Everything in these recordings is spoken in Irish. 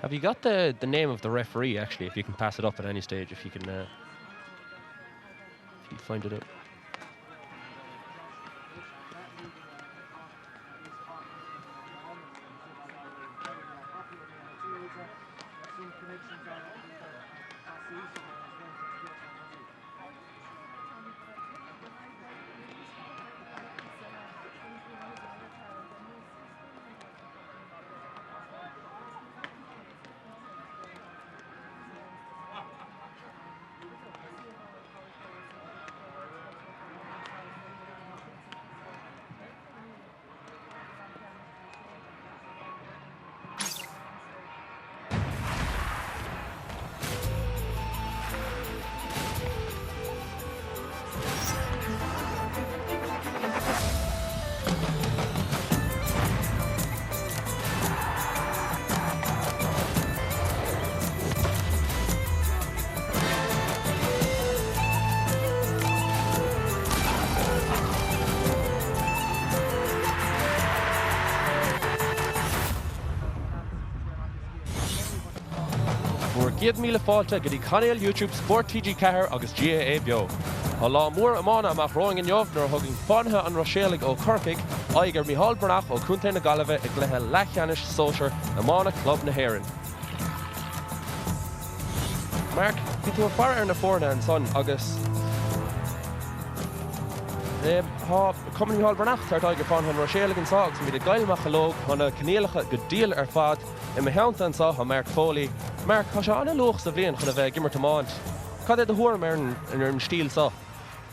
Have you got the the name of the referee actually if you can pass it up at any stage if you can uh, if you find it out. Bhur gcéad míle fáilte go dtí cainéal YouTube Spórt TG4 agus GAA Beo. Tá lá mór iomána amach romhainn inniu nuair a thugann Fánaithe an Ruiséalaigh ó Chorcaigh aghaidh ar Micheál Breathnach ó Chontae na Gaillimhe i gcluiche leathcheannais sóisir iomána club na hÉireann. Mark, bhí tú ag faire ar na foirne ansan agus tá Cumann Micheál Breathnach ag tabhairt aghaidh ar Fánaithe an Ruiséalaigh anso agus muid i gCoill Mocheallóg. Tá na coinníollacha go diail ar fad. I mo theannta anso tá Mark Foley. Mark, tá sé an-luath sa bhliain chun a bheith ag imirt iomáint. Cad é do thuairim ar an stíl so?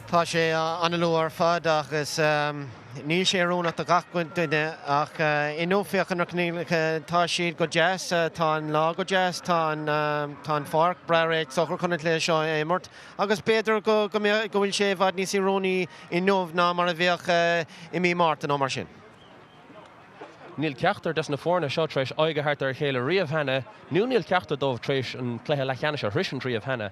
Tá sé an-luath ar fad agus níl sé oiriúnach do gach duine ach inniu féach ar na coinníollacha, tá siad go deas, tá an lá go deas, tá an pháirc breá réidh socair chun an cluiche seo a imirt agus b'fhéidir go bhfuil sé i bhfad níos oiriúnaí inniu ná mar a bheadh i mí Márta nó mar sin. Níl ceachtar des na foirne seo tar éis aghaidh a thabhairt ar a chéile riamh cheana, nó níl ceachtar dóibh tar éis an cluiche leathcheannais a shroisint riamh cheana.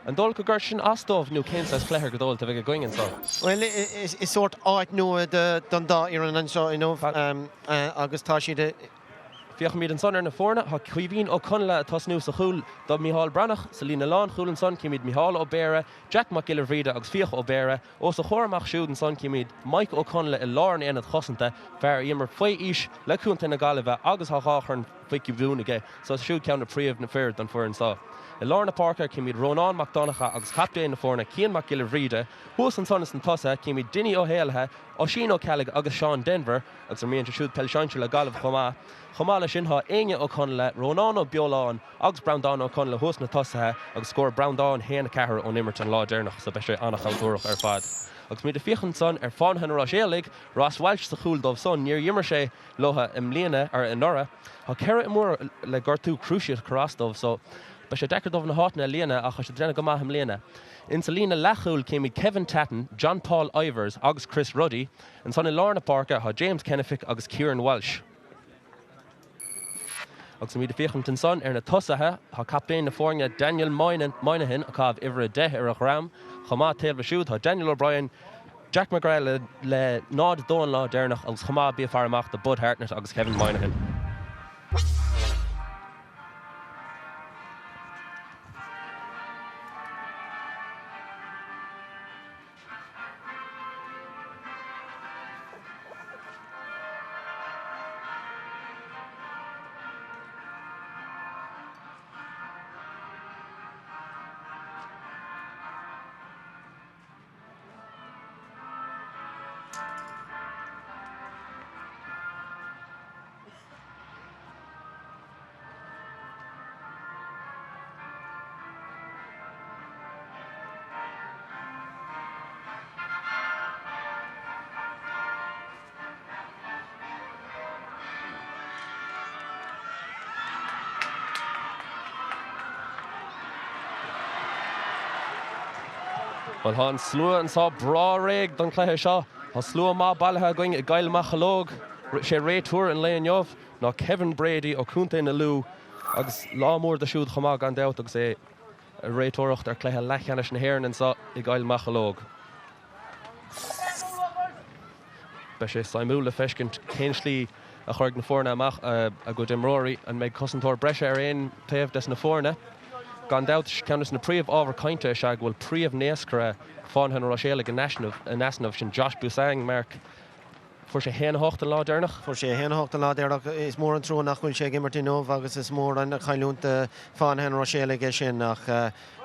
An dóigh leat go gcuirfidh sin as dóibh nó cén saghas cluiche gur dóigh leat a bheidh againn anseo? Bhuel, is sórt áit nua don dá fhoireann anseo inniu agus tá siad i. Féachaimid ansan ar na foirne. Tá Caoimhín Ó Conghaile ag tosnú sa chúl do Mhícheál Breathnach. Sa líne lánchúil ansan címid Micheál Ó Béarra, Jack Mac Giolla Bhríde agus Fiach Ó Béarra. Os a chomhair amach siúd ansan címid Mike Ó Conghaile i lár an aonaid chosanta, fear a d'imir faoi aois le Contae na Gaillimhe agus tá dhá chorn Mhic Giobúin aige so is siúd ceann de príomh na fir don foireann so. I lár na páirce címid Rónán Mac Donncha agus captaen na foirne Cian Mac Giolla Bhríde. Thuas ansan ins na tosaithe címid Dinny Ó hÉallaithe, Oisín Ó Ceallaigh agus Seán Denvir agus imríonn sé siúd peil sinsir le Gaillimh chomh maith. Chomh maith leis sin tá Éinne Ó Conghaile, Rónán Ó Beoláin, Agus Breandán Ó Conghaile thuas sna tosaithe agus scór Breandán 1-4 ón imirt an lá deireanach so beidh sé an-chonspóideach ar fad. Agus muid ag féachaint ansan ar Fánaithe an Ruiséalaigh, Ross Walsh sa chúl dóibh san, níor imir sé leo i mbliana, or anuraidh. Tá 4 imreoir le gortú cruciate ag cur as dóibh so beidh sé deacair dóibh na háiteanna a líonadh ach tá siad ag déanamh go maith i mbliana. Insa líne leathchúil címid Kevin Tatton, John Paul Ivers agus Chris Ruddy. Ansan i lár na páirce tá James Kennefick agus Kieran Walsh. Agus muid ag féachaint ansan ar na tosaithe, tá captaen na foirne Daniel Moynihan ag caitheamh uimhir 10 ar a dhroim. Chomh maith taobh leis siúd tá Daniel O'Brien, Jack McGrath le 0-2 an lá deireanach agus chomh maith bí ag faire amach do Bud Hartnett agus Kevin Moynihan. Bhuel, tá an slua anseo breá réidh don chluiche seo. Tá slua maith bailithe againn i gCoill Mocheallóg. Sé réiteoir an lae inniu ná Kevin Brady ó Chontae na Lú agus lá mór dó siúd chomh maith gan dabht agus é ag réiteoireacht ar chluiche leathcheannais na hÉireann anseo i gCoill Mocheallóg. Beidh sé suimiúil le feiscint cén slí A chuirfidh na foirne amach a gcuid imreoirí. An mbeidh cosantóir breise ar aon taobh des na foirne? Gan dabht, ceann des na príomh-ábhair cainte is ea go bhfuil príomh-naoscaire Fánaithe na Ruiséalaigh in easnamh, sin Josh Beausang, Mark. Fuair sé 1-8 an lá deireanach. Fuair sé 1-8 an lá deireanach. Is mór an trua nach bhfuil sé ag imirt inniu agus is mór an chailliúint do Fánaithe na Ruiséalaigh é sin ach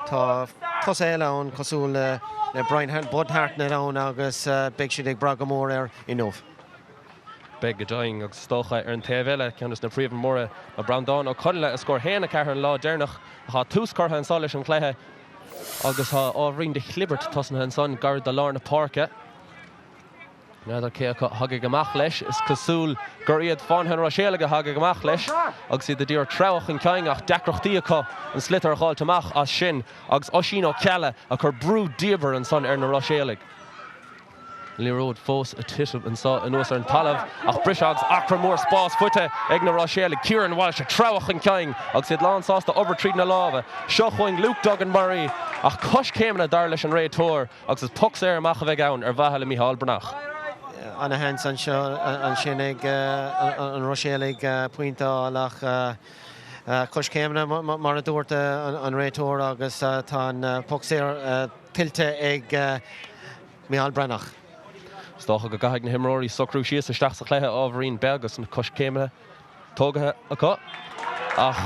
tá tosaithe eile ann cosúil le Brian Bud Hartnett ann agus beidh siad ag brath go mór air inniu. Beidh go deimhin agus is dócha ar an taobh eile, ceann de na príomhimreoirí ná Breandán Ó Conghaile a scór 1-4 an lá deireanach. Tá tús curtha anso leis an chluiche agus tá ábhairín de chlibirt tosnaithe ansan gar do lár na páirce. N'fheadar cé acu a thagadh amach leis. Is cosúil gur iad Fánaithe an Ruiséalaigh a thagadh amach leis agus iad ag iarraidh treabhadh chun cinn ach deacrachtaí acu an sliotar a dh'fháilt amach as sin agus Oisín Ó Ceallaigh ag cur brú diamhair ansan ar na Ruiséalaigh. An liathróid fós ag titim anso anuas ar an talamh ach briseadh agus achar mór spáis faighte ag na Ruiséalaigh. Kieran Walsh ag treabhadh chun cinn agus iad lán sásta obair tríd na lámha. Seo chugainn Luke Duggan Murray ach coiscéimeanna dar leis an réiteoir agus is poc saor amach a bheidh ann ar mhaithe le Micheál Breathnach. Ana-sheans anseo ansin ag an Ruiséalaigh pointe a fháil ach coiscéimeanna mar a dúirt an réiteoir agus tá an poc saor tuillte ag Micheál Breathnach. Is dócha go gcaithfidh na himreoirí socrú síos isteach sa chluiche ábhairín beag agus na coiscéimeanna tógaithe acu. Ach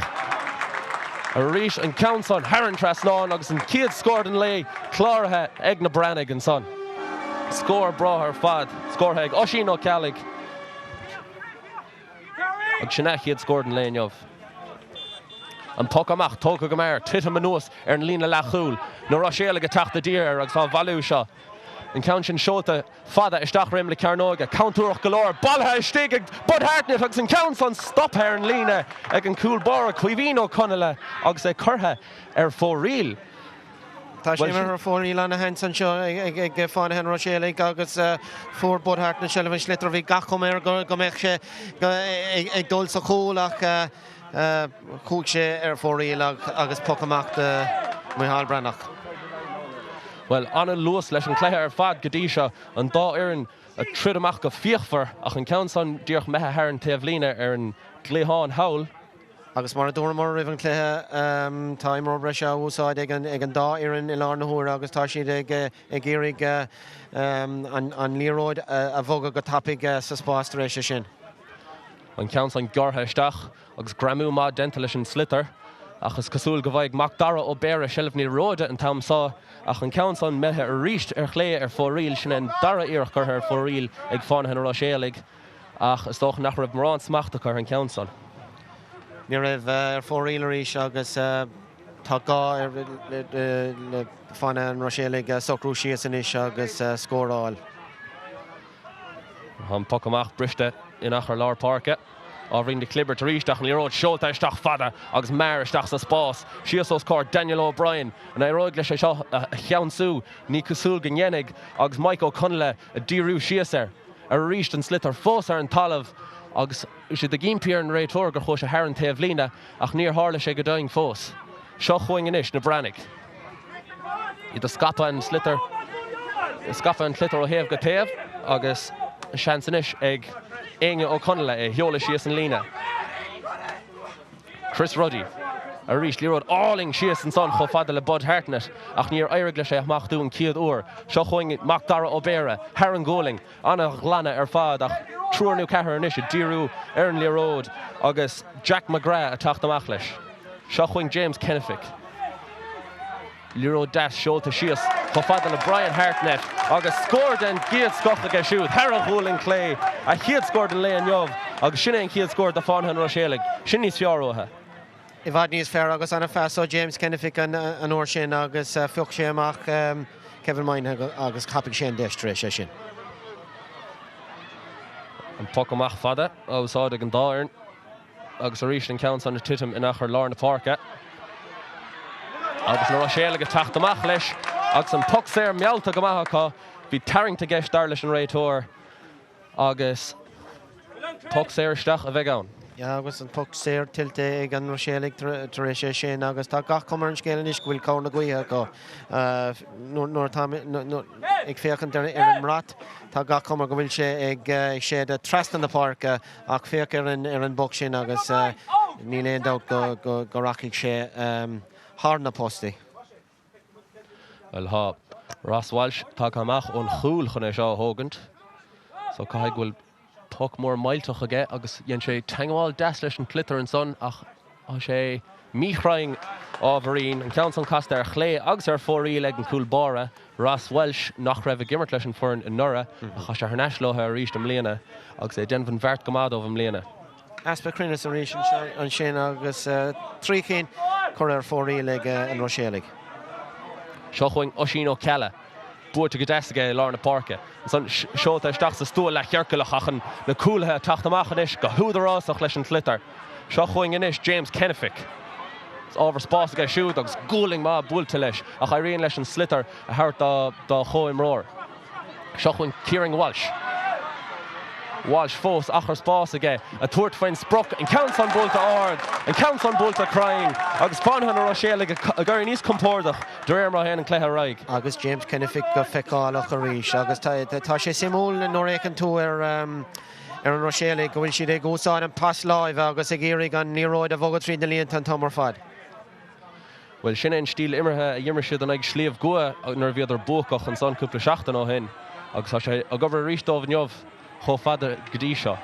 arís an ceann san thar an trasnán agus an chéad scór den lae cláraithe ag na Breathnaigh ansan. Scór breá ar fad, scórtha ag Oisín Ó Ceallaigh. Agus sin a chéad scór den lae inniu. An poc amach tógtha go mear, titim anuas ar an líne leathchúil. Na Ruiséalaigh ag teacht i dtír air agus á bhailiú seo. An ceann sin seolta fada isteach roim na cearnóige. Contúirteach go leor, bailithe istigh ag Bud Hartnett agus an ceann san stoptha ar an líne ag an cúl báire Caoimhín Ó Conghaile agus é curtha ar fóraoil. Tá sé imithe ar fóraoil ana-sheans anseo ag Fánaithe an Ruiséalaigh agus fuair Bud Hartnett seilbh an sliotair. Bhí gach cuma air go mbeadh sé ag dul sa chúl ach chuaigh sé ar fóraoil agus poc amach do Mhicheál Breathnach. Bhuel, an-luas leis an chluiche ar fad go dtí seo. An dá fhoireann ag troid amach go fíochmhar ach an ceann san díreach imithe thar an taobhlíne ar an gcliathán thall. Agus mar a dúramar roimh an chluiche, tá imreoir breise á úsáid ag an dá fhoireann i láthair na huaire agus tá siad ag iarraidh an liathróid a bhogadh go tapaidh sa spás tar éis sin. An ceann san gearrtha isteach agus greamú maith déanta leis an sliotar ach is cosúil go bhfaighidh Mac Dara Ó Béarra seilbh na liathróide an t-am seo ach an ceann san imithe arís ar chlé ar fóraoil. Sin é an dara iarracht curtha ar fóraoil ag Fánaithe na Ruiséalaigh. Ach is dócha nach raibh mórán smachta acu ar an cheann san. Ní raibh, ar fóraoil arís agus tá gá le Fánaithe an Ruiséalaigh socrú síos anois agus scór a fháil. Tá an poc amach briste in achar lár páirce. Ábhairín de chlibirt arís ach an liathróid seolta isteach fada agus mear isteach sa spás. Síos os comhair Daniel O'Brien. An éireoidh leis é seo a cheansú? Ní cosúil go ndéanfaidh agus Mike Ó Conghaile ag díriú síos air. Arís an sliotar fós ar an talamh agus siad ag impí ar an réiteoir gur chuaigh sé thar an taobhlíne ach níor tharla sé go deimhin fós. Seo chugainn anois na Breathnaigh. Iad ag scaipeadh an sliotar, ag scaipeadh an tsliotair ó thaobh go taobh agus seans anois ag Éinne Ó Conghaile é a sheoladh síos an líne. Chris Ruddy arís, liathróid álainn síos ansan chomh fada le Bud Hartnett ach níor éirigh leis é a smachtú an chéad uair. Seo chugainn Mac Dara Ó Béarra thar an ghualainn, an-ghlanadh ar fad ach triúr nó ceathrar anois ag díriú ar an liathróid agus Jack McGrath ag teacht amach leis. Seo chugainn James Kennefick. Liathróid deas seolta síos chomh fada le Brian Hartnett agus scór den gcéad scoth aige siúd thar a ghualainn chlé, a chéad scór den lae inniu agus sin é an chéad scór do Fánaithe an Ruiséalaigh. Sin níos fearr uathu. I bhfad níos fearr agus an-phas ó James Kennefick an uair sin agus phioc sé amach Kevin Moynihan agus thapaigh sé an deis tar éis é sin. An poc amach fada á úsáid ag an dá fhoireann. Agus arís an ceann san ag titim in achar lár na páirce. Agus na Ruiséalaigh ag teacht amach leis agus an poc saor meallta go maith acu. Bhí tarraingt i gceist dar leis an réiteoir agus poc saor isteach a bheidh ann. Yeah, agus an poc saor tuillte ag an Ruiséalaigh tar éis é sin agus tá gach cuma ar an scéal anois go bhfuil cabhair na gaoithe acu. Nuair atá ag féachaint ar an mbrat, tá gach cuma go bhfuil sé ag séideadh trasna na páirce ach féach ar an bpoc sin agus níl aon dabht go rachaidh sé thar na postaí. Bhuel, tá Ross Walsh tagtha amach ón chúl chun é seo a thógaint. So caithfidh go bhfuil poc mór millteach aige agus dhein sé teagmháil deas leis an tsliotar ansan ach tá sé míchruinn ábhairín. An ceann san casta ar chlé agus ar fóraoil ag an cúl báire, Ross Walsh, nach raibh ag imirt leis an foireann anuraidh ach tá sé thar n-ais leo arís i mbliana agus é ag déanamh an bheart go maith dóibh i mbliana. Easpa cruinnis arís ansin agus 3 chinn curtha ar fóraoil ag an Ruiséalaigh. Seo chugainn Oisín Ó Ceallaigh. Buaite go deas aige i lár na páirce. Ansan seolta isteach sa stua leathchiorclach ach na cúlaithe ag teacht amach anois go húdarásach leis an tsliotar. Seo chugainn anois James Kennefick. Ábhar spáis aige siúd agus gualainn maith buailte leis ach éiríonn leis an sliotar a thabhairt dá chomhimreoir. Seo chugainn Kieran Walsh. Walsh fós, achar spáis aige, ag tabhairt faoin sprioc, an ceann san buailte ard, an ceann san buailte cruinn agus Fánaithe na Ruiséalaigh ag éirí níos compordach de réir mar a théann an cluiche ar aghaidh. Agus James Kennefick go feiceálach arís agus tá sé suimiúil nuair a fhéachann tú ar an Ruiséalaigh go bhfuil siad ag úsáid an pas láimhe agus ag iarraidh an liathróid a bhogadh tríd na líonta an t-am ar fad. Bhuel, sin é an stíl imeartha a d'imir siad in aghaidh Shliabh gCua nuair a bhíodar buacach ansan cúpla seachtain ó shin agus tá sé ag obair arís dóibh inniu chomh fada go dtí seo.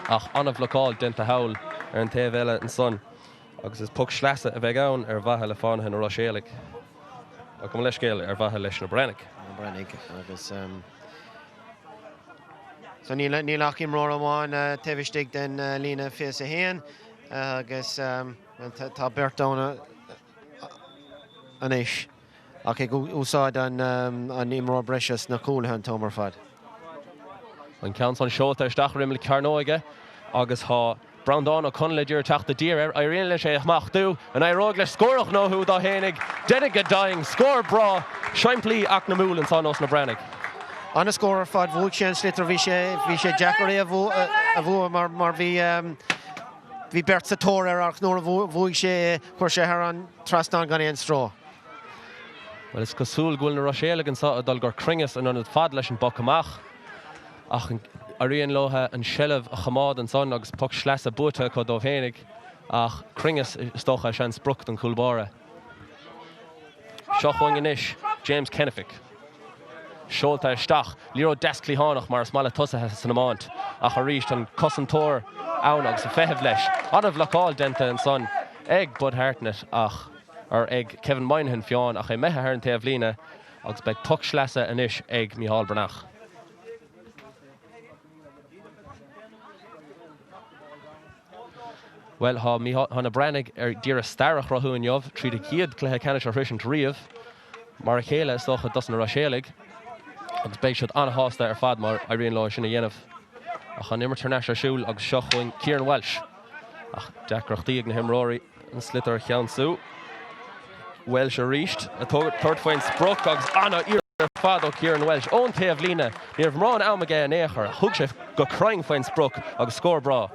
Ach an-bhlocáil déanta thall ar an taobh eile ansan agus is poc sleasa a bheidh ann ar mhaithe le Fánaithe na Ruiséalaigh. Gabh mo leithscéal, ar mhaithe leis na Breathnaigh. Na Breathnaigh agus so níl ach imreoir amháin taobh istigh den líne 21 agus Tá beirt ann anois ach ag úsáid an imreoir breise sna cúlaithe an t-am ar fad. An ceann san seolta isteach ar imeall cearnóige agus tá Breandán Ó Conghaile ag iarraidh teacht i dtír air. Éiríonn leis é a smachtú. An éireoidh leis scór a ghnóthú dó fhéinig? Deineadh go deimhin. Scór breá, simplí eacnamúil ansan ós na Breathnaigh. An-scór ar fad. Bhuaigh sé an sliotar. Bhí sé deacair é a bhua mar bhí. Bhí beirt sa tóir air ach nuair a bhuaigh sé é, chuir sé thar an trasnán gan aon stró. Bhuel, is cosúil go bhfuil na Ruiséalaigh anseo ag dul gur cruinneas in ionad fad leis an bpoc amach ach éiríonn leo an seilbh a choimeád ansan agus poc sleasa buaite acu dóibh fhéinig ach cruinneas is dócha is ea an sprioc don chúl báire. Seo chugainn anois James Kennefick. Seolta isteach, liathróid deas cliathánach mar is maith le tosaithe san iomáint ach arís an cosantóir ann agus ag feitheamh leis. An-bhlocáil déanta ansan ag Bud Hartnett ach, or ag Kevin Moynihan fiú ach é imithe thar an taobhlíne agus beidh poc sleasa anois ag Micheál Breathnach. Bhuel, tá na Breathnaigh ag iarraidh stair a chruthú inniu tríd a gcéad cluiche ceannais a shroisint riamh. Mar a chéile, is dócha, dos na Ruiséalaigh agus beidh siad an-shásta ar fad má éiríonn leo é sin a dhéanamh. Ach an imirt thar n-ais ar siúl agus seo chugainn Kieran Walsh. Ach deacrachtaí ag na himreoirí an sliotar a cheansú. Walsh arís ag tabhairt faoin sprioc agus an-iarracht ar fad ó Kieran Walsh ón taobhlíne. Ní raibh mórán am aige in aon chor. Thug sé go cruinn faoin sprioc agus scór breá.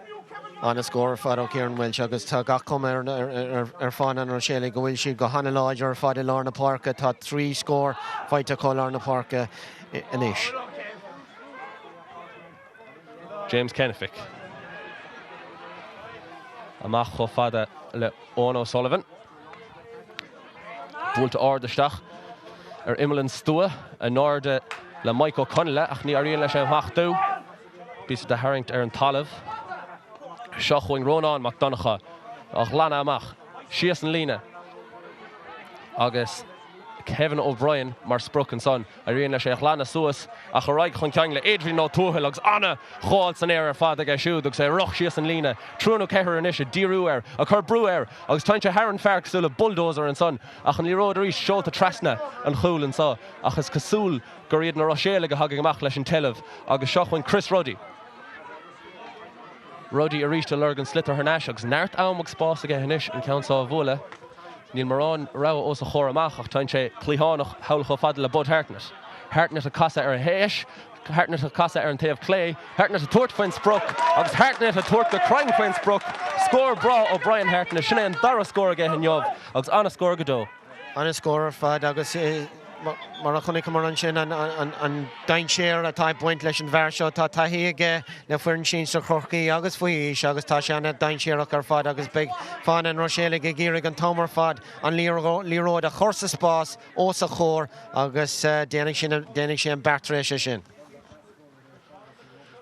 An-scór ar fad ó Kieran Walsh agus tá gach cuma ar Fánaithe an Ruiséalaigh go bhfuil siad go han-láidir ar fad i lár na páirce. Tá 3 scór faighte acu i lár na páirce anois. James Kennefick amach chomh fada le Eoin O'Sullivan. Buailte ard isteach ar imeall an stua, in airde le Mike Ó Conghaile ach ní éiríonn leis é a smachtú. Píosa de tharraingt ar an talamh. Seo chugainn Rónán Mac Donncha á ghlanadh amach síos an líne agus Kevin O'Brien mar sprioc ansan. Éiríonn leis é a ghlanadh suas ach ar aghaidh chun cinn le Adrian Ó Tuathail agus an-ghabháil san aer ar fad aige siúd agus é ag rith síos an líne. Triúr nó ceathrar anois ag díriú air, ag cur brú air agus téann sé thar an fear cosúil le bulldozer ansan ach an liathróid arís seolta trasna an chúil anso ach is cosúil gur iad na Ruiséalaigh a thagann amach leis an tseilbh agus seo chugainn Chris Ruddy. Ruddy arís ag lorg an sliotar thar n-ais agus neart am agus spás aige anois an ceann seo a bhualadh. Níl mórán rogha os a chomhair amach ach téann sé cliathánach thall chomh fada le Bud Hartnett. Hartnett ag casadh ar a dheis. Hartnett ag casadh ar an taobh clé, Hartnett ag tabhairt faoin sprioc agus Hartnett ag tabhairt go cruinn faoin sprioc. Scór breá ó Brian Hartnett, sin é an dara scór aige inniu agus an-scór go deo. An-scór ar fad agus mar a chonaiceamar ansin an dainséar atá ag baint leis an bhfear seo. Tá taithí aige le foireann sinsir Chorcaí agus faoi aois agus tá sé an-dainséarach ar fad agus beidh Fánaithe an Ruiséalaigh ag iarraidh an t-am ar fad an liathróid a chur sa spás os a chomhair agus déanfaidh sé an beart tar éis é sin.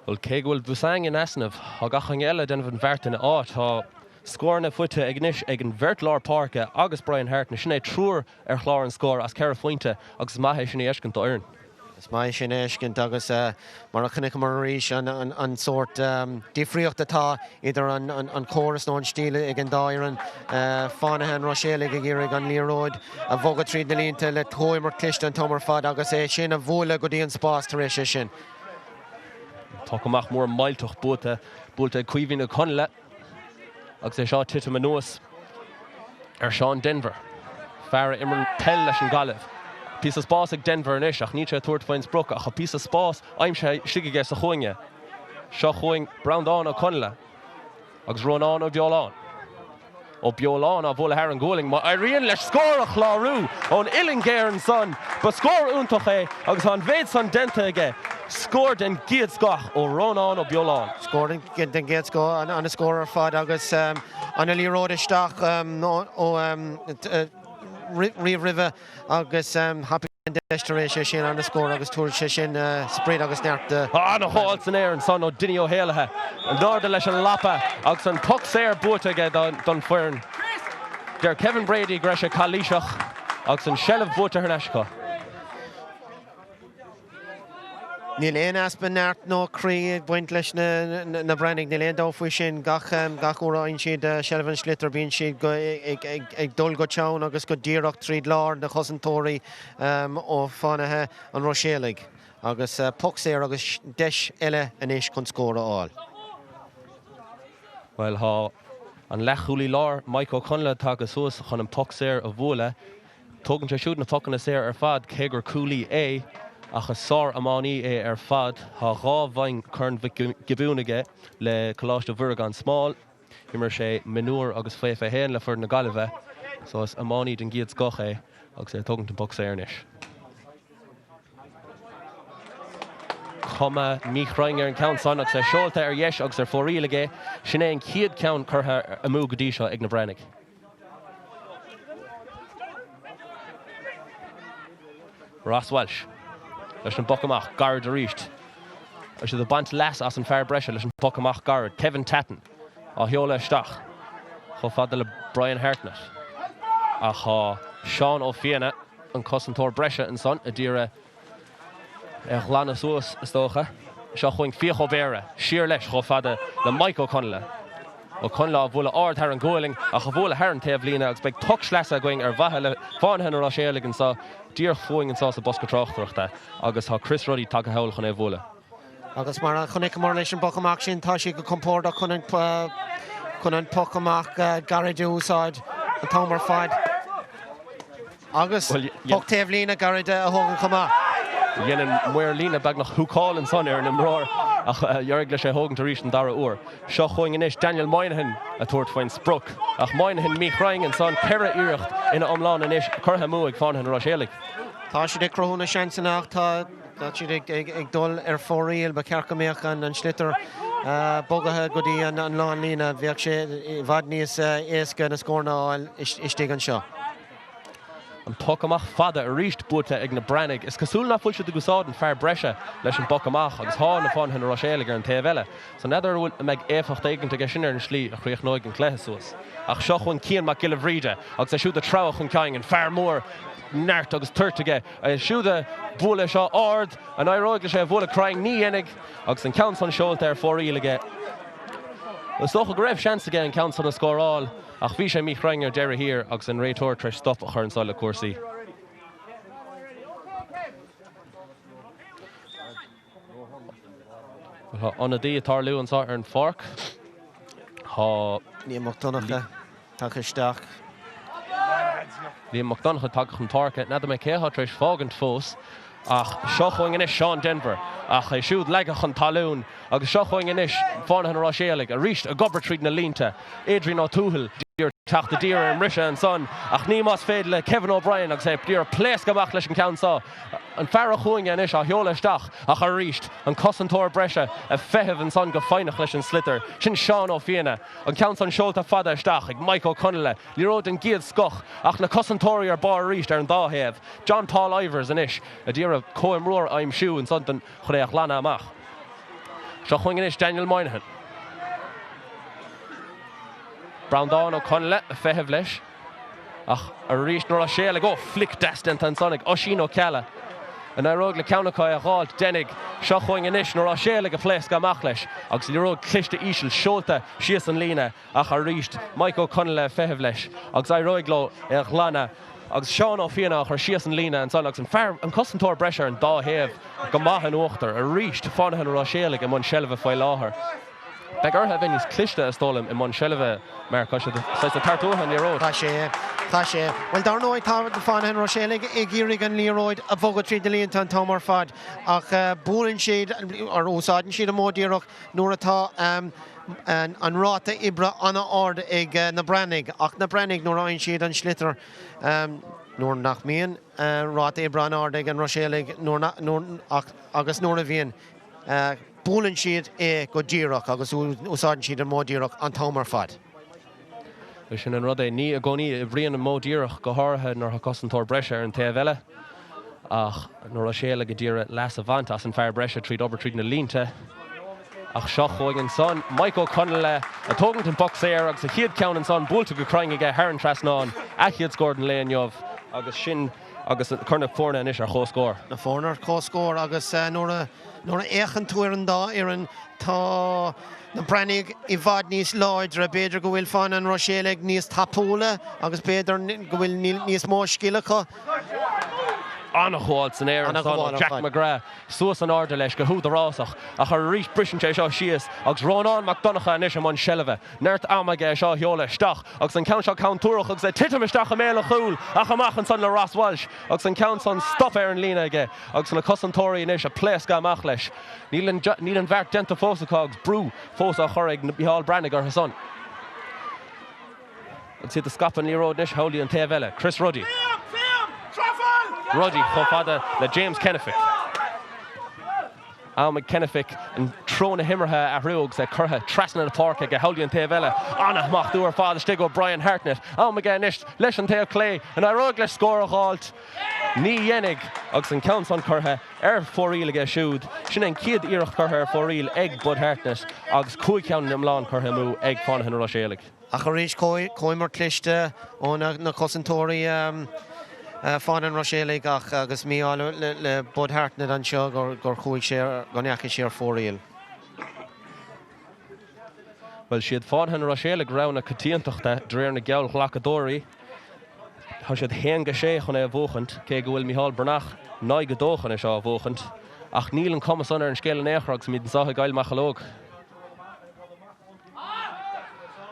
Bhuel, cé go bhfuil Boussaing in easnamh, tá gach éinne eile ag déanamh an bheart ina áit. Tá scóranna faighte ag anois ag an bheirt lár páirce agus Brian Hartnett. Sin é triúr ar chlár an scóir as ceithre phointe agus is maith é sin a fheiscint d'fhoireann. Is maith é sin a fheiscint agus mar a chonaiceamar arís an sórt difríocht atá idir an córas nó an stíl ag an dá fhoireann. Fánaithe an Ruiséalaigh ag iarraidh an liathróid a bhogadh tríd na línte le comhimirt cliste an t-am ar fad agus é sin a bhualadh go dtí an spás tar éis é sin. Poc amach mór millteach buaite, buailte ag Caoimhín Ó Conghaile agus é seo ag titim anuas ar Seán Denvir, fear a imríonn peil leis an Gaillimh. Píosa spáis ag Denvir anois ach níl sé ag tabhairt faoin sprioc ach tá píosa spáis aimsithe istigh aige sa chúinne. Seo chugainn Breandán Ó Conghaile agus Rónán Ó Beoláin. Ó Beoláin á bhualadh thar an ghualainn. Má éiríonn leis scór a chlárú ón uillinn ghéar ansan, ba scór iontach é agus tá an mhéid san déanta aige. Scór den gcéad scoth ó Rónán Ó Beoláin. Scór den gcéad scoth, an-scór ar fad agus an liathróid isteach ó riamh roimhe. Agus thapaigh an deis tar éis é sin an-scór agus tabharfaidh sé sin sprid agus neart do. An-ghabháil san aer ansan ó Dinny Ó hÉallaithe. In airde leis an lapa agus an poc saor buaite aige don foireann. Deir Kevin Brady go raibh sé calaoiseach agus an seilbh buaite thar n-ais acu. Níl aon easpa neart nó croí ag baint leis na Breathnaigh, níl aon dabht faoi sin. Gach uair a fhaigheann siad seilbh an tsliotair bíonn siad ag dul go teann agus go díreach tríd lár na chosantóirí ó Fánaithe an Ruiséalaigh. Agus poc saor agus deis eile anois chun scór a fháil. Bhuel, tá an leathchúlaí láir, Mike Ó Conghaile, tagtha suas chun an poc saor a bhualadh. Tógann sé siúd na pocanna saor ar fad, cé gur cúlaí é, ach is sár-iománaí é ar fad. Tá 2 bhonn Corn Mhic Giobúin aige le Coláiste Mhuire gan Smál. D'imir sé mionúir agus faoi 21 le foireann na Gaillimhe, so is iománaí den gcéad scoth é agus é ag tógaint an poc saor anois. Cuma míchruinn ar an ceann san agus é seolta ar dheis agus ar fóraoil aige. Sin é an chéad ceann curtha amú go dtí seo ag na Breathnaigh. Ross Walsh leis an bpoc amach gairid arís. Tá siad ag baint leas as an fear breise leis an bpoc amach gairid. Kevin Tatton á sheoladh isteach chomh fada le Brian Hartnett. Ach tá Seán Ó Fianna, an cosantóir breise ansan, a d'iarraidh é a ghlanadh suas, is dócha. Seo chugainn Fiach Ó Béarra, siar leis chomh fada le Mike Ó Conghaile. Ó Conghaile á bhualadh ard thar an ghualainn ach á bhualadh thar an taobhlíne agus beidh poc sleasa againn ar mhaithe le Fánaithe na Ruiséalaigh anseo, díreach fúinn anseo sa bosca tráchtaireachta agus tá Chris Ruddy tagtha thall chun é a bhualadh. Agus mar a chonaiceamar leis an bpoc amach sin, tá siad go compordach chun an chun an poc amach gairid a úsáid an t-am ar fad. Agus poc taobhlíne gairid a thógaint chomh maith. Dhein an maor líne beagnach húcáil ansan ar an imreoir ach d'éirigh leis é a thógaint arís an dara huair. Seo chugainn anois Daniel Moynihan ag tabhairt faoin sprioc. Ach Moynihan míchruinn ansan, 4 iarracht ina iomlán anois curtha amú ag Fánaithe na Ruiséalaigh. Tá siad ag cruthú na seansanna ach tá siad ag dul ar fóraoil. Ba cheart go mbeadh an sliotar bogaithe go dtí an lánlíne. Bheadh sé i bhfad níos éasca na scóranna a fháil istigh anseo. An poc amach fada arís buaite ag na Breathnaigh. Is cosúil nach bhfuil siad ag úsáid an fear breise leis an bpoc amach agus thá na Fánaithe na Ruiséalaigh ar an taobh eile. So n'fheadar an mbeidh éifeacht éigint aige sin ar an slí a chríochnóidh an cluiche suas. Ach seo chugainn Cian Mac Giolla Bhríde agus é siúd ag treabhadh chun cinn, an fear mór, neart agus toirt aige. É siúd ag bualadh seo ard, an éireoidh leis é a bhualadh cruinn? Ní dhéanfaidh agus an ceann san seolta ar fóraoil aige. Is dócha go raibh seans aige an ceann san a scóráil. Ach bhí sé míchruinn ar deireadh thiar agus an réiteoir tar éis stop a chur anso le cúrsaí. Tá ionadaí ag tarlú anso ar an pháirc. Tá. Liam Mac Donncha tagtha isteach. Liam Mac Donncha tagtha chun páirce. N'fheadar mé cé atá tar éis fágaint fós. Ach seo chugainn anois Seán Denvir, ach é siúd leagtha chun talún. Agus seo chugainn anois Fánaithe na Ruiséalaigh arís ag obair tríd na línte. Adrian Ó Tuathail ag iarraidh teacht i dtír ar an mbriseadh ansan ach ní más féidir le Kevin O'Brien agus é ag iarraidh pléascadh amach leis an ceann seo. An fear ó chúinne anois á sheoladh isteach ach arís an cosantóir breise ag feitheamh ansan go foighneach leis an sliotar. Sin Seán Ó Fianna. An ceann san seolta fada isteach ag Mike Ó Conghaile. Liathróid den gcéad scoth ach na cosantóirí ar barr arís ar an dá thaobh. John Paul Ivers anois ag iarraidh comhimreoir a aimsiú ansan don chun é a ghlanadh amach. Seo chugainn anois Daniel Moynihan. Breandán Ó Conghaile ag feitheamh leis ach arís na Ruiséalaigh, ó, flic deas déanta ansan ag Oisín Ó Ceallaigh. An éireoidh le ceann acu é a dh'fháilt? Deinig. Seo chugainn anois na Ruiséalaigh ag pléascadh amach leis agus liathróid cliste íseal seolta síos an líne. Ach arís, Mike Ó Conghaile ag feitheamh leis agus éireoidh leo é a ghlanadh agus Seán Ó Fianna á chur síos an líne ansan agus an fear, an cosantóir breise ar an dá thaobh go maith in uachtar. Arís, Fánaithe na Ruiséalaigh i mbun seilbhe faoi láthair. Beidh orthu a bheith níos cliste, is dóigh liom, i mbun seilbhe, Mark. Tá siad saghas ag tabhairt uathu an liathróid. Tá sé, tá sé. Bhuel, dar ndóigh, tá Fánaithe na Ruiséalaigh ag iarraidh an liathróid a bhogadh tríd na línte an t-am ar fad ach buaileann siad, or úsáideann siad an modh díreach nuair atá an ráta oibre an-ard ag na Breathnaigh, ach na Breathnaigh nuair a fhaigheann siad an sliotar, nuair nach mbíonn ráta oibre an-ard ag an Ruiséalaigh agus nuair a bhíonn, buaileann siad é go díreach agus úsáideann siad an modh díreach an t-am ar fad. Sin an rud é, ní i gcónaí a oibríonn an modh díreach, go háirithe nuair atá cosantóir breise ar an taobh eile. Ach na Ruiséalaigh ag iarraidh leas a bhaint as an fear breise tríd obair tríd na línte. Ach seo chugainn ansan Mike Ó Conghaile ag tógaint an poc saor agus a chéad ceann ansan buailte go cruinn aige thar an trasnán, a chéad scór den lae inniu agus sin agus cur na foirne anois ar chomhscór. Na foirne ar comhscór agus nuair a nuair a fhéachann tú ar an dá fhoireann tá na Breathnaigh i bhfad níos láidre. B'fhéidir go bhfuil Fánaithe an Ruiséalaigh níos tapúla agus b'fhéidir go bhfuil níos mó scil acu. An-ghabháil san aer ansan ó Jack McGrath, suas in airde leis go húdarásach ach arís briseann sé seo síos agus Rónán Mac Donncha anois i mbun seilbhe. Neart ama aige é seo a sheoladh isteach agus an ceann seo contúirteach agus é ag titim isteach i mbéal an chúil ach amach ansan le Ross Walsh agus an ceann san stoptha ar an líne aige agus na cosantóirí anois ag pléascadh amach leis. Níl an bheart déanta fós acu agus brú fós á chur ag Micheál Breathnaigh orthu san. Agus iad ag scaipeadh an liathróid anois thall an taobh eile. Chris Ruddy. Ruddy chomh fada le James Kennefick. Am ag Kennefick an treo na himeartha a athrú agus é curtha trasna na páirce aige thall an taobh eile. An-smachtú ar fad istigh ó Brian Hartnett. Am aige anois leis an taobh clé. An éireoidh leis scór a dh'fháilt? Ní dhéanfaidh agus an ceann san curtha ar fóraoil aige siúd. Sin é an chéad iarracht curtha ar fóraoil ag Bud Hartnett agus 5 cheann iomlán curtha amú ag Fánaithe na Ruiséalaigh. Ach arís, comhimirt cliste ó na cosantóirí Fánaithe an Ruiséalaigh ach agus mí-ádh le Bud Hartnett anseo gur chuaigh sé, go ndeachaigh sé ar fóraoil. Bhuel, siad Fánaithe na Ruiséalaigh rogha na coitiantachta de réir na geallghlacadóirí. Tá siad 1-6 chun é a bhuachaint, cé go bhfuil Micheál Breathnach 0-2 chun é seo a bhuachaint. Ach níl an cuma san ar an scéal in aon chor agus muid anseo i gCoill Mocheallóg.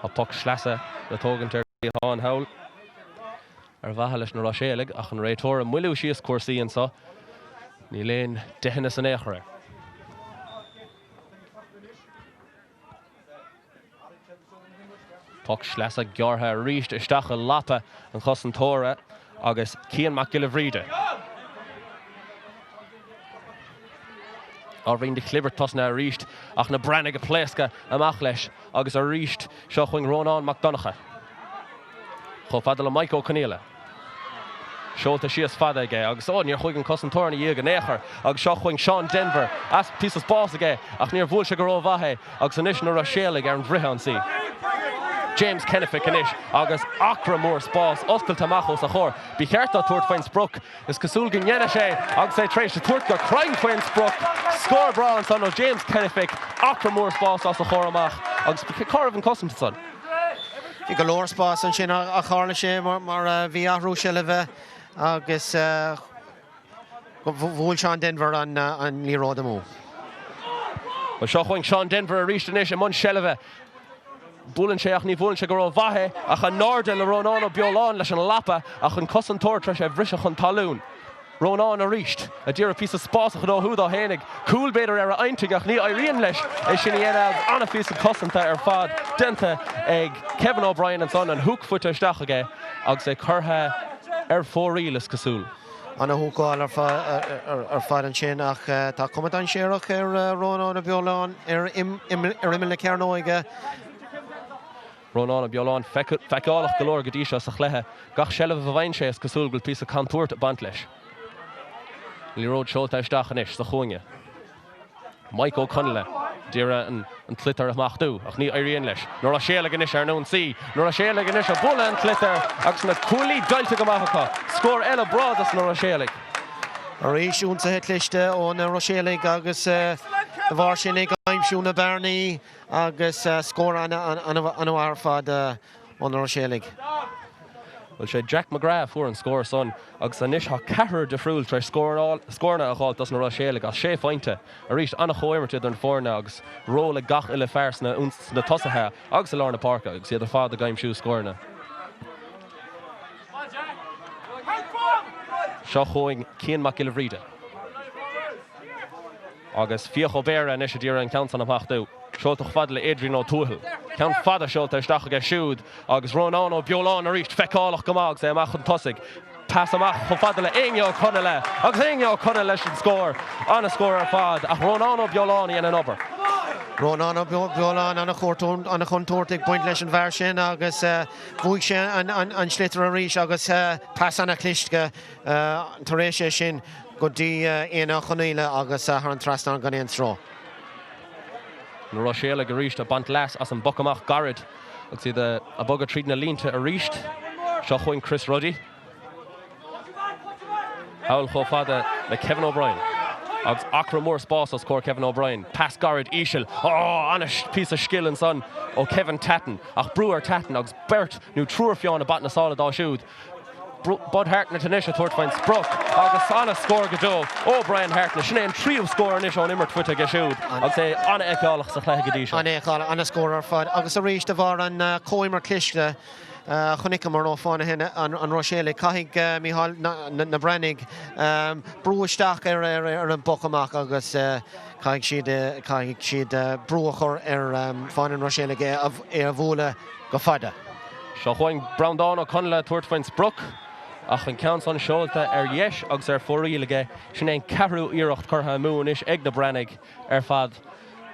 Tá poc sleasa le tógaint ar cliathán thall ar mhaithe leis na Ruiséalaigh ach an réiteoir ag moilliú síos cúrsaí anseo. Níl aon deitheanas in aon chor air. Poc sleasa gearrtha arís isteach i lapa an chosantóra agus Cian Mac Giolla Bhríde. Ábhairín de chlibirt tosnaithe arís ach na Breathnaigh ag pléascadh amach leis agus arís seo chugainn Rónán Mac Donncha chomh fada le Mike Ó Conaola. Seolta síos fada aige agus, ó, níor chuaigh an cosantóir ina dhiaidh in aon chor agus seo chugainn Seán Denvir as píosa spáis aige ach níor bhuail sé go rómhaith é agus anois na Ruiséalaigh ar an bhfrithionsaí. James Kennefick anois agus acra mór spáis oscailte amach os a chomhair. Ba cheart dó tabhairt faoin sprioc. Is cosúil go ndéanfaidh sé agus é tar éis tabhairt go cruinn faoin sprioc. Scór breá ansan ó James Kennefick, acra mór spáis os a chomhair amach agus cá raibh an cosaint ansan? Bhí go leor spáis ansin ach tharla sé mar bhí athrú seilbhe agus bhuail Seán Denvir an liathróid amú. Bhuel seo chugainn Seán Denvir arís anois i mbun seilbhe. Buaileann sé ach ní bhuaileann sé go rómhaith é ach in airde le Rónán Ó Beoláin leis an lapa ach an cosantóir tar éis é a bhriseadh chun talún. Rónán arís a d'iarraidh píosa spás a ghnóthú dó fhéinig. Cúl b'fhéidir ar a intinn ach ní éiríonn leis é sin a dhéanamh agus an-phíosa cosanta ar fad déanta ag Kevin O'Brien ansan, an húc faighte isteach aige agus é curtha ar fóraoil is cosúil. Ana-húcáil ar fad ansin ach tá cuma dainséarach ar Rónán Ó Beoláin ar imeall na cearnóige. Rónán Ó Beoláin feiceálach go leor go dtí seo sa chluiche. Gach seilbh a bhfaigheann sé is cosúil go bhfuil píosa contúirt ag baint leis. An liathróid seolta isteach anois sa chúinne. Mike Ó Conghaile d'iarraidh an tsliotar a smachtú ach ní éiríonn leis. Na Ruiséalaigh anois ar an ionsaí. Na Ruiséalaigh anois ag bualadh an tsliotair agus na cuaillí deighilte go maith acu. Scór eile breá dos na Ruiséalaigh. Arís ionsaithe cliste ó na Ruiséalaigh agus de bharr sin ag aimsiú na bearnaí. Agus scór an-mhaith ar fad ó na Ruiséalaigh. Bhuel, sé Jack McGrath a fuair an scór san agus anois tá ceathrar difriúil tar éis scóranna a dh'fháilt dos na Ruiséalaigh as sé phointe. Arís, an-chomhimirt idir na foirne agus ról ag gach uile fear sna tosaithe agus i lár na páirce agus iad ar fad ag aimsiú scóranna. Seo chugainn Cian Mac Giolla Bhríde. Agus Fiach Ó Béarra anois a d'iarraidh an ceann san a smachtú. Seolta chomh fada le Adrian Ó Tuathail. Ceann fada seolta isteach aige siúd agus Rónán Ó Beoláin arís feiceálach go maith agus é amach chun tosaigh. Pas amach chomh fada le Éinne Ó Conghaile agus Éinne Ó Conghaile leis an scór. An-scór ar fad ach Rónán Ó Beoláin a dhein an obair. Rónán Ó Beoláin an-chontúirt ag baint leis an bhfear sin agus bhuaigh sé an sliotar arís agus pas an-chliste tar éis é sin. go dtí Éanna Ó Conghaile agus thar an trasnán gan aon stró. Na Ruiséalaigh arís ag baint leas as an bpoc amach gairid agus iad ag bogadh tríd na línte arís. Seo chugainn Chris Ruddy. Thall chomh fada le Kevin O'Brien. Agus acra mór spáis os comhair Kevin O'Brien. Pas gairid íseal. Ó, an-phíosa scil ansan ó Kevin Tatton. Ach brú ar Tatton agus beirt nó triúr fiáin ag baint na sála dó siúd. Bud Hartnett anois ag tabhairt faoin sprioc agus an-scór go deo ó Brian Hartnett. Sin é an tríú scór anois ón imirt faighte aige siúd agus é an-fheiceálach sa chluiche go dtí seo. An-fheiceálach, an-scór ar fad agus arís de bharr an chomhimirt cliste a chonaiceamar ó Fánaithe an Ruiséalaigh, caithfidh Micheál na Breathnaigh brú isteach ar an bpoc amach agus caithfidh siad caithfidh siad brú a chur ar Fánaithe an Ruiséalaigh é a bhualadh go fada. Seo chugainn Breandán Ó Conghaile ag tabhairt faoin sprioc ach an ceann san seolta ar dheis agus ar fóraoil aige. Sin é an ceathrú iarracht curtha amú anois ag na Breathnaigh ar fad.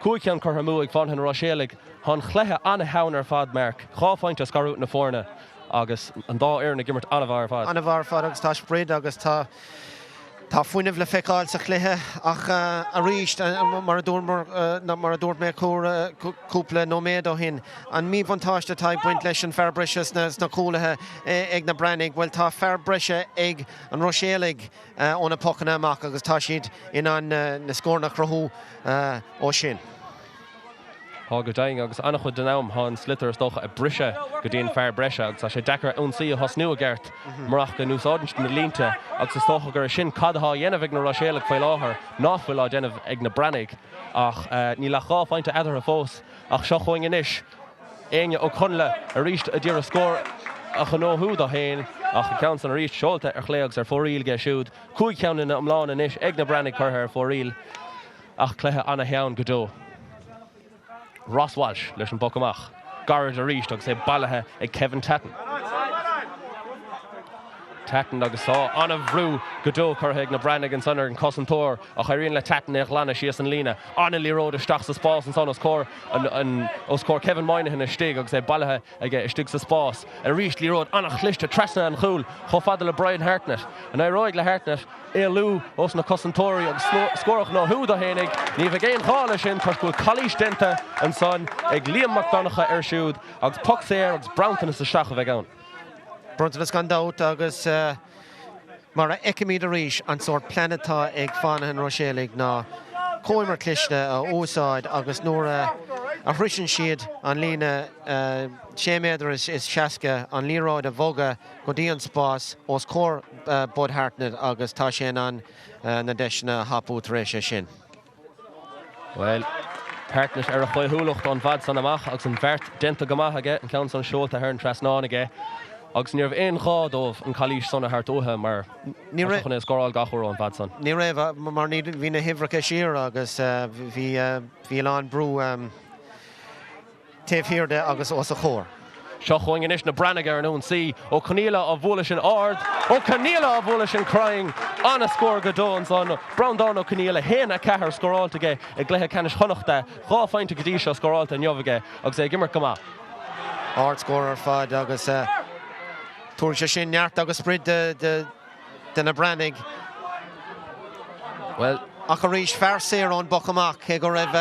Cúig cheann curtha amú ag Fánaithe na Ruiséalaigh. Tá an chluiche an-theann ar fad, Mark. Dhá phointe ag scarúint na foirne agus an dá fhoireann ag imirt an-mhaith ar fad. An-mhaith ar fad agus tá sprid agus tá. Tá fuinneamh le feiceáil sa chluiche ach arís, mar a dúirt mé cúpla nóiméad ó shin, an míbhuntáiste atá ag baint leis an fear breise sna cúlaithe ag na Breathnaigh, bhuel tá fear breise ag an Ruiséalaigh ó na pocanna amach agus tá siad in ann na scóranna a chruthú ó sin. Tá go deimhin, agus an-chuid den am tá an sliotar is dócha ag briseadh go dtí an fear breise agus tá sé deacair ionsaí a thosnú i gceart murach go n-úsáideann siad na línte agus is dócha gur é sin cad atá á dhéanamh ag na Ruiséalaigh faoi láthair ná fuil á déanamh ag na Breathnaigh ach níl ach dhá phointe eatarthu fós ach seo chugainn anois Éinne Ó Conghaile arís a d'iarraidh scór a ghnóthú dó féin ach an ceann san arís seolta ar chlé agus ar fóraoil aige siúd. Cúig cheann ina iomlán anois ag na Breathnaigh curtha ar fóraoil. Ach cluiche ana-theann go deo. Ross Walsh leis an bpoc amach. Gairid arís agus é bailithe ag Kevin Tatton. Tatton agus tá ana-bhrú go deo curtha ag na Breathnaigh ansan ar an cosantóir ach éiríonn le Tatton é a ghlanadh síos an líne. Ana-liathróid isteach sa spás ansan os comhair os comhair Kevin Moynihan istigh agus é bailithe aige istigh sa spás. Arís liathróid ana-chliste trasna an chúil chomh fada le Brian Hartnett. An éireoidh le Hartnett? éalú ós na cosantóirí agus scór a ghnóthú dó fhéinig. Ní bheidh aon ghá leis sin toisc go bhfuil calaois déanta ansan ag Liam Mac Donncha air siúd agus poc saor agus bronntanas isteach a bheidh ann. Bronntanas gan dabht agus mar a fheicimid arís an sórt plean atá ag Fánaithe an Ruiséalaigh ná comhimirt cliste a úsáid agus nuair a shroiseann siad an líne sé méadar is 60 an liathróid a bhogadh go dtí an spás os comhair Bud Hartnett agus tá sé in ann na deiseanna a thapú tar éis é sin. Bhuel, Hartnett ar a chaothúlacht ón bhfad san amach agus an bheart déanta go maith aige, an ceann san seolta thar an trasnán aige. Agus ní raibh aon ghá dóibh an calaois san a thabhairt uathu mar tá sé chun é a scóráil gach uair ón bhfad san. Ní raibh, mar ní, bhí na huimhreacha siar agus bhí, bhí a lán brú taobh thiar de agus os a chomhair. Seo chugainn anois na Breathnaigh ar an ionsaí. Ó Conaola á bhualadh sin ard. Ó Conaola á bhualadh sin cruinn. Ana-scór go deo ansan. Breandán Ó Conaola, 1, 4 scóráilte aige i gcluiche ceannais Chonnachta. 2 phointe go dtí seo scóráilte inniu aige agus é ag imirt go maith. Ard-scór ar fad agus tabharfaidh sé sin neart agus sprid do na Breathnaigh. Bhuel. Ach arís, fear saor ón bpoc amach, cé go raibh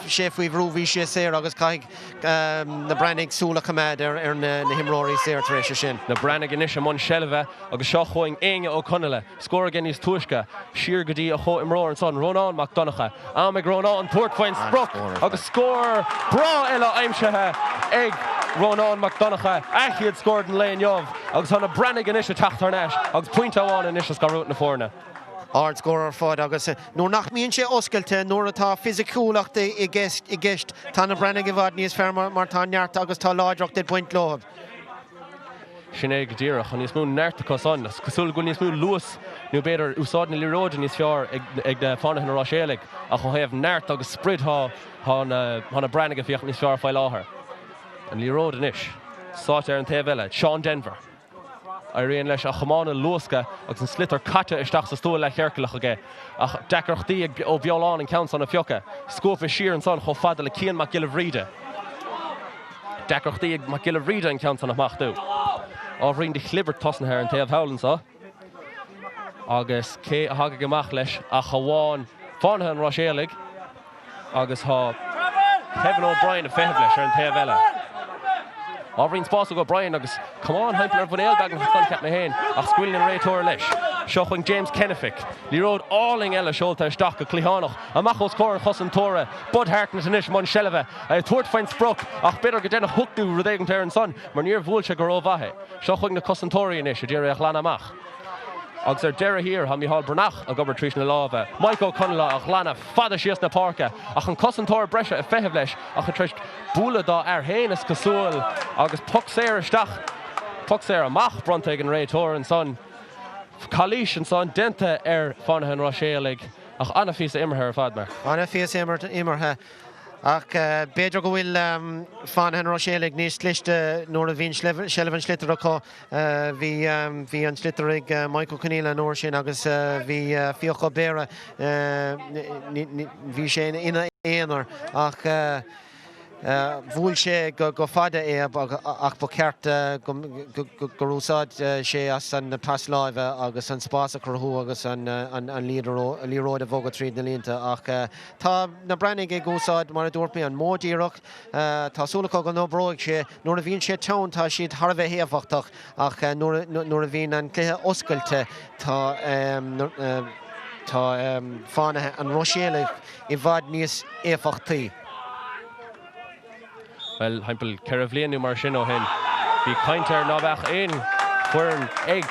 sé faoi bhrú, bhí sé saor agus caithfidh na Breathnaigh súil a choimeád ar na himreoirí saor tar éis sin. Na Breathnaigh anois i mbun seilbhe agus seo chugainn Éinne Ó Conaola. Scór aige níos túisce. Siar go dtí a chomhimreoir ansan, Rónán Mac Donncha. Am ag Rónán tabhairt faoin sprioc agus scór breá eile aimsithe ag Rónán Mac Donncha, a chéad scór den lae inniu agus tá na Breathnaigh anois ag teacht thar n-ais agus pointe amháin anois ag scarúint na foirne. Ard-scór ar fad agus nuair nach mbíonn sé oscailte, nuair atá fisiciúlacht i gceist, tá na Breathnaigh i bhfad níos fearr mar tá neart agus tá láidreacht ag baint leo. Sin é go díreach. Tá níos mó neart acu san. Is cosúil go bhfuil níos mó luas nó b'fhéidir úsáid na liathróide níos fearr ag na Fánaithe na Ruiséalaigh ach ó thaobh neart agus sprid tá na Breathnaigh ag féachaint níos fearr faoi láthair. An liathróid anois sáite ar an taobh eile. Seán Denvir. Éiríonn leis a chamán a luascadh agus an sliotar caite isteach sa stua leathchiorclach aige ach deacrachtaí ag Ó Beoláin an ceann san a phiocadh. Scuabtha siar ansan chomh fada le Cian Mac Giolla Bhríde. Deacrachtaí ag Mac Giolla Bhríde an ceann san a smachtú. Ábhairín de chlibirt tosnaithe ar an taobh thall anso agus cé a thagadh amach leis ach amháin Fánaithe an Ruiséalaigh agus tá Kevin O'Brien ag feitheamh leis ar an taobh eile. Ábhairín spás ag O'Brien agus camán thimpeall ar mhuinéal beagnach ansan cheap mé féin ach scaoileann an réiteoir leis. Seo chugainn James Kennefick. Liathróid álainn eile seolta isteach go cliathánach amach os comhair an chosantóra. Bud Hartnett anois i mbun seilbhe. É ag tabhairt faoin sprioc ach b'fhéidir go dtearnadh hook nó rud éigin air ansan mar níor bhuail sé go rómhaith é. Seo chugainn na cosantóirí anois a d'iarraidh é a ghlanadh amach. Agus ar deireadh thiar tá Micheál Breathnach ag obair trís na lámha, Mike Ó Conaola á ghlanadh fada síos na páirce ach an cosantóir breise ag feitheamh leis ach tar éis bualadh dá fhear féin is cosúil agus poc saor isteach, poc saor amach bronnta ag an réiteoir ansan. Calaois ansan déanta ar Fánaithe an Ruiséalaigh ach ana-phíosa imeartha ar fad mar. Ana-phíosa imeartha. Ach b'fhéidir go bhfuil Fánaithe an Ruiséalaigh níos cliste nuair a bhíonn seilbh an tsliotair acu. Bhí bhí an sliotar ag Mike Ó Conaola an uair sin agus bhí Fiach Ó Béarra, bhí sé ina aonar ach bhuail sé go fada é ach ba cheart gur úsáid sé as an pas láimhe agus an spás a chruthú agus an liathróid a bhogadh tríd na línte ach Tá na Breathnaigh ag úsáid, mar a dúirt mé, an modh díreach. Tá súil acu go n-oibreoidh sé. Nuair a bhíonn sé teann, tá siad thar a bheith éifeachtach ach nuair a bhíonn an cluiche oscailte, tá tá Fánaithe an Ruiséalaigh i bhfad níos éifeachtaí. Bhuel, thimpeall 4 bhliain nó mar sin ó shin, bhí caint air ná beadh aon foireann ag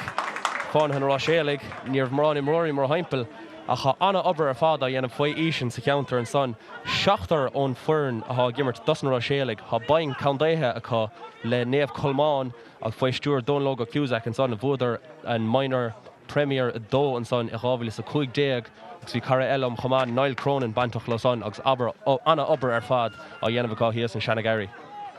Fánaithe an Ruiséalaigh. Ní raibh mórán imreoirí mórthimpeall. Ach tá ana-obair ar fad á dhéanamh faoi aois insa cheantar ansan. Seachtar ón foireann athá ag imirt dos na Ruiséalaigh. Tá bonn contaetha acu le Naomh Colmán agus faoi stiúir Dónal Óg Ó Cusack ansan. Bhuadar an Minor Premier 2 ansan i 2015 agus bhí cara eile liom chomh maith, Niall Cronin, bainteach leo san agus abair, ana-obair ar fad á dhéanamh acu thíos in Shanagarry.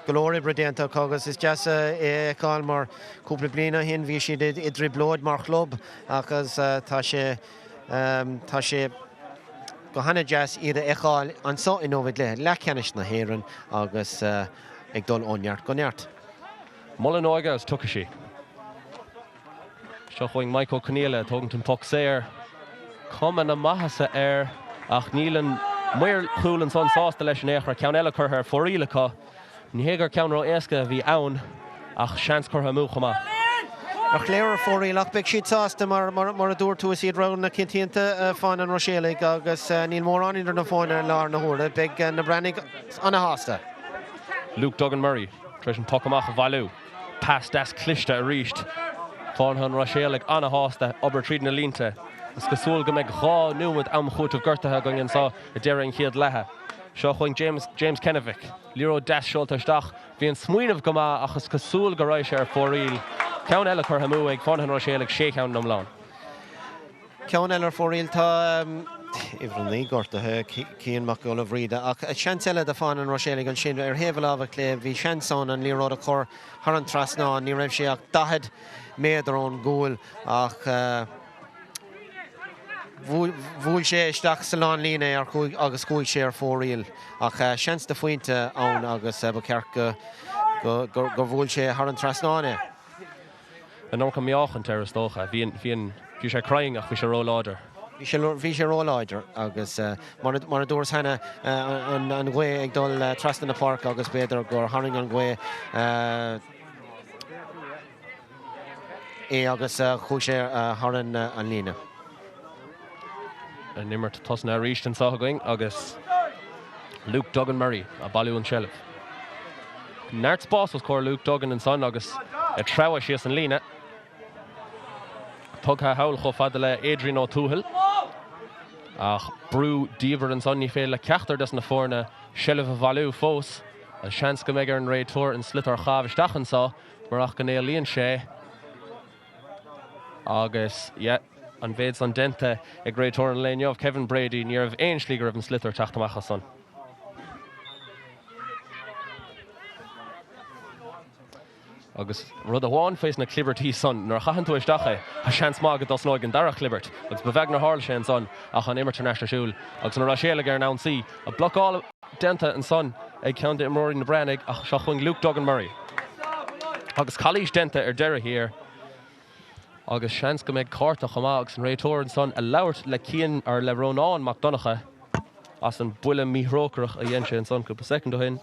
Go leor oibre déanta acu agus is deas é a fheiceáil mar cúpla bliain ó shin bhí siad i dtrioblóid mar chlub agus tá sé Tá sé go hana-deas iad a fheiceáil anso inniu i gcluiche leathcheannais na hÉireann agus ag dul ó neart go neart. Mol an óige agus tiocfaidh sí. Seo chugainn Mike Ó Conaola ag tógaint an poc saor. Cuma na maitheasa air ach níl an maor cúil ansan sásta leis in aon chor. Ceann eile curtha ar fóraoil acu. Ní hé gur ceann ró-éasca a bhí ann ach seans curtha amú chomh maith. Ar chléir ar fóraoil ach beidh siad sásta mar mar a dúirt tú is iad rogha na coitianta Fánaithe an Ruiséalaigh agus níl mórán idir na foirne i láthair na huaire. Beidh na Breathnaigh ana-shásta. Luke Duggan Murray tar éis an poc amach a bhailiú. Pas deas cliste arís. Fánaithe an Ruiséalaigh ana-shásta obair tríd na línte. Is cosúil go mbeidh 2 nóiméad am chúitimh gortaithe againn anseo ag deireadh an chéad leatha. Seo chugainn James James Kennefick. Liathróid deas seolta isteach. Bhí an smaoineamh go maith ach is cosúil go raibh sé ar fóraoil. Ceann eile curtha amú ag Fánaithe an Ruiséalaigh, sé cheann in iomlán. Ceann eile ar fóraoil. Tá uimhir 9 gortaithe, Cian Mac Giolla Bhríde, ach seans eile do Fánaithe an Ruiséalaigh ansin ar thaobh a láimhe clé. Bhí seans ann an liathróid a chur thar an trasnán. Ní raibh sé ach 40 méadar ón gcúl ach bhuail sé isteach sa lánlíne é agus chuaigh sé ar fóraoil. Ach seans de phointe ann agus ba cheart gur bhuail sé thar an trasnán é. An iomarca meáchaint air is dócha. Bhí an, bhí an, bhí sé cruinn ach bhí sé ró-láidir. Bhí sé, bhí sé ró-láidir agus mar a, mar a dúras cheana, an, an ghaoth ag dul trasna na páirce agus b'fhéidir gur tharraing an ghaoth é agus chuaigh sé thar an, an líne. An imirt tosnaithe arís anseo againn agus Luke Duggan Murray ag bailiú an tseilbh. Neart spás os comhair Luke Duggan ansan agus ag treabhadh síos an líne. Tugtha thall chomh fada le Adrian Ó Tuathail. Ach brú diamhair ansan, ní féidir le ceachtar des na foirne seilbh a bhailiú fós. An seans go mbeidh ar an réiteoir an sliotar a chaitheamh isteach anso murach go n-éalaíonn sé. Agus, yeah, an mhéid san déanta ag réiteoir an lae inniu, Kevin Brady, ní raibh aon slí go raibh an sliotar ag teacht amach as san. Agus rud amháin faoi na clibirtí san, nuair a chaitheann tú isteach é, tá seans maith go dtosnóidh an dara chlibirt, agus ba bheag nár tharla sé ansan ach an imirt thar n-ais ar siúl agus na Ruiséalaigh ar an ionsaí. Blocáil déanta ansan ag ceann d'imreoirí na Breathnaigh ach seo chugainn Luke Duggan Murray. Agus calaois déanta ar deireadh thiar agus seans go mbeidh cárta chomh maith agus an réiteoir ansan ag labhairt le Cian, or le Rónán Mac Donncha as an buille míthrócaireach a dhein sé ansan cúpla soicind ó shin.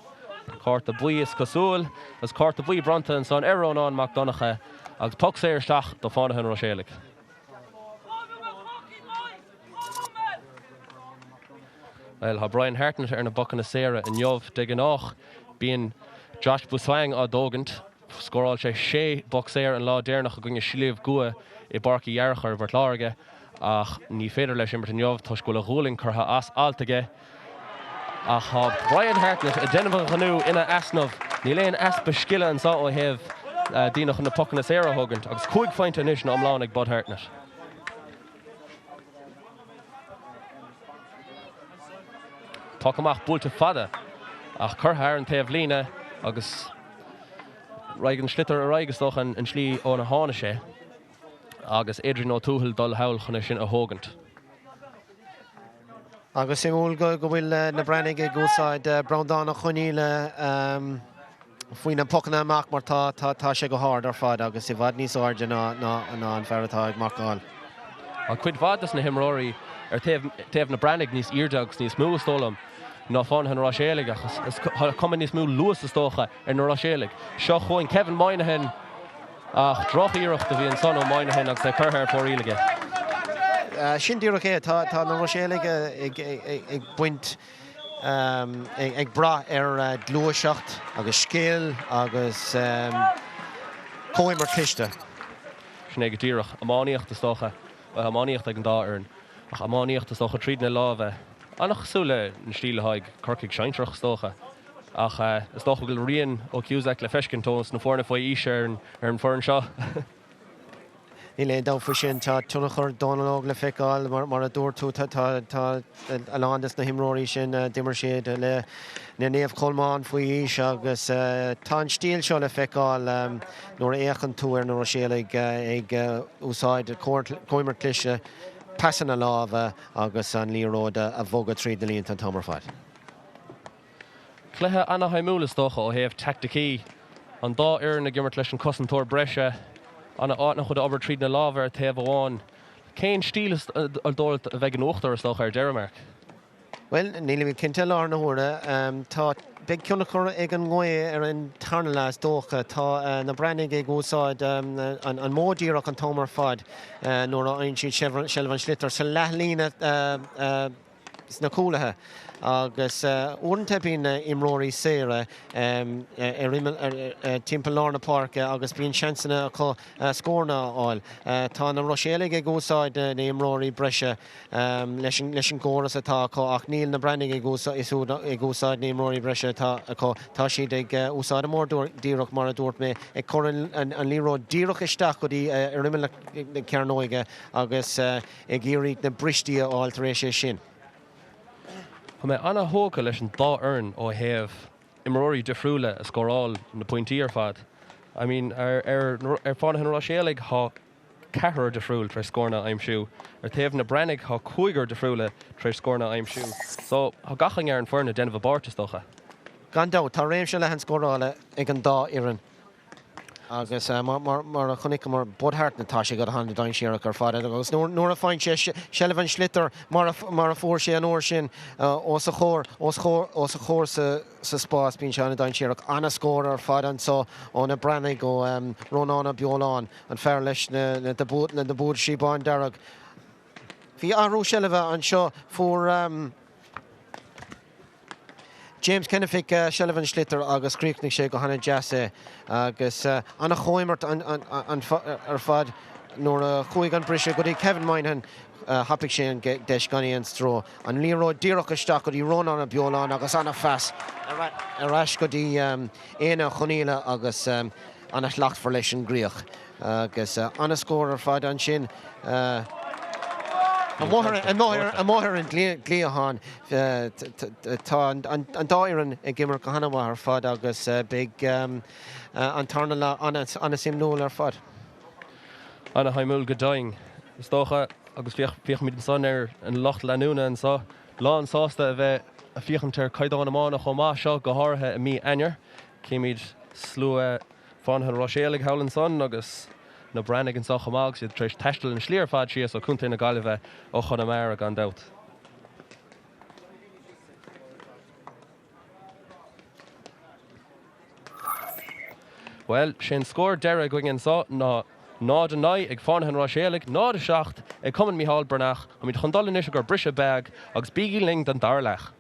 Cárta buí is cosúil agus cárta buí bronnta ansan ar Rónán Mac Donncha agus poc saor isteach do Fánaithe an Ruiséalaigh. Bhuel, tá Brian Hartnett ar na bpocanna saora inniu. De ghnáth, bíonn Josh Busswang á dtógaint. Scóráil sé sé bpoc saor an lá deireanach i gcoinne Shliabh gCua i bPáirc Uí Fhearchair i bPort Láirge ach ní féidir leis imirt inniu toisc go bhfuil a ghualainn curtha as alt aige. Ach tá Brian Hartnett ag déanamh a ghnó ina easnamh. Níl aon easpa scile anseo ó thaobh daoine chun na pocanna saora a thógaint agus cúig phointe anois ina iomlán ag Bud Hartnett. Poc amach buailte fada ach curtha thar an taobh líne agus raghaidh an sliotar ar aghaidh is dócha an tslí óna tháinig sé agus Adrian Ó Tuathail dul thall chun é sin a thógaint. Agus suimiúil go bhfuil na Breathnaigh ag úsáid Breandán Ó Conghaile faoi na pocanna amach mar tá tá sé go hard ar fad agus i bhfad níos airde ná ná an fear atá ag marcáil. Tá cuid mhaith de na himreoirí ar taobh taobh na Breathnaigh níos airde agus níos mó is dóigh liom ná Fánaithe an Ruiséalaigh ach is tá cuma níos mó luas is dócha ar na Ruiséalaigh. Seo chugainn Kevin Moynihan ach droch-iarracht a bhí ansan ó Moynihan agus é curtha ar fóraoil aige. Sin díreach é, tá na Ruiséalaigh ag baint, ag brath ar ghluaiseacht agus scil agus comhimirt cliste. Sin é go díreach. Iománaíocht is dócha. Bhuel, iománaíocht ag an dá fhoireann, ach iománaíocht is dócha tríd na lámha. An-chosúil le an stíl atá ag Corcaigh sinsearach is dócha. Ach is dócha go bhfuil rian ó Cusack le feiscint ós na foirne faoi aois ar an bhfoireann seo. Níl aon dabht faoi sin. Tá tionchar Dónal Óg le feiceáil, mar a dúirt tú. Tá a lán des na himreoirí sin, d'imir siad le Naomh Colmán faoi aois agus tá an stíl seo le feiceáil nuair a fhéachann tú ar na Ruiséalaigh ag úsáid comhimirt cliste, pasanna láimhe agus an liathróid a bhogadh tríd na línte an t-am ar fad. Cluiche ana-shuimiúil is dócha ó thaobh teaicticí. An dá fhoireann ag imirt leis an cosantóir breise. Ana-chuid obair tríd na lámha ar taobh amháin. Cén stíl is dóigh leat a bheidh in uachtar is dócha ar deireadh, Mark? Bhuel, nílimid cinnte i láthair na huaire. Tá, beidh tionchar ag an ngaoth ar an tarna leath is dócha. Tá na Breathnaigh ag úsáid an modh díreach an t-am ar fad nuair a fhaigheann siad seilbh an sliotair sa leathlíne. sna cúlaithe agus uaireanta bíonn imreoirí saora ar imeall timpeall lár na páirce agus bíonn seansanna acu scóranna a fháil. Tá na Ruiséalaigh ag úsáid na n-imreoirí breise leis an gcóras atá acu ach níl na Breathnaigh ag úsáid na n-imreoirí breise atá acu. Tá siad ag úsáid an bord díreach mar a dúirt mé, ag cur an liathróid díreach isteach go dtí ar imeall na cearnóige agus ag iarraidh na bristí a fháil tar éis é sin. Tá mé ana-thógtha leis an dá fhoireann ó thaobh imreoirí difriúla a scóráil na pointí ar fad. I mean, ar ar Fánaithe na Ruiséalaigh tá ceathrar difriúil tar éis scóranna a aimsiú. Ar taobh na Breathnaigh tá cúigear difriúla tar éis scóranna a aimsiú. So, tá gach éinne ar an foireann ag déanamh a bpáirt, is dócha. Gan dabht, tá réimse leathan scórála ag an dá fhoireann. Agus mar a chonaiceamar Bud Hartnett, tá sé go han-dainséarach ar fad agus nuair a faigheann sé seilbh an sliotar mar a fuair sé an uair sin os a chomhair, os a chomhair sa spás, bíonn sé an-dainséarach. An-scór ar fad anso ó na Breathnaigh, ó Rónán Ó Beoláin, an fear leis na buataisí bándearg. Bhí athrú seilbhe anseo, fuair. James Kennefick seilbh an sliotar agus chríochnaigh sé go hana-deas é agus ana-chomhimirt ar fad nuair a chuaigh an briseadh go dtí Kevin Moynihan thapaigh sé an deis gan aon stró. An liathróid díreach isteach go dtí Rónán Ó Beoláin agus ana-phas ar ais go dtí Éanna Ó Conaola agus ana-shlachtmhar leis an gcríoch. Agus an-scór ar fad ansin amuigh ar an gcliathán. Tá an dá fhoireann ag imirt go han-mhaith ar fad agus beidh an tarna leath an-suimiúil ar fad. An-shuimiúil go deimhin, is dócha, agus féachaimid ansan ar an lucht leanúna anseo, lán sásta a bheith ag féachaint ar caighdeán iomána chomh maith seo, go háirithe i mí Eanáir. Címid slua Fánaithe na Ruiséalaigh thall ansan agus na Breathnaigh anso chomh maith agus iad tar éis taisteal an slí ar fad síos ó Contae na Gaillimhe ó Chonamara gan dabht. Bhuel, sé'n scór deiridh againn anso ná 0-9 ag Fánaithe na Ruiséalaigh, 0-7 ag Cumann Micheál Breathnach. Táimid chun dul anois i gcomhair briseadh beag agus bígí linn don dara leath.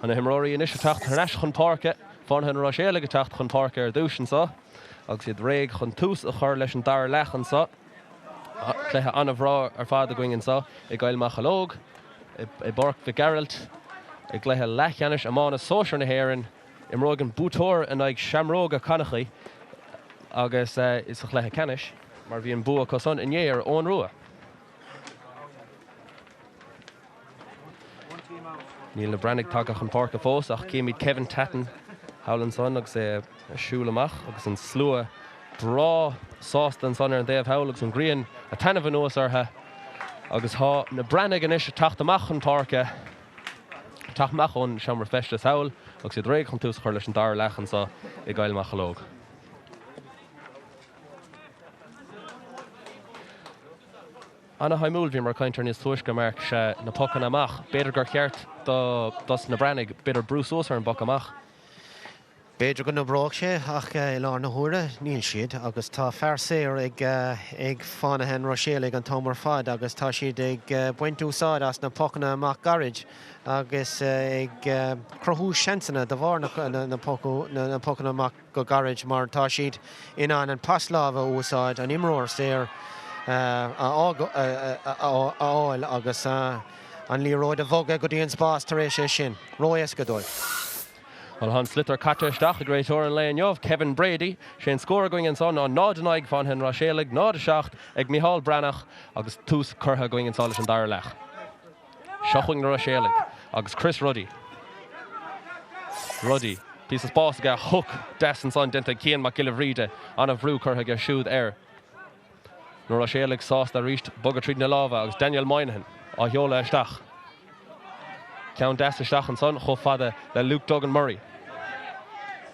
Na himreoirí anois ag teacht thar n-ais chun páirce. Fánaithe na Ruiséalaigh ag teacht chun páirce ar dtús anseo agus iad réidh chun tús a chur leis an dara leath anseo. Cluiche an-bhreá ar fad againn anseo i gCoill Mocheallóg, i bPáirc Mhic Gearailt, i gcluiche leathcheannais iomána sóisir na hÉireann. Imreoidh an buaiteoir in aghaidh Seamróga Chonnacht agus sa chluiche ceannais, mar bhí an bua acu san inné ar Eoghan Rua. Níl na Breathnaigh tagtha chun páirce fós ach címid Kevin Tatton thall ansan agus é ag siúl amach agus an slua breá sásta ansan ar an dtaobh thall agus an ghrian ag taitneamh anuas orthu agus tá na Breathnaigh anois ag teacht amach chun páirce, ag teacht amach ón seomra feistis thall agus iad réidh chun tús a chur leis an dara leath anso i gCoill Mocheallóg. Ana-shuimiúil, bhíomar ag caint ar níos túisce, Mark, sea, na pocanna amach. B'fhéidir gur cheart do dos na Breathnaigh, b'fhéidir brú suas ar an bpoc amach. B'fhéidir go n-oibreodh sé ach i láthair na huaire níl siad agus tá fear saor ag ag Fánaithe an Ruiséalaigh an t-am ar fad agus tá siad ag baint úsáid as na pocanna amach gairid agus ag cruthú seansanna de bharr na pocanna amach. go gairid mar tá siad in ann an pas láimhe a úsáid, an imreoir saor a fháil agus an liathróid a bhogadh go dtí an spás tar éis é sin. Ró-éasca dóibh. Bhuel, tá an sliotar caite isteach ag réiteoir an lae inniu, Kevin Brady. Sé an scór againn anso ná 0 in aghaidh Fánaithe an Ruiséalaigh, 0, 7 ag Micheál Breathnach agus tús curtha againn anso leis an dara leath. Seo chugainn na Ruiséalaigh agus Chris Ruddy. Ruddy. Píosa spáis aige, hook deas ansan déanta ag Cian Mac Giolla Bhríde. An-bhrú curtha aige siúd air. Na Ruiséalaigh sásta arís bogadh tríd na lámha agus Daniel Moynihan á sheoladh isteach. Ceann deas isteach ansan chomh fada le Luke Duggan Murray.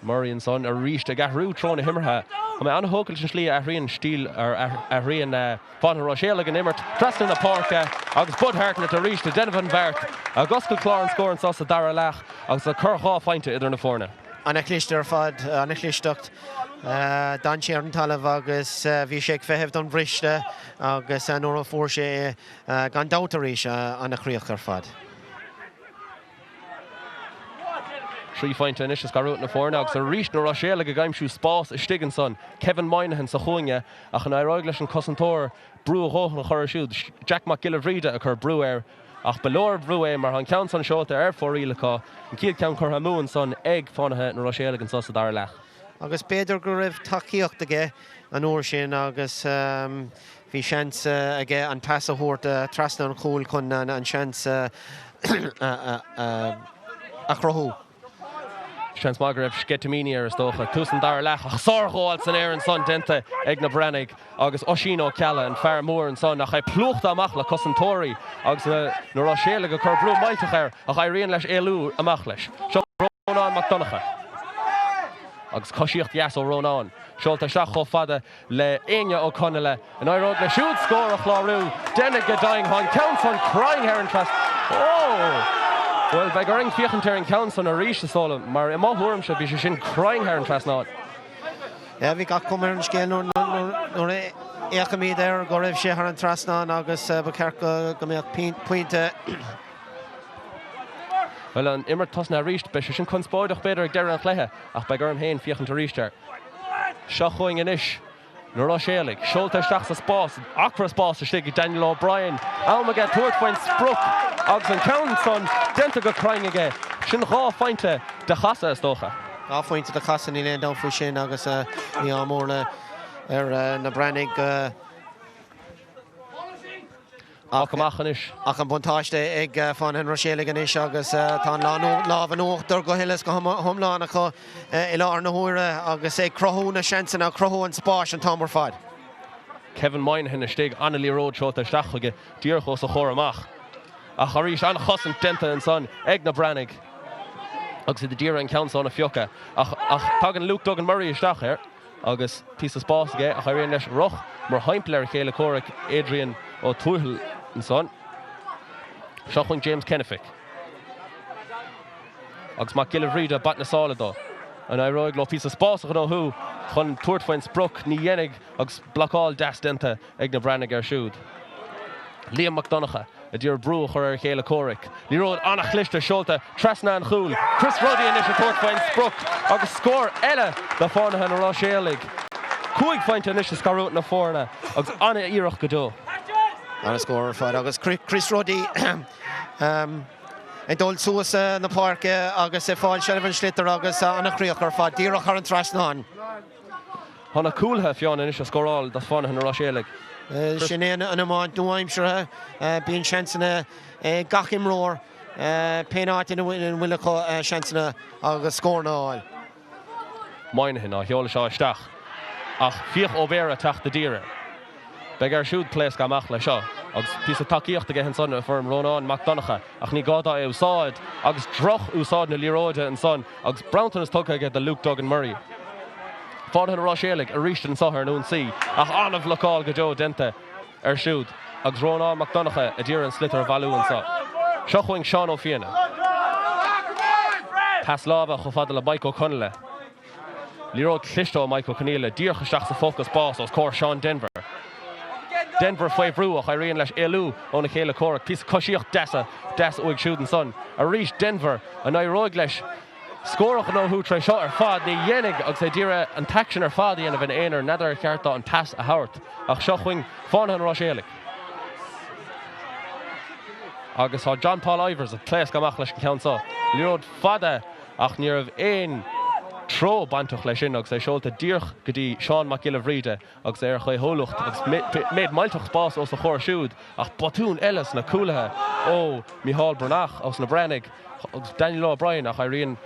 Murray ansan arís ag athrú treo na himeartha. Tá mé an-thógtha leis an slí a athraíonn stíl ar athraíonn Fánaithe na Ruiséalaigh an imirt trasna na páirce agus Bud Hartnett arís ag déanamh an bheart ag oscailt clár an scóir anso sa dara leath agus ag cur 2 phointe idir na foirne. An-chliste ar fad, an-chlisteacht. D'fhan sé ar an talamh agus bhí sé ag feitheamh don bhriste agus nuair a fuair sé é, gan dabht arís, an-chríoch ar fad. 3 phointe anois ag scarúint na foirne agus arís na Ruiséalaigh ag aimsiú spás istigh ansan. Kevin Moynihan sa chúinne ach an éireoidh leis an cosantóir brú a dhóthain a chur air siúd? Jack Mac Giolla Bhríde ag cur brú air ach ba leor brú é mar tá an ceann san seolta ar fóraoil acu. An chéad ceann curtha amú ansan ag Fánaithe na Ruiséalaigh anso sa dara leath. Agus b'fhéidir go raibh tacaíocht aige an uair sin agus bhí seans aige an pas a thabhairt trasna an chúil chun an seans a chruthú. Seans maith go raibh sceitimíní air is dócha. Tús an dara leath ach sárghabháil san aer ansan déanta ag na Breathnaigh agus Oisín Ó Ceallaigh, an fear mór ansan ach é plúchta amach le cosantóirí agus na Ruiséalaigh ag cur brú millteach air ach éiríonn leis éalú amach leis. Seo Rónán Mac Donncha agus coisíocht dheas ó Rónán. Seolta isteach chomh fada le Éinne Ó Conaola. An éireoidh leis siúd scór a chlárú? Déanfaidh go deimhin. Tá an ceann san cruinn thar an trasnán. Ó! Bhuel, beidh orainn féachaint ar an cheann san arís, is dóigh liom, mar i mo thuairimse bhí sé sin cruinn thar an trasnán. Yeah, bhí gach cuma ar an scéal nuair a fhéachaimid air go raibh sé thar an trasnán agus ba cheart go mbeadh pointe. Bhuel, an imirt tosnaithe arís. Beidh sé sin conspóideach b'fhéidir ag deireadh an chluiche ach beidh orm féin féachaint arís air. Seo chugainn anois na Ruiséalaigh, seolta isteach sa spás, acra spáis istigh ag Daniel O'Brien. Am aige tabhairt faoin sprioc agus an ceann san déanta go cruinn aige. Sin 2 phointe de chasadh, is dócha. 2 phointe de chasadh, níl aon dabht faoi sin agus mí-ádh mór ar na Breathnaigh. Ach amach anois. Ach an buntáiste ag Fánaithe an Ruiséalaigh anois agus tá an lámh in uachtar go huile is go hiomlán acu i láthair na huaire agus ag cruthú na seansanna, ag cruthú an spáis an t-am ar fad. Kevin Moynihan istigh, an-liathróid seolta isteach chuige díreach os a chomhair amach. Ach arís an-chosaint déanta ansan ag na Breathnaigh agus iad ag iarraidh an ceann san a phiocadh. Ach tagann Luke Duggan Murray isteach air. agus píosa spáis aige ach éiríonn leis rith mar thimpeall ar a chéile comhraic Adrian Ó Tuathail ansan. Seo chugainn James Kennefick agus Mac Giolla Bhríde ag baint na sála dó. An éireoidh leo píosa spáis a ghnóthú chun tabhairt faoin sprioc? Ní dhéanfaidh agus blocáil deas déanta ag na Breathnaigh air siúd. Liam Mac Donncha ag iarraidh brú a chur ar a chéile comhraic. Liathróid an-chliste seolta trasna an chúil. Chris Ruddy anois ag tabhairt faoin sprioc agus scór eile do Fánaithe na Ruiséalaigh. 5 phointe anois ag scarúint na foirne agus an-iarracht go deo. An-scór ar fad agus Chris Ruddy ag dul suas na páirce agus ag fáil seilbh an sliotair agus an-chríoch ar fad díreach thar an trasnán. Tá na cúlaithe fiáin anois ag scóráil do Fánaithe na Ruiséalaigh. Sin é an iomáint nua-aimseartha. Bíonn seansanna ag gach imreoir pén áit ina bhfuil acu seansanna agus scóranna a fháil. Moynihan á sheoladh seo isteach ach Fiach Ó Béarra ag teacht i dtír air. Beidh air siúd pléascadh amach leis seo agus píosa tacaíochta aige ansan i bhfoirm Rónán Mac Donncha ach ní gá dó é a úsáid agus droch-úsáid na liathróide ansan agus bronntanas tugtha aige do Luke Duggan Murray. Fánaithe na Ruiséalaigh arís anso ar an ionsaí ach an-bhlocáil go deo déanta air siúd agus Rónán Mac Donncha a d'iarraidh an sliotar a bhailiú anso. Seo chugainn Seán Ó Fianna. Pas láimhe chomh fada le Mike Ó Conaola. Liathróid cliste ó Mike Ó Conaola díreach isteach sa phóca spás os comhair Seán Denvir. Denvir faoi bhrú ach éiríonn leis éalú óna chéile comhraic. Píosa coisíocht deasa deas uaidh siúd ansan. Arís Denvir, an éireoidh leis scór a ghnóthú tar éis seo ar fad? Ní dhéanfaidh agus é d'iarraidh an t-aicsean ar fad a dhéanamh ina aonar. N'fheadar ar cheart dó an pas a thabhairt ach seo chugainn Fánaithe an Ruiséalaigh. Agus tá John Paul Ivers ag pléascadh amach leis an cheann seo. Liathróid fada Ach ní raibh aon treo bainteach leis sin agus é seolta díreach go dtí Seán Mac Giolla Bhríde agus é ar chaothúlacht agus méid millteach spáis os a chomhair siúd ach botún eile sna cúlaithe ó Micheál Breathnach, ós na Breathnaigh agus Daniel O'Brien ach éiríonn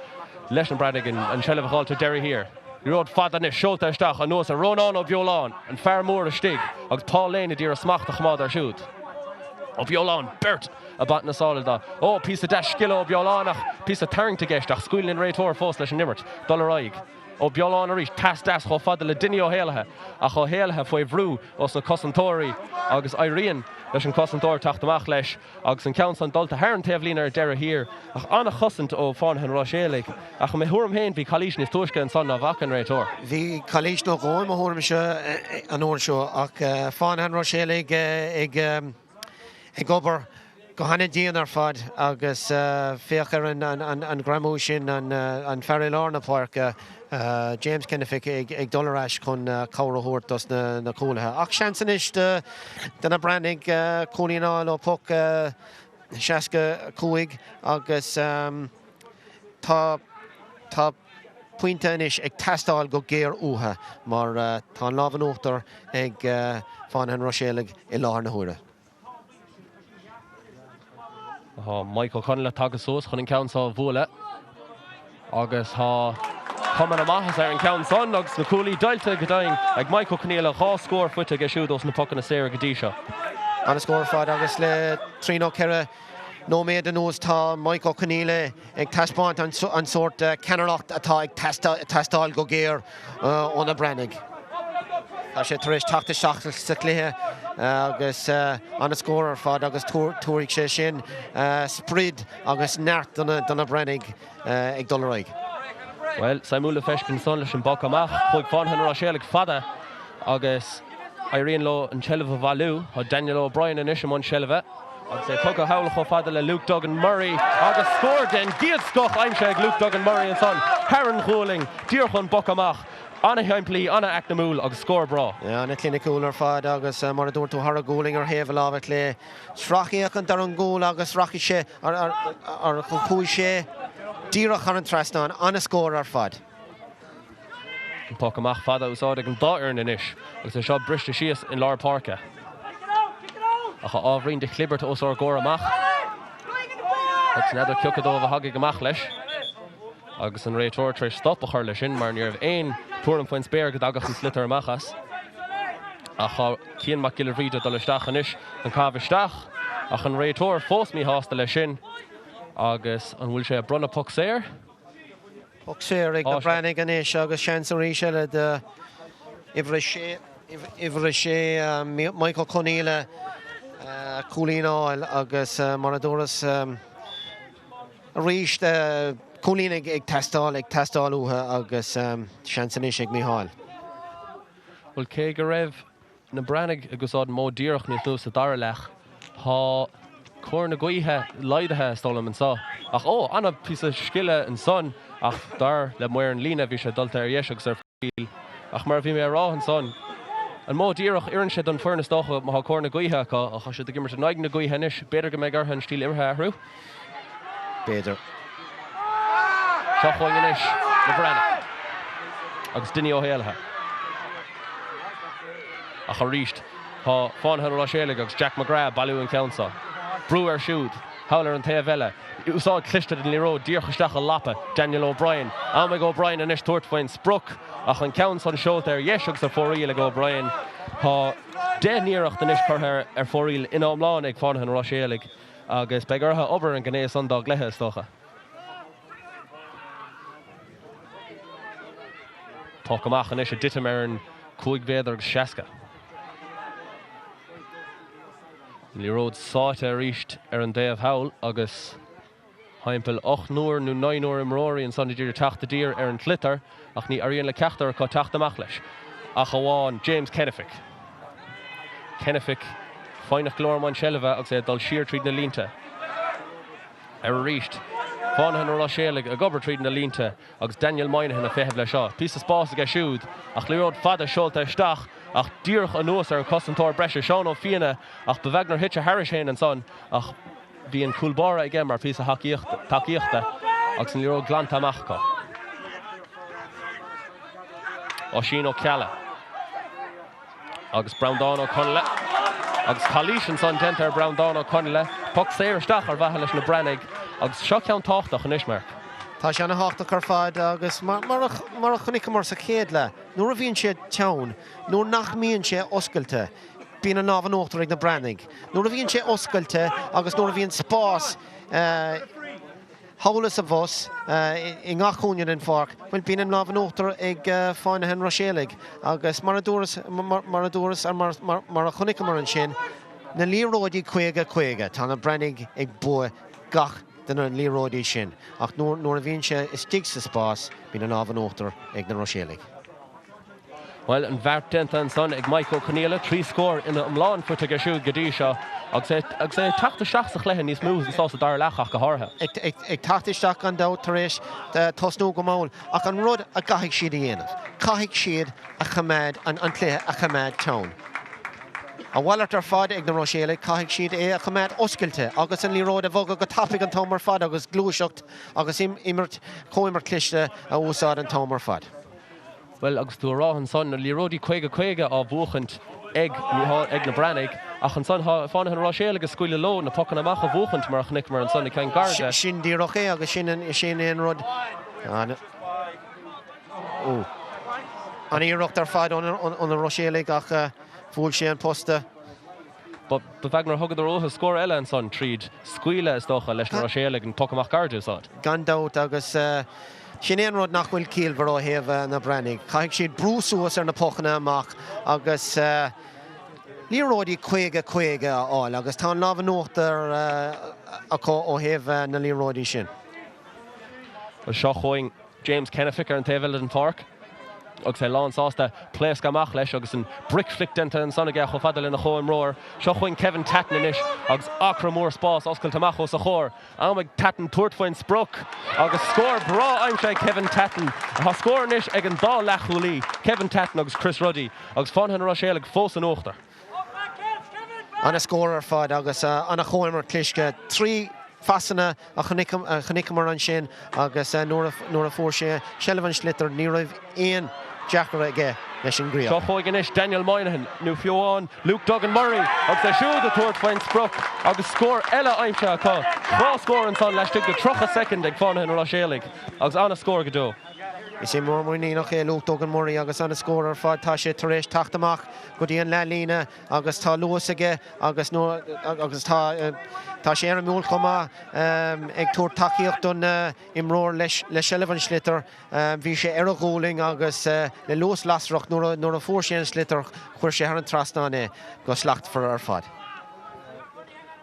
leis na Breathnaigh an tseilbh a dh'fháilt ar deireadh thiar. Liathróid fada anois seolta isteach anuas ar Rónán Ó Beoláin, an fear mór istigh, agus Paul Lane a d'iarraidh smacht a choimeád air siúd. Ó Beoláin, beirt ag baint na sála de. Ó, píosa deas scile ó Beoláin ach píosa tarraingt i gceist ach scaoileann an réiteoir fós leis an imirt dul ar aghaidh. Ó Beoláin arís, pas deas chomh fada le Dinny Ó hÉallaithe ach Ó hÉallaithe faoi bhrú ós na cosantóirí agus éiríonn leis an cosantóir teacht amach leis agus an ceann san dulta thar an taobhlíne ar deireadh thiar ach an-chosaint ó Fánaithe an Ruiséalaigh ach i mo thuairim féin bhí calaois níos túisce ansan ná bhfaca an réiteoir. Bhí calaois nó dhó i mo thuairimse an uair seo ach Fánaithe an Ruiséalaigh ag ag obair go han-dian ar fad agus féach ar an greamú sin, an fear i lár na páirce, James Kennefick ag dul ar ais chun cabhair a thabhairt dos na cúlaithe. Ach seans anois do na Breathnaigh cúilín a fháil ó poc 65 agus tá tá pointe anois ag teastáil go géar uathu mar tá an lámh in uachtar ag Fánaithe an Ruiséalaigh i láthair na huaire. Tá Mike Ó Conghaile tagtha suas chun an ceann seo a bhualadh agus tá cuma na maitheasa ar an gceann san agus na cuaillí deighilte go deimhin ag Mike Ó Conghaile, 2 scór faighte aige siúd ós na pocanna saora go dtí seo. An-scór ar fad agus le trí nó ceithre nóiméad anuas tá Mike Ó Conghaile ag taispeáint an sórt ceannaireacht atá ag teastáil go géar ó na Breathnaigh. Tá sé tar éis teacht isteach sa chluiche agus an-scór ar fad agus tabharfaidh sé sin sprid agus neart do na Breathnaigh ag dul ar aghaidh. Bhuel, suimiúil le feiscint ansan leis an bpoc amach. Chuaigh Fánaithe an Ruiséalaigh fada agus éiríonn leo an tseilbh a bhailiú. Tá Daniel O'Brien anois i mbun seilbhe agus é tugtha thall chomh fada le Luke Duggan Murray agus scór den gcéad scoth aimsithe ag Luke Duggan Murray ansan thar an ghualainn, díreach ón bpoc amach. Ana-shimplí, ana-eacnamúil agus scór breá. Ana-chliniciúil ar fad agus mar a dúirt tú thar a ghualainn ar thaobh a láimhe clé. Sracfhéachaint ar an gcúl agus rachaidh sé, chuaigh sé díreach thar an trasnán. Ana-scór ar fad. An poc amach fada á úsáid ag an dá fhoireann anois agus é seo briste síos in lár páirce. Ach tá ábhairín de chlibirt os ár gcomhair amach agus n'fheadar cioca dóibh a thagadh amach leis. Agus an réiteoir tar éis stop a chur leis sin mar ní raibh aon tuairim faoin spéir go dtagadh an sliotar amach as. Ach tá Cian Mac Giolla Bhríde ag dul isteach anois chun caitheamh isteach ach an réiteoir fós míshásta leis sin agus an bhfuil sé ag bronnadh poc saor? Poc saor ag na Breathnaigh anois agus seans arís eile do uimhir a sé, uimhir a sé, Mike Ó Conghaile cúilín a fháil agus mar a dúras, Arís, cúilín ag teastáil, ag teastáil uathu agus seans anois ag Micheál. Bhuel, cé go raibh na Breathnaigh ag úsáid modh díreach níos luaithe sa dara leath, tá cóir na gaoithe laghdaithe, is dóigh liom, anseo. Ach, ó, an-phíosa scile ansan, ach dar le maor an líne, bhí sé dulta ar dheis agus ar fóraoil. Ach mar a bhí mé a rá ansan, an modh díreach, oireann sé don foireann is dócha má tá cóir na gaoithe acu, ach tá siad ag imirt in aghaidh na gaoithe anois, b'fhéidir go mbeidh orthu an stíl imeartha a athrú. B'fhéidir. Seo chugainn anois na Breathnaigh agus Dinny Ó hÉallaithe. Ach arís tá Fánaithe an Ruiséalaigh agus Jack McGrath ag bailiú an ceann seo. Brú air siúd, thall ar an taobh eile. Úsáid cliste den liathróid díreach isteach i lapa Daniel O'Brien. Am ag O'Brien anois tabhairt faoin sprioc ach an ceann san seolta ar dheis agus ar fóraoil ag O'Brien. Tá 10 n-iarracht anois curtha ar fóraoil ina iomlán ag Fánaithe an Ruiséalaigh. Agus beidh orthu obair ar an ngné san dá gcluiche, is dócha. Poc amach anois ag titim ar an 5 mhéadar agus 60. An liathróid sáite arís ar an dtaobh thall agus thimpeall ochtar nó naonúr imreoirí ansan ag iarraidh teacht i dtír ar an tsliotar ach ní éiríonn le ceachtar acu teacht amach leis ach amháin James Kennefick. Kennefick foighneach go leor i mbun seilbhe agus é ag dul siar tríd na línte. Ar arís, Fánaithe na Ruiséalaigh ag obair tríd na línte agus Daniel Moynihan ag feitheamh leis seo. Píosa spáis aige siúd ach liathróid fada seolta isteach ach díreach anuas ar an chosantóir breise, Seán Ó Fianna ach ba bheag nár thit sé thairis féin ansan ach Bhí an cúl báire aige mar phíosa tacaíochta agus an liathróid glanta amach acu. Oisín Ó Ceallaigh agus Breandán Ó Conghaile agus calaois ansan déanta ar Breandán Ó Conghaile. Poc saor isteach ar mhaithe leis na Breathnaigh agus seo ceann tábhachtach anois, Mark. Tá sé ana-thábhachtach ar fad agus mar a chonaiceamar sa chéad leath, nuair a bhíonn sé teann, nuair nach mbíonn sé oscailte, bíonn an lámh in uachtar ag na Breathnaigh. Nuair a bhíonn sé oscailte agus nuair a bhíonn spás thall is abhus i ngach cúinne den pháirc, bhuel, bíonn an lámh in uachtar ag Fánaithe an Ruiséalaigh agus mar a dúras, mar a dúras, mar a chonaiceamar ansin, na liathróidí 50, 50, tá na Breathnaigh ag bua gach de na liathróidí sin, ach nuair a bhíonn sé istigh sa spás, bíonn an lámh in uachtar ag na Ruiséalaigh. Bhuel, an bheart déanta ansan ag Mike Ó Conaola, 3 scór ina iomlán faighte aige siúd go dtí seo agus é agus é ag teacht isteach sa chluiche níos mó anso sa dara leath ach go háirithe. Ag teacht isteach gan dabht tar éis tosnú go mall ach an rud a gcaithfidh siad a dhéanamh, caithfidh siad a choimeád, an cluiche a choimeád teann. A mhalairt ar fad ag na Ruiséalaigh, caithfidh siad é a choimeád oscailte agus an liathróid a bhogadh go tapaidh an t-am ar fad agus gluaiseacht agus imirt, comhimirt chliste a úsáid an t-am ar fad. Bhuel, agus tú ag rá ansan, na liathróidí 50, 50 á bhuachaint ag Mícheál, ag na Breathnaigh, ach ansan tá Fánaithe an Ruiséalaigh ag scaoileadh leo na pocanna amach a bhuachaint mar a chonaiceamar ansan i gceann gairid de. Sin díreach é agus sin é an rud. An-iarracht ar fad ó na Ruiséalaigh ach bhuail sé an posta. Ba bheag nár thugadar uathu scór eile ansan tríd scaoileadh, is dócha, leis na Ruiséalaigh an poc amach gairid a úsáid. Gan dabht agus sin é an rud nach bhfuil ciallmhar ó thaobh na Breathnaigh. Caithfidh siad brú suas ar na pocanna amach agus liathróidí 50, 50 a fháil agus tá an lámh in uachtar acu ó thaobh na liathróidí sin. Seo chugainn James Kennefick ar an taobh eile den pháirc agus é lán sásta pléascadh amach leis agus an brick flick déanta ansan aige chomh fada lena chomhimreoir. Seo chugainn Kevin Tatton anois agus acra mór spás oscailte amach os a chomhair. Am ag Tatton tabhairt faoin sprioc agus scór breá aimsithe ag Kevin Tatton. Tá scór anois ag an dá leathchúlaí, Kevin Tatton agus Chris Ruddy, agus Fánaithe na Ruiséalaigh fós in uachtar. Ana-scór ar fad agus ana-chomhimirt cliste. 3 phasanna a chonaiceamar ansin agus nuair a fuair sé seilbh an sliotair ní raibh aon deacracht aige leis an gcríoch. Seo chugainn anois Daniel Moynihan, nó fiú amháin Luke Duggan Murray agus é siúd ag tabhairt faoin sprioc agus scór eile aimsithe acu. 2 scór ansan laistigh de 30 soicind ag Fánaithe na Ruiséalaigh agus ana-scór go deo. Is imreoir muiníneach é Luke Duggan Murray agus ana-scór ar fad. Tá sé tar éis teacht amach go dtí an leathlíne agus tá luas aige agus agus tá tá sé éirimiúil chomh maith ag tabhairt tacaíocht don imreoir leis le seilbh an sliotair. Bhí sé ar a ghualainn agus le luas lasrach nuair a nuair a fuair sé an sliotar chuir sé thar an trasnán é go slachtmhar ar fad.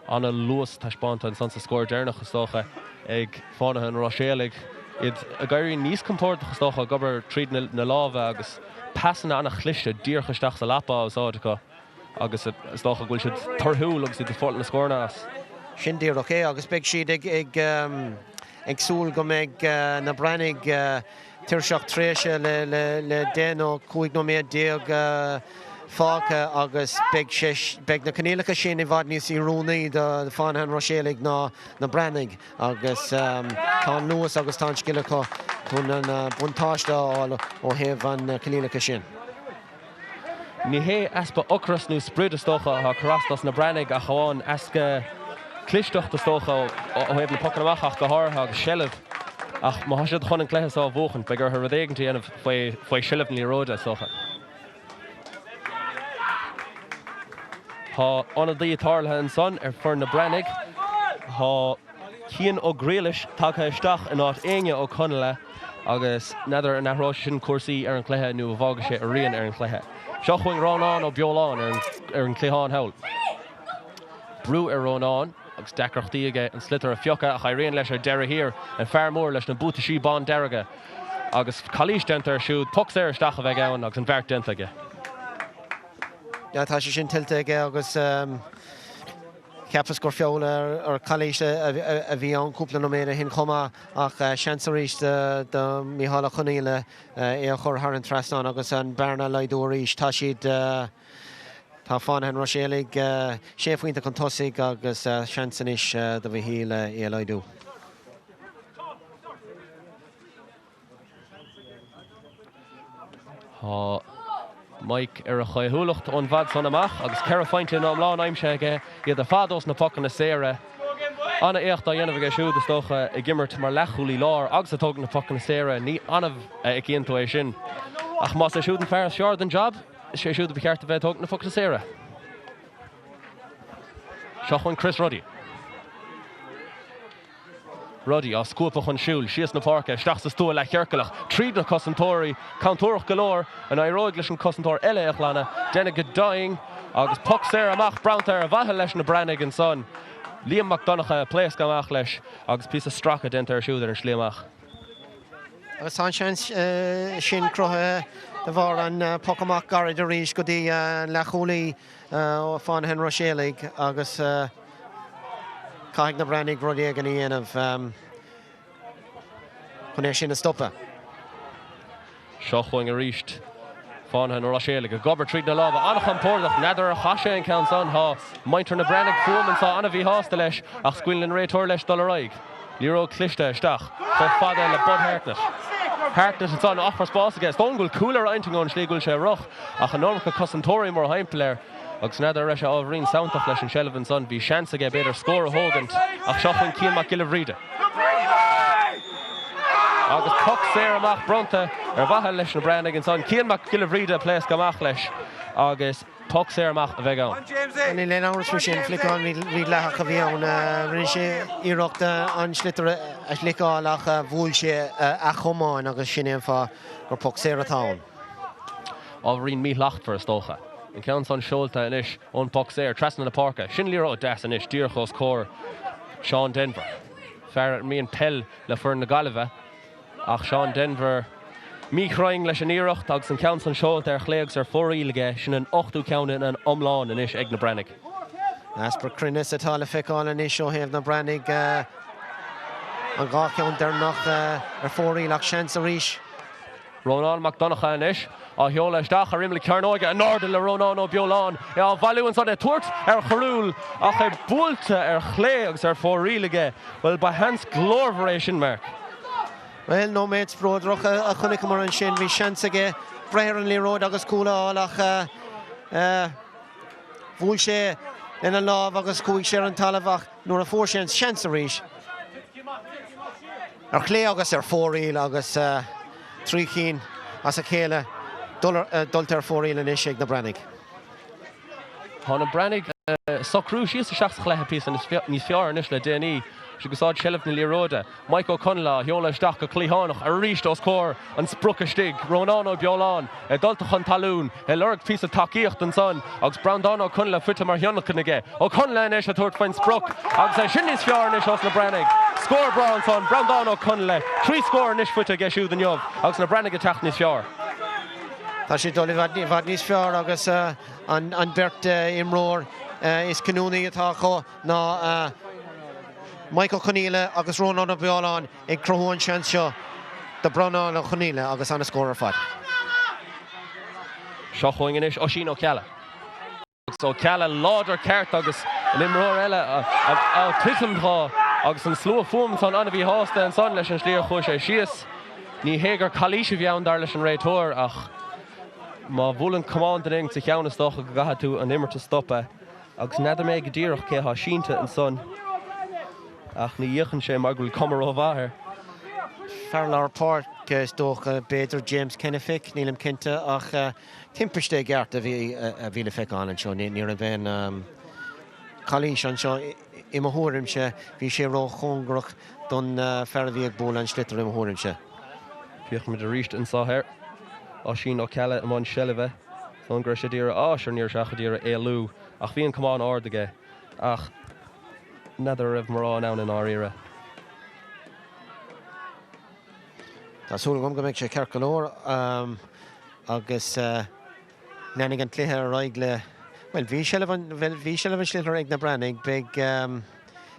Ana-luas taispeánta ansan sa scór deireanach is dócha ag Fánaithe an Ruiséalaigh. Iad ag éirí níos compordach is dócha ag obair tríd na lámha agus pasanna an-chliste díreach isteach sa lapa á úsáid acu agus is dócha go bhfuil siad torthúil agus iad ag fáil na scóranna as. Sin díreach é agus beidh siad ag súil go mbeidh na Breathnaigh tuirseach tréis le 10 nó 15 nóiméad fágtha agus beidh sé, beidh na coinníollacha sin i bhfad níos oiriúnaí do Fánaithe an Ruiséalaigh ná na Breathnaigh agus tá an luas agus tá an scil acu chun an buntáiste a fháil ó thaobh an coinníollacha sin. Ní hé easpa ocrais nó sprid is dócha atá ag cur as dos na Breathnaigh ach amháin easpa clisteacht is dócha ó thaobh na pocanna amach ach go háirithe agus seilbh. Ach má tá siad chun an cluiche seo a bhuachaint beidh orthu rud éigin a dhéanamh faoi sheilbh na liathróide is dócha. Tá ionadaí tarlaithe ansan ar foireann na Breathnaigh. Tá Cian Ó Griallais tagtha isteach in áit Éinne Ó Conaola agus n'fheadar an athróidh sé sin cúrsaí ar an chluiche nó an bhfágfaidh sé a rian ar an chluiche. Seo chugainn Rónán Ó Beoláin ar an chliathán thall. Brú ar Rónán agus deacrachtaí aige an sliotar a phiocadh ach éiríonn leis ar deireadh thiar, an fear mór leis na buataisí bándearga agus calaois déanta air siúd. Poc saor isteach a bheidh ann agus an bheart déanta aige. Tá sé sin tuillte aige agus cheapas gur feall ar calaois a bhí ann cúpla nóiméad ó shin chomh maith ach seans arís do Mhícheál Ó Conaola é a chur thar an trasnán agus an bearna a laghdú arís. Tá siad, tá Fánaithe an Ruiséalaigh sé phointe chun tosaigh agus seans anois do Mhichíl é a laghdú. Tá Mike ar a chaothúlacht ón bhfad san amach agus 4 phointe ina iomlán aimsithe aige, iad ar fad ós na pocanna saora. An-éacht á dhéanamh aige siúd, is dócha, ag imirt mar leathchúlaí láir agus ag tógaint na pocanna saora. Ní annamh a fheicíonn tú é sin. Ach más é siúd an fear is fearr don jab, is é siúd a ba cheart a bheith ag tógaint na pocanna saora. Seo chugainn Chris Ruddy. Ruddy á scuabadh chun siúil, síos na páirce, isteach sa stua leathchiorclach, tríd na cosantóirí, contúirteach go leor, an éireoidh leis an cosantóir eile é a ghlanadh, déanamh go deimhin, agus poc saor amach bronnta ar mhaithe leis na Breathnaigh ansan. Liam Mac Donncha ag pléascadh amach leis agus píosa stracadh déanta air siúd ar an slí amach. Agus tá an seans sin cruthaithe de bharr an poc amach gairid arís go dtí an leathchúlaí ó Fánaithe an Ruiséalaigh agus caithfidh na Breathnaigh rud éigin a dhéanamh chun é sin a stopadh. Seo chugainn arís Fánaithe an Ruiséalaigh ag obair tríd na lámha. An-chompordach. N'fheadar ar chaith sé an ceann san. Tá muintir na Breathnaigh fúm anseo an-mhíshásta leis ach scaoileann an réiteoir leis dul ar aghaidh. Liathróid cliste isteach chomh fada le Bud Hartnett. Hartnett ansan, achar spás aige. Is dóigh liom go bhfuil cúl ar a intinn ón slí go bhfuil sé ag rith ach an iomarca cosantóirí mórthimpeall air agus n'fheadar an raibh sé ábhairín santach leis an seilbh ansan. Bhí seans aige b'fhéidir scór a thógaint ach seo chugainn Cian Mac Giolla Bhríde. Agus poc saor amach bronnta ar mhaithe leis na Breathnaigh ansan. Cian Mac Giolla Bhríde ag pléascadh amach leis agus poc saor amach a bheidh ann. Níl aon amhras faoi sin. Fliceáil mhídhleathach a bhí ann. Rinne sé iarracht an sliotar a fhliceáil ach bhuail sé a chamán agus sin é an fáth gur poc saor atá ann. Ábhairín míshlachtmhar is dócha. An ceann san seolta anois ón bpoc saor trasna na páirce. Sin liathróid deas anois díreach os comhair Seán Denvir. Fear a imríonn peil le foireann na Gaillimhe ach Seán Denvir míchruinn leis an iarracht agus an ceann san seolta ar chlé agus ar fóraoil aige. Sin an ochtú ceann ina iomlán anois ag na Breathnaigh. Easpa cruinnis atá le feiceáil anois ó thaobh na Breathnaigh. An dá cheann deireanach ar fóraoil ach seans arís. Rónán Mac Donncha anois á sheoladh isteach ar imeall na cearnóige, in airde le Rónán Ó Beoláin, é á bhailiú ansan, é tabhairt ar Charúl ach é buailte ar chlé agus ar fóraoil aige. Bhuel, ba sheans glórmhar é sin, Mark. Bhuel, nóiméad spleodrach a chonaiceamar ansin. Bhí seans aige breith ar an liathróid agus cúl a fháil ach bhuail sé lena lámh agus chuaigh sé ar an talamh ach nuair a fuair sé an seans arís, Ar chlé agus ar fóraoil agus 3 chinn as a chéile dulta ar fóraoil anois ag na Breathnaigh. Tá na Breathnaigh ag socrú síos isteach sa chluiche píosa níos fearr anois le déanaí. Ag úsáid seilbh na liathróide. Mike Ó Conghaile á sheoladh isteach go cliathánach arís os comhair an sprioc istigh. Rónán Ó Beoláin é dulta chun talún. Ag lorg píosa tacaíocht ansan agus Breandán Ó Conghaile faighte mar thionlacan aige. Ó Conghaile anois ag tabhairt faoin sprioc agus é sin níos fearr anois ós na Breathnaigh. Scór breá ansan, Breandán Ó Conghaile. 3 scór anois faighte aige siúd inniu agus na Breathnaigh ag teacht níos fearr. Tá siad dul i bhfad níos fearr agus an beirt imreoir is cinniúnaí atá acu ná Mike Ó Conghaile agus Rónán Ó Beoláin. Ag cruthú an seans seo do Breandán Ó Conghaile agus an-scór ar fad. Seo chugainn anois Oisín Ó Ceallaigh. Agus Ó Ceallaigh láidir ceart agus an imreoir eile á titim dhó agus an slua fúm ansan an-mhíshásta ansan leis an slí ar chuaigh sé síos. Ní hé gur calaois a bhí ann dar leis an réiteoir ach má bhuaileann camán duine éigin sa cheann is dócha go gcaithfidh tú an imirt a stopadh. Agus n'fheadar mé go díreach cé atá sínte ansan ach ní fhéachann sé mar go bhfuil cuma rómhaith air. Fear lár páirce is dócha, b'fhéidir James Kennefick, nílim cinnte, ach timpiste i gceart a bhí le feiceáil anseo. Ní raibh aon chalaois anseo i mo thuairimse, bhí sé róchóngarach don fear a bhí ag bualadh an sliotair i mo thuairimse. Féachfaimid arís anseo air. Oisín Ó Ceallaigh i mbun seilbhe. San go raibh sé d'iarraidh, á, sure ní raibh sé ach ag iarraidh éalú ach bhí an camán ard aige ach n'fheadar an raibh mórán ann i ndáiríre. Tá súil agam go mbeidh sé ceart go leor agus leanfaidh an cluiche ar aghaidh le, bhuel, bhí seilbh an, bhuel, bhí seilbh an sliotair ag na Breathnaigh, beidh,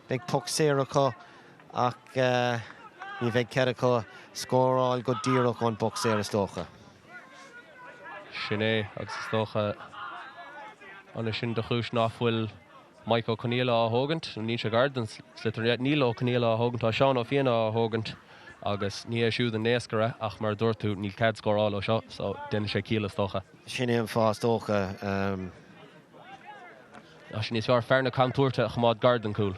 beidh poc saor acu ach ní bheidh cead acu scóráil go díreach ón bpoc saor is dócha. Sin é, agus is dócha an é sin de chúis ná fuil Mike Ó Conghaile á thógaint, nó níl sé gar don sliotar yet, níl Ó Conghaile á thógaint, tá Seán Ó Fianna á thógaint agus ní hé siúd an naoscaire ach mar a dúirt tú, níl cead scóráil ó seo, so déanann sé ciall is dócha. Sin é an fáth is dócha. Tá sé níos fearr fear na contúirte a choimeád gar don chúl.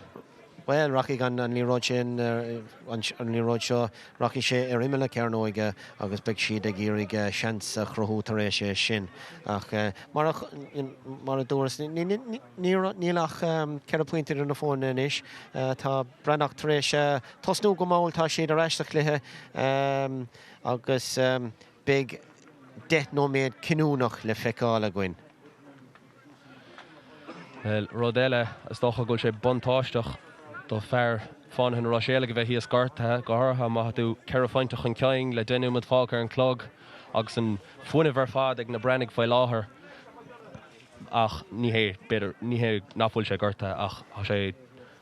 Bhuel, rachaidh an liathróid sin, an liathróid seo, rachaidh sé ar imeall na cearnóige agus beidh siad ag iarraidh seans a chruthú tar éis é sin. Ach mar a, mar a dúras, níl ach 4 pointe idir na foirne anois. Tá Breathnach tar éis tosnú go mall, tá siad ar ais sa chluiche agus beidh 10 nóiméad cinniúnach le feiceáil againn. Bhuel, rud eile, is dócha go bhfuil sé buntáisteach do fear Fánaithe na Ruiséalaigh a bheith thíos gortaithe, go háirithe má tá tú 4 phointe chun cinn le 10 nóiméad fágtha ar an chlog agus an fuinneamh ar fad ag na Breathnaigh faoi láthair. Ach ní hé, b'fhéidir, ní hé nach bhfuil sé gortaithe ach tá sé,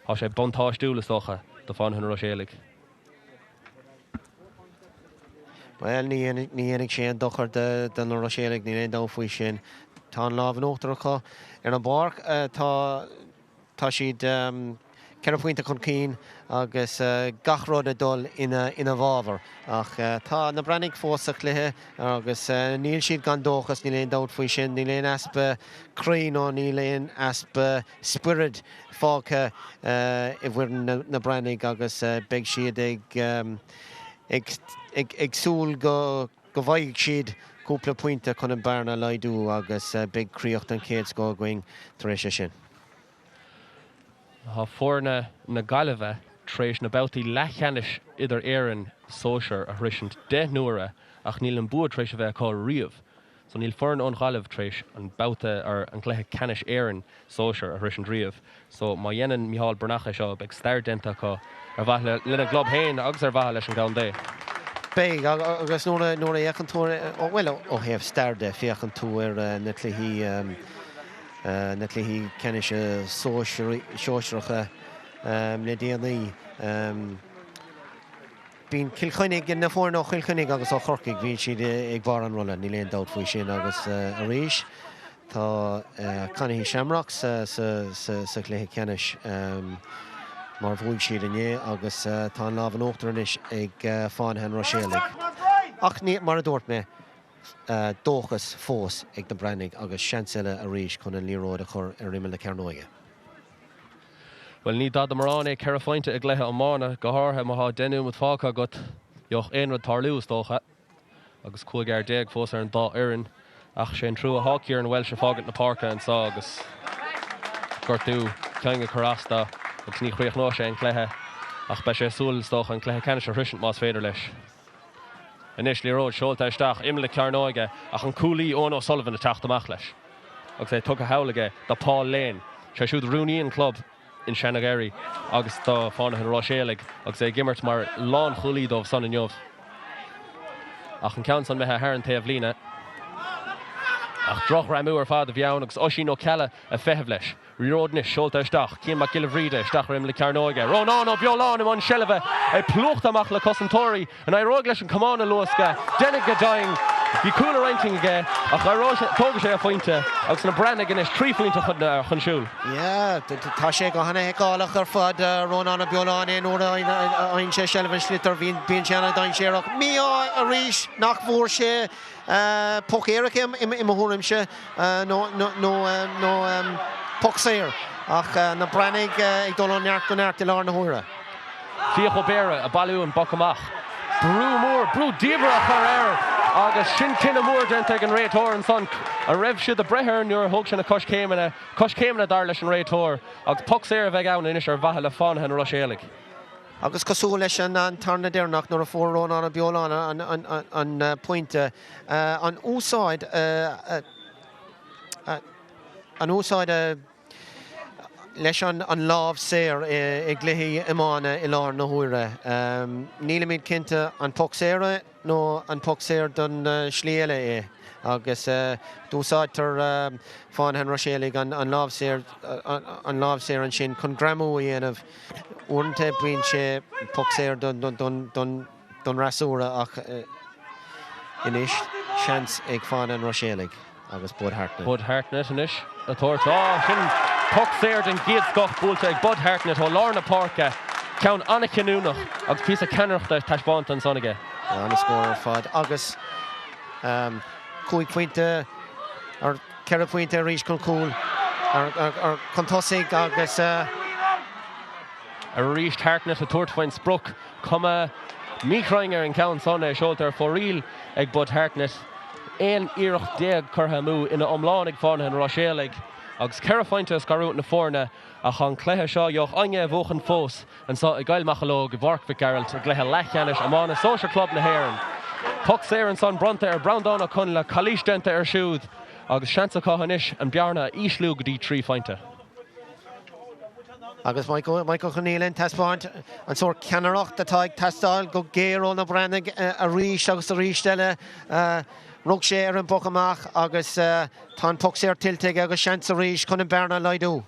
tá sé buntáistiúil is dócha do Fánaithe na Ruiséalaigh. Bhuel, ní dhéanfaidh sé aon dochar do na Ruiséalaigh, níl aon dabht faoi sin. Tá an lámh in uachtar acu ar an bpáirc. Tá tá siad 4 phointe chun cinn agus gach rud ag dul ina bhfabhar. Ach tá na Breathnaigh fós sa chluiche agus níl siad gan dóchas, níl aon dabht faoi sin. Níl aon easpa croí nó níl aon easpa spioraid fágtha i bhfoireann na Breathnaigh agus beidh siad ag súil go bhfaighidh siad cúpla pointe chun an bearna a laghdú agus beidh críoch den chéad scoth againn tar éis é sin. Tá foirne na Gaillimhe tar éis na babhtaí leathcheannais idir-Éireann sóisear a shroisint 10 n-uaire ach níl an bua tar éis a bheith acu riamh. So níl foireann ón Ghaillimh tar éis an babhta or an cluiche ceannais Éireann sóisear a shroisint riamh. So má dhéanann Micheál Breathnach é seo beidh stair déanta acu ar mhaithe lena gclub féin agus ar mhaithe leis an gcontae. Beidh, agus nuair a nuair a fhéachann tú ar, bhuel ó thaobh stair de, féachann tú ar na cluichí na cluichí ceannais sóisearacha le déanaí. Bíonn Cill Chainnigh, na foirne ó Chill Chainnigh agus ó Chorcaigh, bíonn siad ag barr an rolla, níl aon dabht faoi sin agus arís tá Conahy Shamrocks sa chluiche ceannais mar bhuaigh siad inné agus tá an lámh in uachtar anois ag Fánaithe an Ruiséalaigh. Ach ní, mar a dúirt mé, dóchas fós ag na Breathnaigh agus seans eile arís chun an liathróid a chur ar imeall na cearnóige. Bhuel, ní dada mórán é 4 phointe i gcluiche iomána, go háirithe má thá 10 nóiméad fágtha agat. Gheobhadh aon rud tarlú, is dócha. Agus 15 fhear fós ar an dá fhoireann. Ach sé an trua athá Kieran Walsh ag fágaint na páirce anso agus gortú cinn ag cur as dó agus ní chríochnóidh sé an cluiche. Ach beidh sé ag súil, is dócha, an cluiche ceannais a shroisint más féidir leis. Anois, liathróid seolta isteach, imeall na cearnóige, ach an cúlaí Eoin O'Sullivan ag teacht amach leis agus é tugtha thall aige do Paul Lane. Sé siúd rúnaí an chlub in Shanagarry agus do Fánaithe na Ruiséalaigh agus é ag imirt mar lánchúlaí dóibh san inniu. Ach an ceann san imithe thar an taobh líne. Ach drochghreamú ar fad a bhí ann agus Oisín Ó Ceallaigh ag feitheamh leis. Liathróid anois seolta isteach. Cian Mac Giolla Bhríde isteach ar imeall na cearnóige. Rónán Ó Beoláin i mbun seilbhe. É plúchta amach le cosantóirí. An éireoidh leis an camán a luascadh? Deimhnigh go deimhin. Bhí cúl ar intinn aige ach éireoidh sé, tógfaidh sé a phointe agus na Breathnaigh anois 3 phointe chun siúil. Yeah, tá sé go han-fheiceálach ar fad, Rónán Ó Beoláin, aon uair a fhaigheann sé seilbh an sliotar, bíonn sé an-dainséarach. Mí-ádh arís nach bhfuair sé Poc éirice i mo thuairimse nó poc saor ach na Breathnaigh ag dul ó neart go neart i láthair na huaire. Fiach Ó Béarra ag bailiú an bpoc amach. Brú mór, brú diamhair á chur air agus sin cinneadh mór déanta ag an réiteoir ansan. An raibh siad ag breith air nuair a thóg sé na coiscéimeanna? Coiscéimeanna dar leis an réiteoir agus poc saor a bheidh ann anois ar mhaithe le Fánaithe na Ruiséalaigh. Agus cosúil leis an tarna deireanach nuair a fuair Rónán Ó Beoláin an pointe, an úsáid an úsáid leis an lámh saor i gcluichí iomána i láthair na huaire. Nílimid cinnte an poc saor é nó an poc saor don slí eile é agus d'úsáidtear Fánaithe an Ruiséalaigh an lámh saor an lámh saor ansin chun greamú a dhéanamh. Uaireanta bíonn sé poc saor don fhreasúra ach anois seans ag Fánaithe an Ruiséalaigh agus Bud Hartnett. Bud Hartnett anois ag tabhairt. Á, sin poc saor den gcéad scoth buailte ag Bud Hartnett ó lár na páirce. Ceann an-chinniúnach agus píosa ceannaireachta taispeánta ansan aige. An-scór ar fad agus 5 phointe ar 4 phointe arís chun cúil, chun tosaigh agus. Arís Hartnett ag tabhairt faoin sprioc. Cuma míchruinn ar an gceann san, é seolta ar fóraoil ag Bud Hartnett. 11 iarracht curtha amú ina iomlán ag Fánaithe an Ruiséalaigh agus ceithre phointe ag scarúint na foirne ach an cluiche seo gheobhaidh éinne a bhuachan fós anseo i gCoill Mocheallóg i bPáirc Mhic Gearailt i gcluiche leathcheannais iomána sóisir club na hÉireann. Poc saor ansan bronnta ar Breandán Ó Conghaile, calaois déanta air siúd agus seans acu anois an bearna a ísliú go dtí 3 phointe. Agus Mike Ó Conghaile ag taispeáint an sórt ceannaireacht atá ag teastáil go géar ó na Breathnaigh arís agus arís eile. Rug sé ar an bpoc amach agus tá an poc saor tuillte aige agus seans arís chun an bearna a laghdú.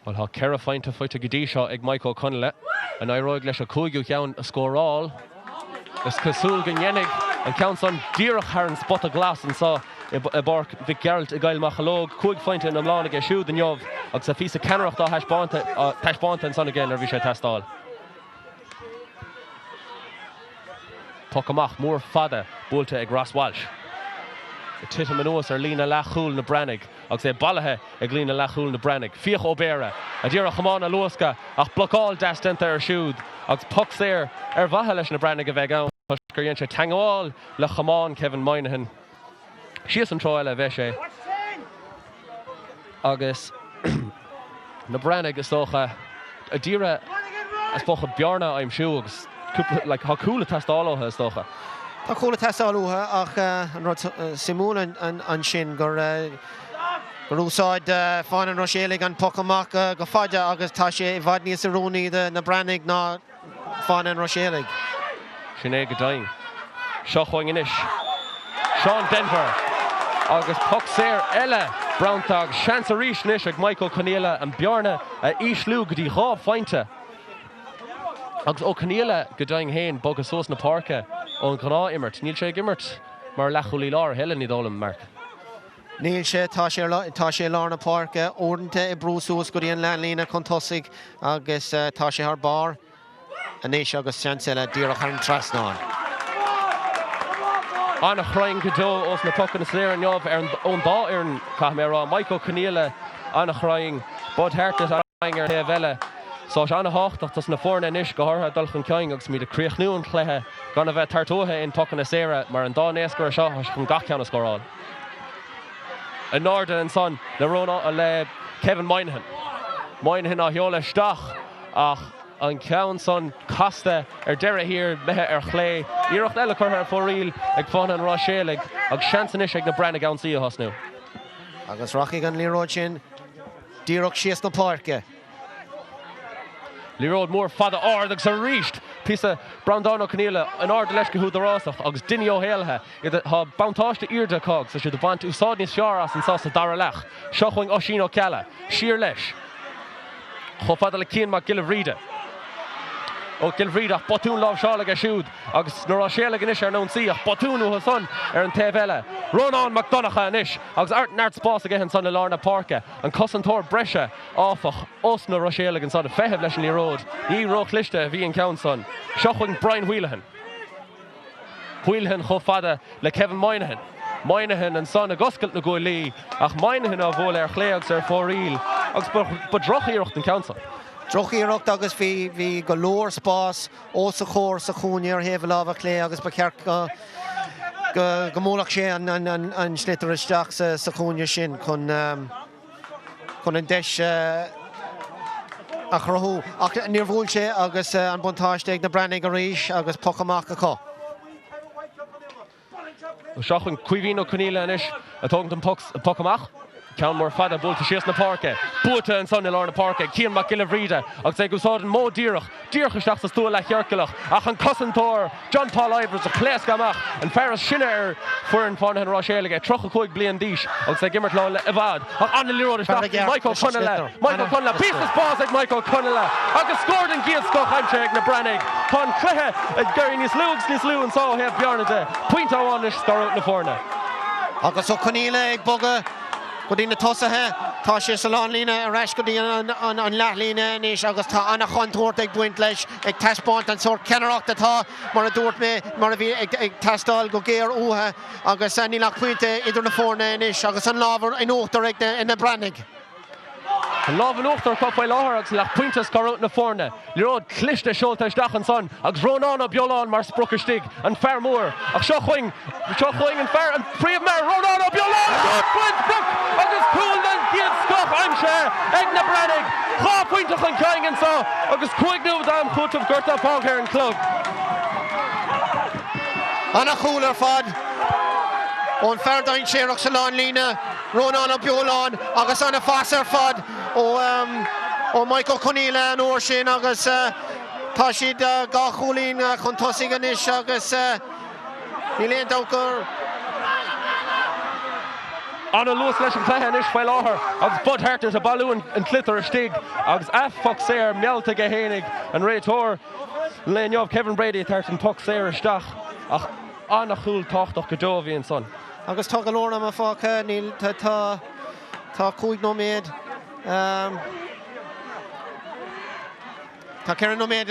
Bhuel, tá ceithre phointe faighte go dtí seo ag Mike Ó Conghaile. An éireoidh leis an cúigiú ceann a scóráil? Is cosúil go ndéanfaidh an ceann san díreach thar an spota glas anseo i bPáirc Mhic Gearailt i gCoill Mocheallóg. Cúig phointe in iomlán aige siúd inniu agus a phíosa ceannaireachta á thaispeáint ansan aige nuair a bhí sé ag teastáil. Poc amach mór fada buailte ag Ross Walsh. Ag titim anuas ar líne leathchúil na Breathnaigh agus é bailithe ag líne leathchúil na Breathnaigh. Fiach Ó Béarra a d'iarraidh a chamán a luascadh ach blocáil deas déanta air siúd agus poc saor ar mhaithe leis na Breathnaigh a bheidh ann toisc gur dhein sé teagmháil le chamán Kevin Moynihan. Síos an treo eile a bheidh sé agus na Breathnaigh is dócha ag iarraidh is dócha bearna a aimsiú agus cúpla like tá cúl ag teastáil uathu is dócha. Tá cúl ag teastáil uathu ach an rud suimiúil ansin gur gur úsáid Fánaithe an Ruiséalaigh an poc amach go fada agus tá sé i bhfad níos oiriúnaí do na Breathnaigh ná Fánaithe an Ruiséalaigh. Sin é go deimhin. Seo chugainn anois Seán Denvir agus poc saor eile bronnta agus seans arís anois ag Mike Ó Conghaile an bearna a ísliú go dtí 2 phointe. Agus Ó Conghaile go deimhin féin bogtha suas na páirce ón ghnáth-imirt. Níl sé ag imirt mar leathchúlaí láir a thuilleadh, ní dóigh liom, Mark. Níl sé, tá sé, tá sé i lár na páirce, uaireanta ag brú suas go dtí an leathlíne chun tosaigh agus tá sé thar barr anois agus seans eile díreach thar an trasnán. An-chruinn go deo ós na pocanna saora inniu ar an, ón dá fhoireann, caithfidh mé a rá. Mike Ó Conghaile an-chruinn, Bud Hartnett an-chruinn ar an taobh eile. Tá sé an-thábhachtach dos na foirne anois, go háirithe dul chun cinn agus muid ag críochnú an chluiche, gan a bheith ag tabhairt uathu aon phocanna saora mar an dá naoscaire seo, tá siad chun gach ceann a scóráil. In airde ansan le Rónán, le Kevin Moynihan. Moynihan á sheoladh isteach ach an ceann san casta ar deireadh thiar, imithe ar chlé. Iarracht eile curtha ar fóraoil ag Fánaithe an Ruiséalaigh agus seans anois ag na Breathnaigh ionsaí a thosnú. Agus rachaidh an liathróid sin díreach síos na páirce. Liathróid mór fada ard agus arís píosa Breandán Ó Conghaile in airde leis go húdarásach agus Dinny Ó hÉallaithe. Tá buntáiste airde acu agus tá siad ag baint úsáid níos fearr as anseo sa dara leath. Seo chugainn Oisín Ó Ceallaigh. Siar leis. Chomh fada le Cian Mac Giolla Bhríde. Ó Giolla Bhríde ach botún láimhseála aige siúd agus na Ruiséalaigh anois ar an ionsaí ach botún uathu san ar an taobh eile. Rónán Mac Donncha anois agus neart spás aige ansan i lár na páirce. An cosantóir breise, áfach, ós na Ruiséalaigh ansan ag feitheamh leis an liathróid. Ní róchliste a bhí an ceann san. Seo chugainn Brian Whelahan. Whelahan chomh fada le Kevin Moynihan. Moynihan ansan ag oscailt na guaillí ach Moynihan á bhualadh ar chlé agus ar fóraoil agus ba droch-iarracht an ceann san. Droch-iarracht agus bhí bhí go leor spás os a chomhair sa chúinne ar thaobh a láimhe clé agus ba cheart go go mbuailfeadh sé an an an sliotar isteach sa sa chúinne sin chun chun an deis a chruthú. Ach níor bhuail sé agus an buntáiste ag na Breathnaigh arís agus poc amach acu. Seo chugainn Caoimhín Ó Conghaile anois ag tógaint an poc amach. Ceann mór fada buailte síos na páirce. Buaite ansan i lár na páirce ag Cian Mac Giolla Bhríde agus é ag úsáid an modh díreach, díreach isteach sa stua leathchiorclach ach an cosantóir John Paul Ivers ag pléascadh amach, an fear is sine ar foireann Fánaithe an Ruiséalaigh, é 35 bliain d'aois agus é ag imirt leo le i bhfad. Ach an-liathróid isteach chuig Mike Ó Conghaile, Mike Ó Conghaile, píosa spáis ag Mike Ó Conghaile agus scór den gcéad scoth aimsithe ag na Breathnaigh. Tá an cluiche ag éirí níos lú agus níos lú anseo ó thaobh bearna de. Pointe amháin anois ag scarúint na foirne. Agus Ó Conghaile ag bogadh go dtí na tosaithe. Tá sé sa lánlíne ar ais go dtí an leathlíne anois agus tá an-chontúirt ag baint leis, ag taispeáint an sórt ceannaireacht atá, mar a dúirt mé, mar a bhí ag teastáil go géar uathu agus níl ach pointe idir na foirne anois agus an lámh in uachtar ag na Breathnaigh. An lámh in uachtar acu faoi láthair agus níl ach pointe ag scarúint na foirne. Liathróid cliste seolta isteach ansan agus Rónán Ó Beoláin mar sprioc istigh, an fear mór. Ach seo chugainn, seo chugainn an fear, an príomhfhear, Rónán Ó Beoláin! Buail sprioc agus cúl den gcéad scoth aimsithe ag na Breathnaigh. 2 phointe chun cinn anso agus 5 nóiméad d'am cúitimh gorta fágtha ar an chlog. Ana-chúl ar fad ón fear dainséarach sa lánlíne, Rónán Ó Beoláin agus ana-phas ar fad ó Mike Ó Conaola an uair sin agus tá siad 2 chúilín chun tosaigh anois agus níl aon dabht gur. Ana-luas leis an chluiche anois faoi láthair agus Bud Hartnett ag bailiú an tsliotair istigh agus a phoc saor meallta aige fhéinig an réiteoir an lae inniu, Kevin Brady ag tabhairt an poc saor isteach ach ana-chúl tábhachtach go deo a bhí ansan. Agus tá go leor ama fágtha, níl, tá, tá 5 nóiméad, tá 4 nóiméad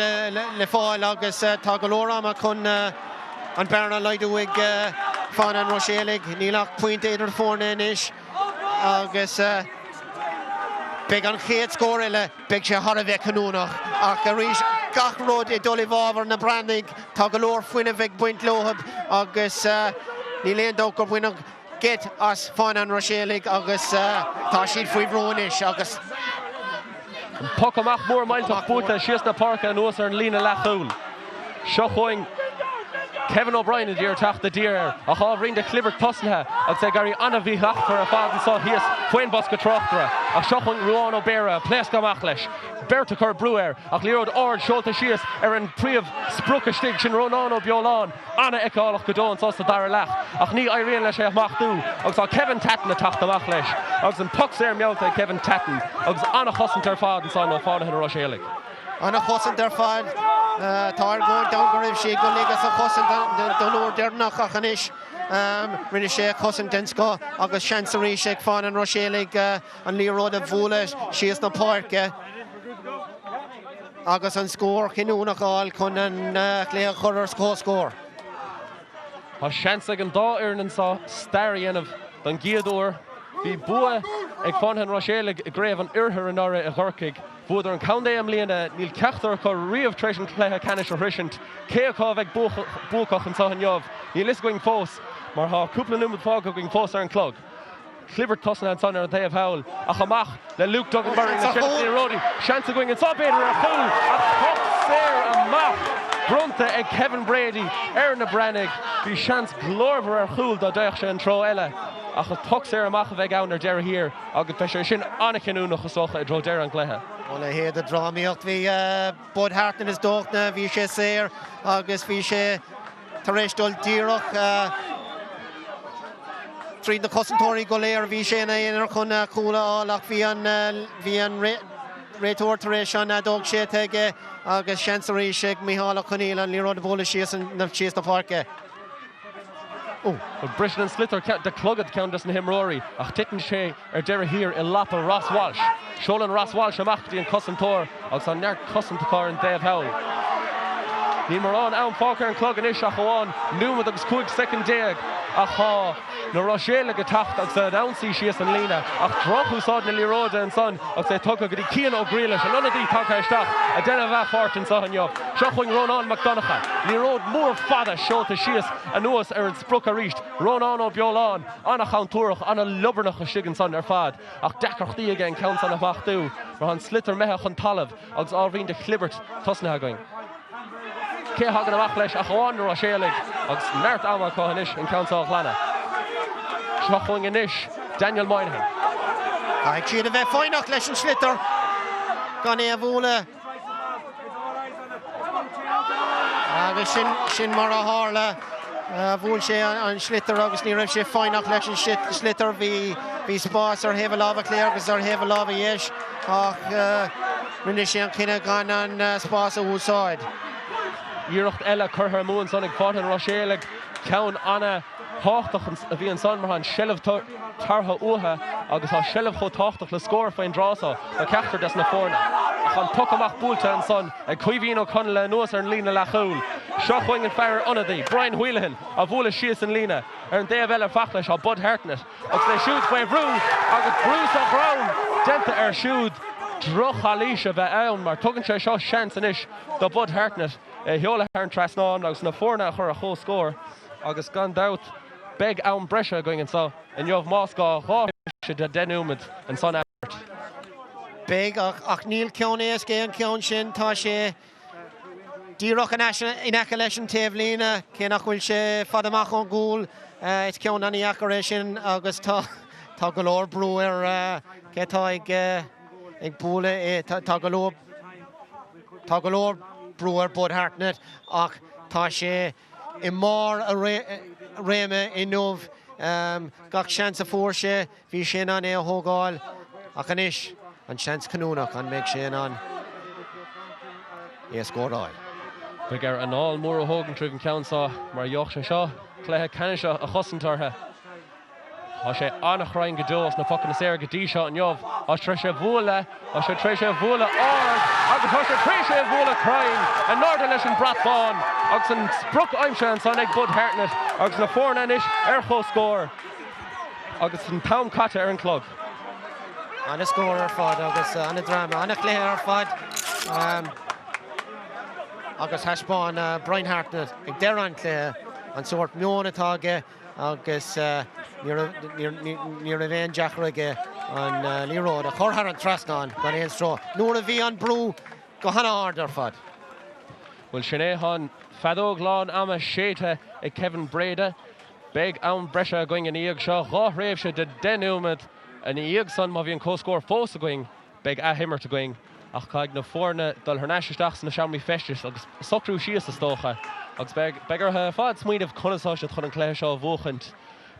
le fáil agus tá go leor ama chun an bearna a laghdú ag Fánaithe an Ruiséalaigh. Níl ach pointe idir na foirne anois agus beidh an chéad scór eile, beidh sé thar a bheith cinniúnach. Ach arís, gach rud ag dul i bhfabhar na Breathnaigh, tá go leor fuinnimh ag baint leo agus níl aon dabht gur baineadh geit as Fánaithe an Ruiséalaigh agus tá siad faoi bhrú anois agus. An poc amach mór millteach buaite síos na páirce anuas ar an líne leathchúil. Seo chugainn Kevin O'Brien a d'iarraidh teacht i dtír air ach ábhairín de chlibirt tosnaithe agus é ag éirí an-mhíshlachtmhar ar fad anso thíos faoin bosca tráchtaire. Ach seo chugainn Ruán Ó Béarra ag pléascadh amach leis. Beirt ag cur brú air ach liathróid ard seolta síos ar an príomh sprioc istigh, sin Rónán Ó Beoláin. An-fheiceálach go deo anso sa dara leath ach ní éiríonn leis é a smachtú agus tá Kevin Tatton ag teacht amach leis agus an poc saor meallta ag Kevin Tatton agus an-chosaint ar fad ansan ó Fánaithe na Ruiséalaigh. An-chosaint ar fad. Tá argóint ann go raibh sé go laige sa chosaint don uair deireanach ach anois rinne sé cosaint den scoth agus seans arís ag Fánaithe an Ruiséalaigh an liathróid a bhualadh síos na páirce agus an scór cinniúnach a fháil chun an cluiche a chur ar comhscór. Tá seans ag an dá fhoireann anseo stair a dhéanamh don gcéad uair. Bhí bua ag Fánaithe an Ruiséalaigh i gCraobh an Oirthir anuraidh i gCorcaigh. Bhuadar an contae i mbliana, níl ceachtar acu riamh tar éis an cluiche ceannais a shroisint. Cé acu a bheidh buacach anseo inniu? Níl fhios againn fós, mar tá cúpla nóiméad fágtha againn fós ar an chlog. Clibirt tosnaithe ansan ar an taobh thall, ach amach le Luke Duggan Murray na liathróidí. Seans againn anseo b'fhéidir ar chúl, ach poc saor amach bronnta ag Kevin Brady ar na Breathnaigh. Bhí seans glórmhar ar chúl dá dtéadh sé an treo eile, ach is poc saor amach a bheidh ann ar deireadh thiar. Agus beidh sé sin an-chinniúnach is dócha i dtreo deireadh an chluiche. A leithéid de drámaíocht. Bhí Bud Hartnett is dócha, bhí sé saor agus bhí sé tar éis dul díreach tríd na cosantóirí go léir. Bhí sé ina aonar chun cúl a fháil ach bhí an bhí an réiteoir tar éis an fheadóg séidte aige agus seans arís ag Micheál Ó Conaola an liathróid a bhualadh síos síos na páirce. Briseann an sliotar de chlogad ceann des na himreoirí ach titeann sé ar deireadh thiar i lapa Ross Walsh. Seolann Ross Walsh amach go dtí an cosantóir agus tá neart cosanta acu ar an dtaobh thall. Níl mórán am fágtha ar an chlog anois ach amháin nóiméad agus 15 soicind ach tá na Ruiséalaigh ag teacht agus ag ionsaí síos an líne ach drochúsáid na liathróide ansan agus é tugtha go dtí Cian Ó Griallais, an ionadaí tagtha isteach ag déanamh a pháirt anseo inniu. Seo chugainn Rónán Mac Donncha. Liathróid mór fada seolta síos anuas ar an sprioc arís. Rónán Ó Beoláin, an-chontúirteach, an-liobarnach istigh ansan ar fad ach deacrachtaí aige an ceann san a smachtú mar tá an sliotar imithe chun talaimh agus ábhairín de chlibirt tosnaithe againn. Cé a thagann amach leis ach amháin na Ruiséalaigh agus neart ama acu anois an ceann seo a ghlanadh. Seo chugainn anois Daniel Moynihan. Caithfidh siad a bheith foighneach leis an sliotar gan é a bhualadh. Agus sin, sin mar a tharla. Bhuail sé an sliotar agus ní raibh sé foighneach leis an sliotar. Bhí, bhí spás ar thaobh a láimhe clé agus ar thaobh a láimhe dheis ach rinne sé an cinneadh gan an spás a úsáid. Iarracht eile curtha amú ansan ag Fánaithe an Ruiséalaigh. Ceann ana-thábhachtach a bhí ansan mar tá an seilbh tabhartha uathu agus tá seilbh chomh tábhachtach le scór faoin dtráth seo do cheachtar des na foirne. Ach an poc amach buailte ansan ag Caoimhín Ó Conghaile anuas ar an líne leathchúil. Seo chugainn an fear ionadaí, Brian Whelehan, á bhualadh síos an líne. Ar an dtaobh eile fach leis tá Bud Hartnett agus é siúd faoi bhrú agus brú sa dhroim déanta air siúd. Droch-chalaois a bheith ann mar tugann sé seo seans anois do Bud Hartnett é a sheoladh thar an trasnán agus na foirne a chur ar comhscór agus gan dabht beidh am breise againn anseo inniu más gá, 2 thréimhse de 10 nóiméad ansan athimirt. Beidh, ach níl ceann éasca é an ceann sin. Tá sé díreach in aice leis an taobhlíne, cé nach bhfuil sé fada amach ón gcúl. Is ceann an-dheacair é sin agus tá tá go leor brú ar cé atá ag ag bualadh é. Tá go leor tá go leor brú ar Bud Hartnett ach tá sé i mbarr a réime inniu. Gach seans a fuair sé, bhí sé in ann é a thógáil. Ach anois, an seans cinniúnach, an mbeidh sé in ann é a scóráil? Beidh air anáil mhór a thógaint roimh an cheann seo mar gheobhaidh sé seo cluiche ceannais a chosaint orthu. Tá sé an-chruinn go deo sna pocanna saora go dtí seo inniu. Tá sé tar éis é a bhualadh, tá sé tar éis é a bhualadh ard agus tá sé tar éis é a bhualadh cruinn in airde leis an brat bán agus an sprioc aimsithe ansan ag Bud Hartnett agus na foirne anois ar comhscór agus an t-am caite ar an chlog. An-scór ar fad agus an-dráma, an-chluiche ar fad agus thaispeáin Brian Hartnett ag deireadh an chluiche an sórt meoin atá aige. agus ní raibh aon deacair aige an liathróid a chur thar an trasnán gan aon stró nuair a bhí an brú go han-ard ar fad. Bhuel, sin é. Tá an feadóg lán ama séidte ag Kevin Breda. Beidh am breise againn ina dhiaidh seo, 2 thréimhse de 10 nóiméad. Ina dhiaidh san, má bhíonn comhscór fós againn, Beidh athimirt againn ach caithfidh na foirne dul thar n-ais isteach sna seomraí feistis agus socrú síos is dócha agus beidh beidh orthu ar fad smaoineamh conas tá siad chun an cluiche seo a bhuachaint.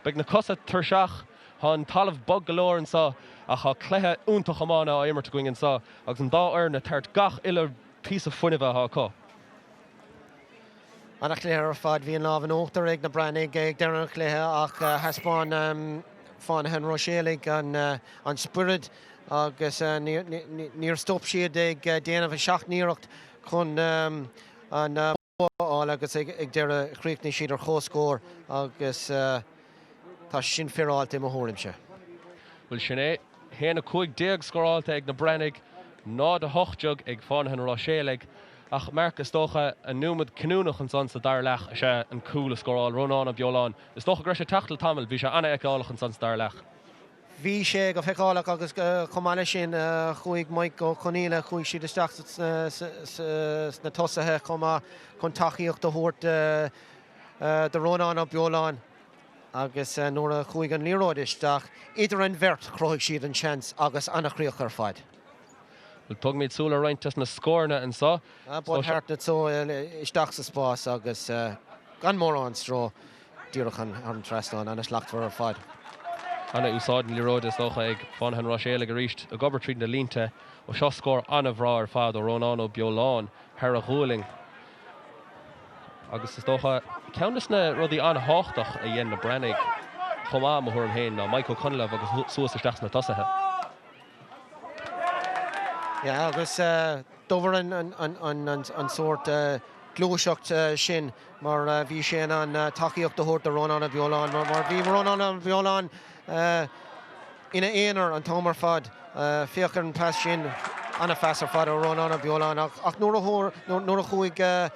Beidh na cosa tuirseach, tá an talamh bog go leor anseo ach tá cluiche iontach iomána á imirt againn anseo agus an dá fhoireann ag tabhairt gach uile phíosa fuinnimh atá acu. An-chluiche ar fad. Bhí an lámh in uachtar ag na Breathnaigh ag deireadh an chluiche ach thaispeáin Fánaithe an Ruiséalaigh an spiorad agus níor stop siad ag déanamh a seacht n-iarracht chun an bua a fháil agus ag deireadh chríochnaigh siad ar comhscór agus tá sin féaráilte i mo thuairimse. Bhuel sin é. 1-15 scóráilte ag na Breathnaigh, 0-18 ag Fánaithe an Ruiséalaigh. Ach Mark, is dócha, an nóiméad cinniúnach ansan sa dara leath is ea an cúl a scóráil Rónán Ó Beoláin. Is dócha go raibh sé ag teacht le tamall, bhí sé an-fheiceálach ansan sa dara leath. Bhí sé go feiceálach agus chomh maith leis sin chuaigh Mike Ó Conaola, chuaigh siad isteach sna tosaithe chomh maith chun tacaíocht a thabhairt do Rónán Ó Beoláin agus nuair a chuaigh an liathróid isteach idir an bheirt chruthaigh siad an seans agus an-chríoch ar fad. Bhuel, tógfaimid súil ar roinnt des na scóranna anseo. Bud Hartnett so isteach sa spás agus gan mórán stró díreach thar an trasnán, an-slachtmhar ar fad. Ana-úsáid na liathróide is dócha ag Fánaithe an Ruiséalaigh arís ag obair tríd na línte. Ó seo scór an-bhreá ar fad ó Rónán Ó Beoláin thar a ghualainn. Agus is dócha, ceann des na rudaí an-thábhachtach a dhein na Breathnaigh chomh maith, i mo thuairim féin, ná Mike Ó Conaola a bhogadh suas isteach sna tosaithe. Yeah, agus dobhair an sórt gluaiseacht sin mar bhí sé in ann tacaíocht a thabhairt do Rónán Ó Beoláin mar bhí Rónán Ó Beoláin ina aonar an t-am ar fad. Féach ar an pas sin, an-phas ar fad ó Rónán Ó Beoláin ach nuair a chuaigh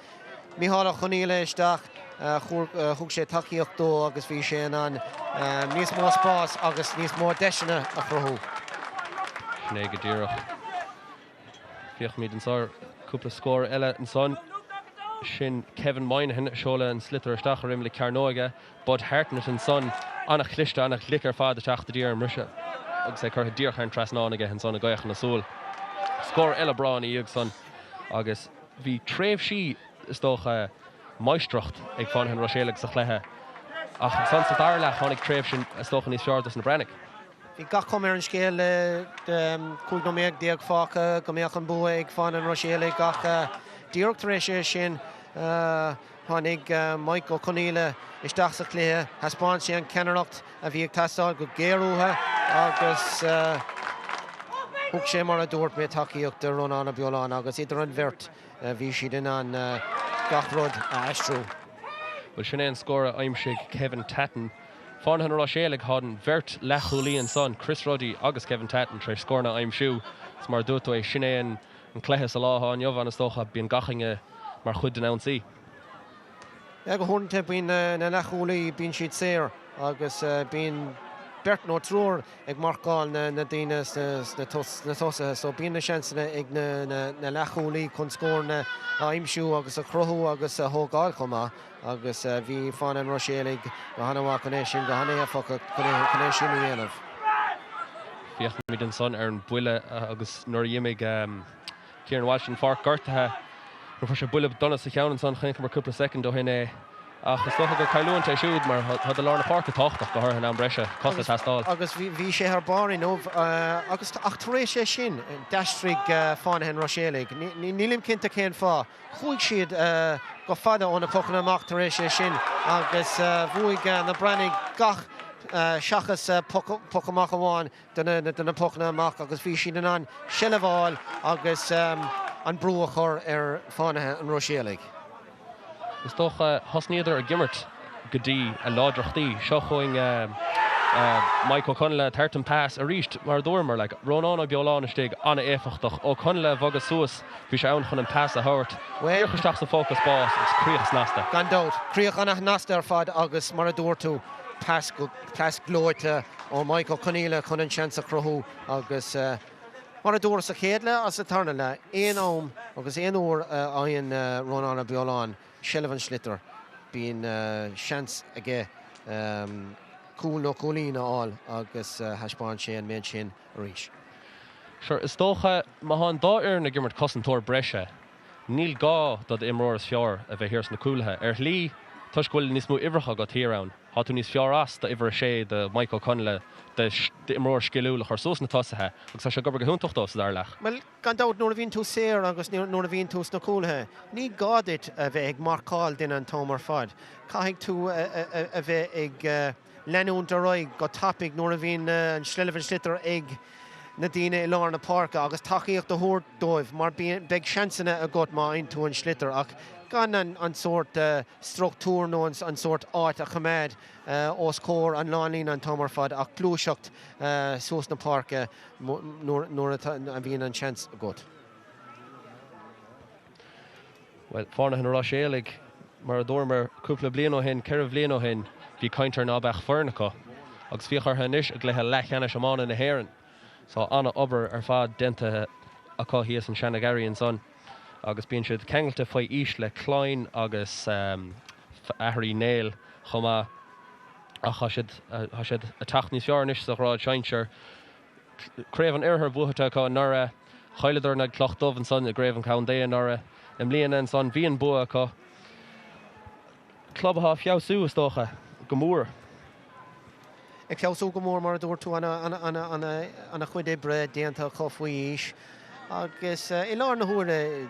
Micheál Ó Conaola isteach, thug sé tacaíocht dó agus bhí sé in ann níos mó spás agus níos mó deiseanna a chruthú. Sin é go díreach. Féachfaimid anseo ar cúpla scór eile ansan. Sin Kevin Moynihan ag seoladh an sliotar isteach ar imeall na cearnóige. Bud Hartnett ansan, an-chliste, an-ghlic ar fad ag teacht i dtír ar an mbriseadh agus é curtha díreach thar an trasnán aige ansan i gcaoch na súl. Scór eile breá ina dhiaidh san agus bhí tréimhsí, is dócha, máistreacht ag Fánaithe an Ruiséalaigh sa chluiche ach ansan sa dara leath tháinig tréimhse, is dócha, níos fearr dos na Breathnaigh. Bhí gach cuma ar an scéal le 15 nóiméad fágtha go mbeadh an bua ag Fánaithe an Ruiséalaigh ach díreach tar éis é sin tháinig Mike Ó Conaola isteach sa chluiche. Thaispeáin sé an ceannaireacht a bhí ag teastáil go géar uathu agus. thug sé, mar a dúirt mé, tacaíocht do Rónán Ó Beoláin agus idir an bheirt bhí siad in ann gach rud a aistriú. Bhuel, sin é an scór a aimsigh Kevin Tatton. Fánaithe na Ruiséalaigh, tá an bheirt leathchúlaí ansan, Chris Ruddy agus Kevin Tatton, tar éis scóranna a aimsiú. Is mar a dúirt tú é, sin é an cluiche sa lá atá inniu ann is dócha, bíonn gach éinne mar chuid den ionsaí. Yeah, go huaireanta bíonn na leathchúlaí, bíonn siad saor agus bíonn beirt nó triúr ag marcáil na daoine sna tosaithe so bíonn na seansanna ag na leathchúlaí chun scóranna a aimsiú agus a chruthú agus a thógáil chomh maith agus bhí Fánaithe an Ruiséalaigh go han-mhaith chun é sin, go han-éifeachtach chun é sin a dhéanamh. Féachfaimid ansan ar an buille agus nuair a d'imigh Kieran Walsh den pháirc gortaithe. Nó fuair sé buille dona sa cheann ansan, chonaiceamar cúpla soicind ó shin é. Ach is dócha gur cailliúint é siúd mar tá do lár na páirce tábhachtach, go háirithe in am breise, cos ag teastáil. Agus bhí sé thar barr inniu agus ach tar éis é sin, d'aistrigh Fánaithe an Ruiséalaigh. Nílim cinnte cén fáth. Chuaigh siad go fada ó na pocanna amach tar éis é sin agus bhuaigh na Breathnaigh gach seachas poc amach amháin. de na pocanna amach agus bhí siad in ann seilbh a fháil agus an brú a chur ar Fánaithe an Ruiséalaigh. Is dócha, thosnaíodar ag imirt go dtí a láidreachtaí. Seo chugainn Mike Ó Conghaile, tabhairt an pas arís, mar a dúramar, like, Rónán Ó Beoláin istigh, an-éifeachtach. Ó Conghaile ag bogadh suas, bhí sé ann chun an pas a thabhairt. Díreach isteach sa phóca spás agus críoch snasta. Gan dabht, críoch an-shnasta ar fad agus mar a dúirt tú, pas Pas gleoite ó Mike Ó Conghaile chun an seans a chruthú agus mar a dúradh sa chéad leath agus sa tarna leath, aon am agus aon uair a fhaigheann Rónán Ó Beoláin seilbh an sliotair, bíonn seans aige cúl nó cúilín a fháil agus thaispeáin sé an méid sin arís. Sure, is dócha, má tá an dá fhoireann ag imirt cosantóir breise, Níl gá do d'imreoir is fearr a bheith thiar sna cúlaithe. Ar shlí, toisc go bhfuil níos mó uimhreacha agat thiar ann, tá tú níos fearr as d'uimhir a sé, do Mike Ó Conghaile, d'imreoir sciliúil a chur suas sna tosaithe agus tá sé ag obair go hiontach dóibh sa dara leath. Bhuel, gan dabht, nuair a bhíonn tú saor agus nuair a bhíonn tú sna cúlaithe, ní gá duit a bheith ag marcáil duine an t-am ar fad. Caithfidh tú a bheith ag leanúint ar aghaidh go tapaidh nuair a bhíonn an seilbh an sliotar ag na daoine i lár na páirce agus tacaíocht a thabhairt dóibh mar beidh seansanna agat má fhaigheann tú an sliotar ach gan an sórt struchtúr nó an sórt áit a choimeád os comhair an lánlíne an t-am ar fad ach gluaiseacht suas na páirce nuair a bhíonn an seans agat. Bhuel, Fánaithe na Ruiséalaigh, mar a dúramar cúpla bliain ó shin, 4 bhliain ó shin, bhí caint ar ná beadh foireann acu. Agus féach orthu anois i gcluiche leathcheannais iomána na hÉireann. Tá an-obair ar fad déanta acu thíos in Shanagarry ansan agus bíonn siad ceangailte faoi aois le Cloyne agus athair Uí Néill chomh maith. Ach tá siad, tá siad ag teacht níos fearr anois sa ghrád sinsir. Craobh an Oirthir buaite acu anuraidh. Chailleadar in aghaidh Cloch Dubh ansan i gCraobh an Chontae anuraidh. I mbliana ansan bhí an bua acu. Club atá ag feabhsú, is dócha, go mór. Ag feabhsú go mór, mar a dúirt tú, ana-chuid oibre déanta acu faoi aois. Agus i láthair na huaire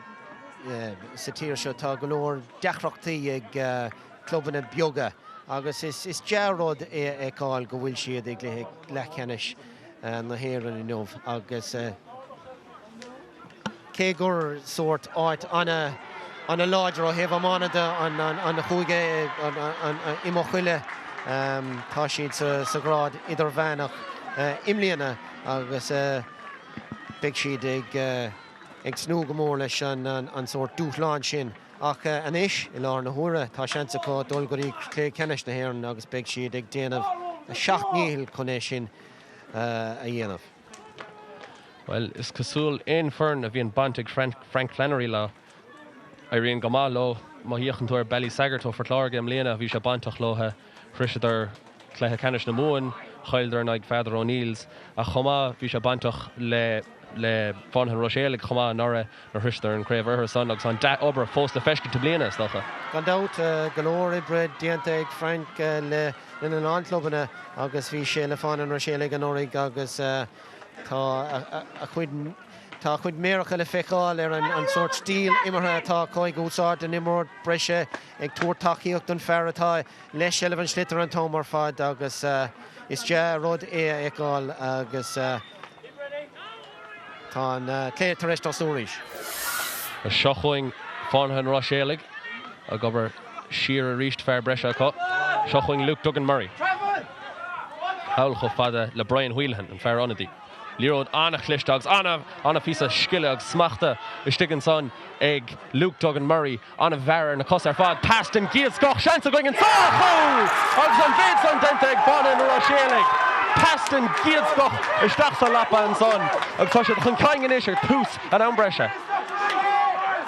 sa tír seo tá go leor deacrachtaí ag clubanna beaga agus is dea-rud é a fheiceáil go bhfuil siad i gcluiche leathcheannais na hÉireann inniu agus cé gur sórt áit ana-láidir ó thaobh iomána de an chúige i Maigh Choille, tá siad sa ghrád idirmheánach i mbliana agus beidh siad ag tnúth go mór leis an sórt dúshlán sin. Ach anois, i láthair na huaire, tá seans acu dul go dtí cluiche ceannais na hÉireann agus beidh siad ag déanamh a seacht ndícheall chun é sin a dhéanamh. Bhuel, is cosúil aon foireann a bhíonn baint ag Frank Flannery leo, éiríonn go maith leo. Má fhéachann tú ar Ballysaggart ó Phort Láirge i mbliana, bhí sé bainteach leo. Shroiseadar cluiche ceannais na Mumhan, chailleadar in aghaidh Pheadar O'Neills, ach chomh maith bhí sé bainteach le le Fánaithe an Ruiséalaigh chomh maith anuraidh nuair a shroiseadar an Craobh Oirthir san agus an dea-obair fós le feiscint i mbliana, is dócha. Gan dabht, go leor oibre déanta ag Frank le lena lán clubanna agus bhí sé le Fánaithe an Ruiséalaigh anuraidh agus tá a chuid tá a chuid méaracha le feiceáil ar an sórt stíl imeartha atá acu ag úsáid an imreoir breise ag tabhairt tacaíocht don fear atá le seilbh an sliotair an t-am ar fad agus is dea-rud é a fheiceáil agus. Tá an cluiche tar éis tosnú arís. Seo chugainn Fánaithe an Ruiséalaigh ag obair siar arís, fear breise acu. Seo chugainn Luke Duggan Murray. Thall chomh fada le Brian Whelehan, an fear ionadaí. Liathróid an-chliste agus an-phíosa scile agus smachta istigh ansan ag Luke Duggan Murray. An-mhear ar na cosa ar fad. Pas den gcéad scoth. Seans againn anso! Cúl! Agus an mhéid san déanta ag Fánaithe na Ruiséalaigh. Pas den gcéad scoth isteach sa lapa ansan agus tá siad chun cinn anois ag tús an am breise.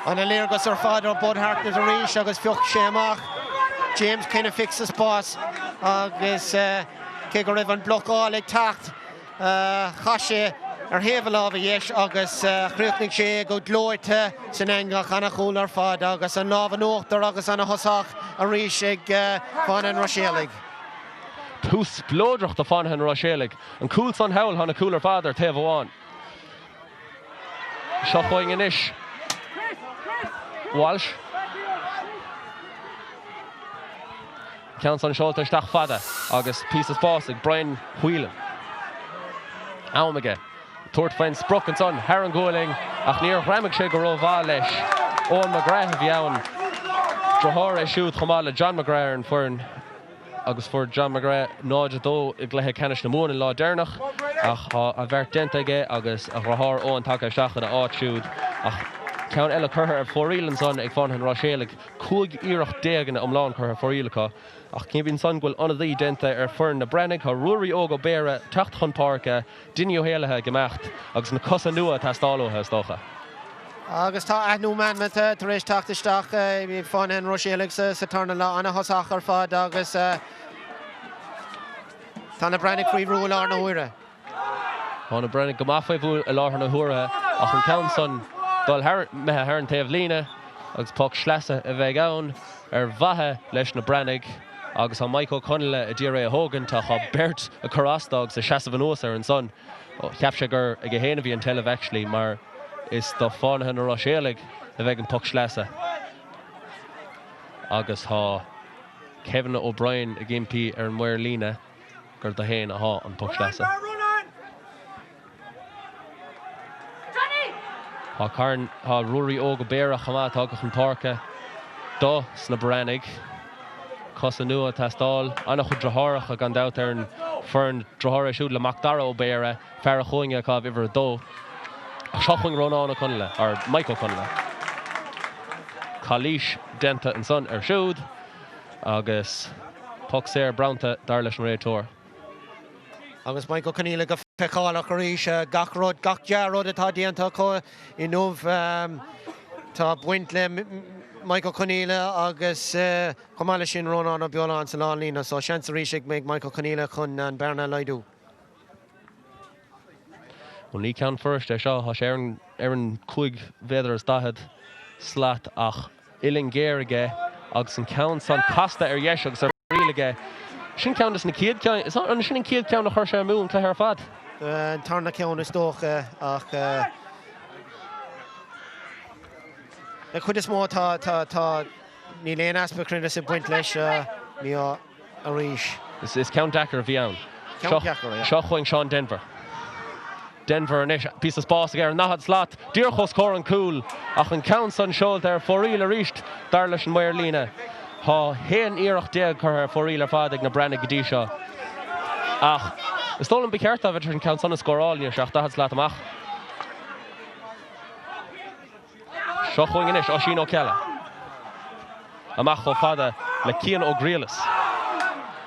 Ana-léargas ar fad ó Bud Hartnett arís agus phioc sé amach James Kennefick sa spás agus cé go raibh an blocáil ag teacht, Chaith sé ar thaobh a láimhe dheis agus chríochnaigh sé go gleoite san eangach. Ana-chúl ar fad agus an lámh in uachtar agus ana-thosach arís ag Fánaithe an Ruiséalaigh. Tús spleodrach do Fánaithe an Ruiséalaigh. An cúl san thall, tá na cúil ar fad ar taobh amháin. Seo chugainn anois Walsh. Ceann san seolta isteach fada agus píosa spáis ag Brian Whelan. Am aige tabhairt faoin sprioc ansan thar an ghualainn ach níor ghreamaigh sé go rómhaith leis. Eoin McGrath a bhí ann. Deartháir é siúd chomh maith le John McGrath ar an bhfoireann agus fuair John McGrath 0-2 i gcluiche ceannais na Mumhan an lá deireanach ach tá a bheart déanta aige agus a dheartháir Eoin tagtha isteach ina áit siúd ach ceann eile curtha ar fóraoil ansan ag Fánaithe an Ruiséalaigh. 15 iarracht ina iomlán curtha ar fóraoil acu, ach címid ansan go bhfuil ionadaí déanta ar foireann na Breathnaigh. Tá Ruairí Óg Ó Béarra teacht chun páirce, Dinny Ó hÉallaithe ag imeacht agus na cosa nua ag teastáil uathu, is dócha. Agus tá athrú meanmata tar éis teacht isteach i bhFánaithe an Ruiséalaigh sa tarna leath. Ana-thosach ar fad agus tá na Breathnaigh faoi bhrú i láthair na huaire. Tá na Breathnaigh go maith faoi bhrú i láthair na huaire ach an ceann san dul thar, imithe thar an taobh líne agus poc sleasa a bheidh ann ar mhaithe leis na Breathnaigh agus tá Mike Ó Conghaile a d'iarraidh é a thógaint ach tá beirt ag cur as dó agus ag seasamh anuas air ansan. Cheap sé gur aige féin a bhí an tseilbh actually mar is do Fánaithe na Ruiséalaigh a bheidh an poc sleasa agus tá Kevin O'Brien ag impí ar an maor líne. gur dó féin athá an poc sleasa. Tá Carn, tá Ruairí Óg Ó Béarra chomh maith tagtha chun páirce do sna Breathnaigh. Cosa nua ag teastáil. An-chuid driotháireacha gan dabht ar an foireann. Driotháir é siúd le Macdara Ó Béarra, fear a chúinge acu uimhir 2. Ach seo chugainn Rónán Ó Conghaile, or Mike Ó Conghaile. Calaois déanta ansan air siúd. Agus poc saor bronnta, dar leis an réiteoir. Agus Mike Ó Conghaile go feiceálach arís. Gach rud, gach dea-rud atá déanta acu inniu, tá baint le Mike Ó Conghaile agus chomh maith leis sin Rónán Ó Beoláin sa lánlíne. So seans arís ag Mike Ó Conghaile chun an bearna a laghdú. Bhuel, ní ceann furast é seo. Tá sé ar an 5 mhéadar is 40 slat ach uillinn ghéar aige agus an ceann san casta ar dheis agus ar fóraoil aige. Sin ceann des na chéad ceann, an sin an chéad ceann a chuir sé amú an cluiche ar fad? An tarna ceann is dócha ach den chuid is mó tá, tá, tá, níl aon easpa cruinneas ag baint leis. Ní. arís. Is ceann deacair a bhí ann. Ceann deacair, yeah. Seo chugainn Seán Denvir. Denvir anois, píosa spáis aige ar an 40 slat, díreach os comhair an cúil, ach an ceann san seolta ar fóraoil arís, dar leis an maor líne. Tá 11 iarracht curtha ar fóraoil ar fad ag na Breathnaigh go dtí seo. Ach is dóigh liom ba cheart dóibh an ceann san a scóráil, níl sé ach 40 slat amach. Seo chugainn anois Oisín Ó Ceallaigh. Amach chomh fada le Cian Ó Griallais.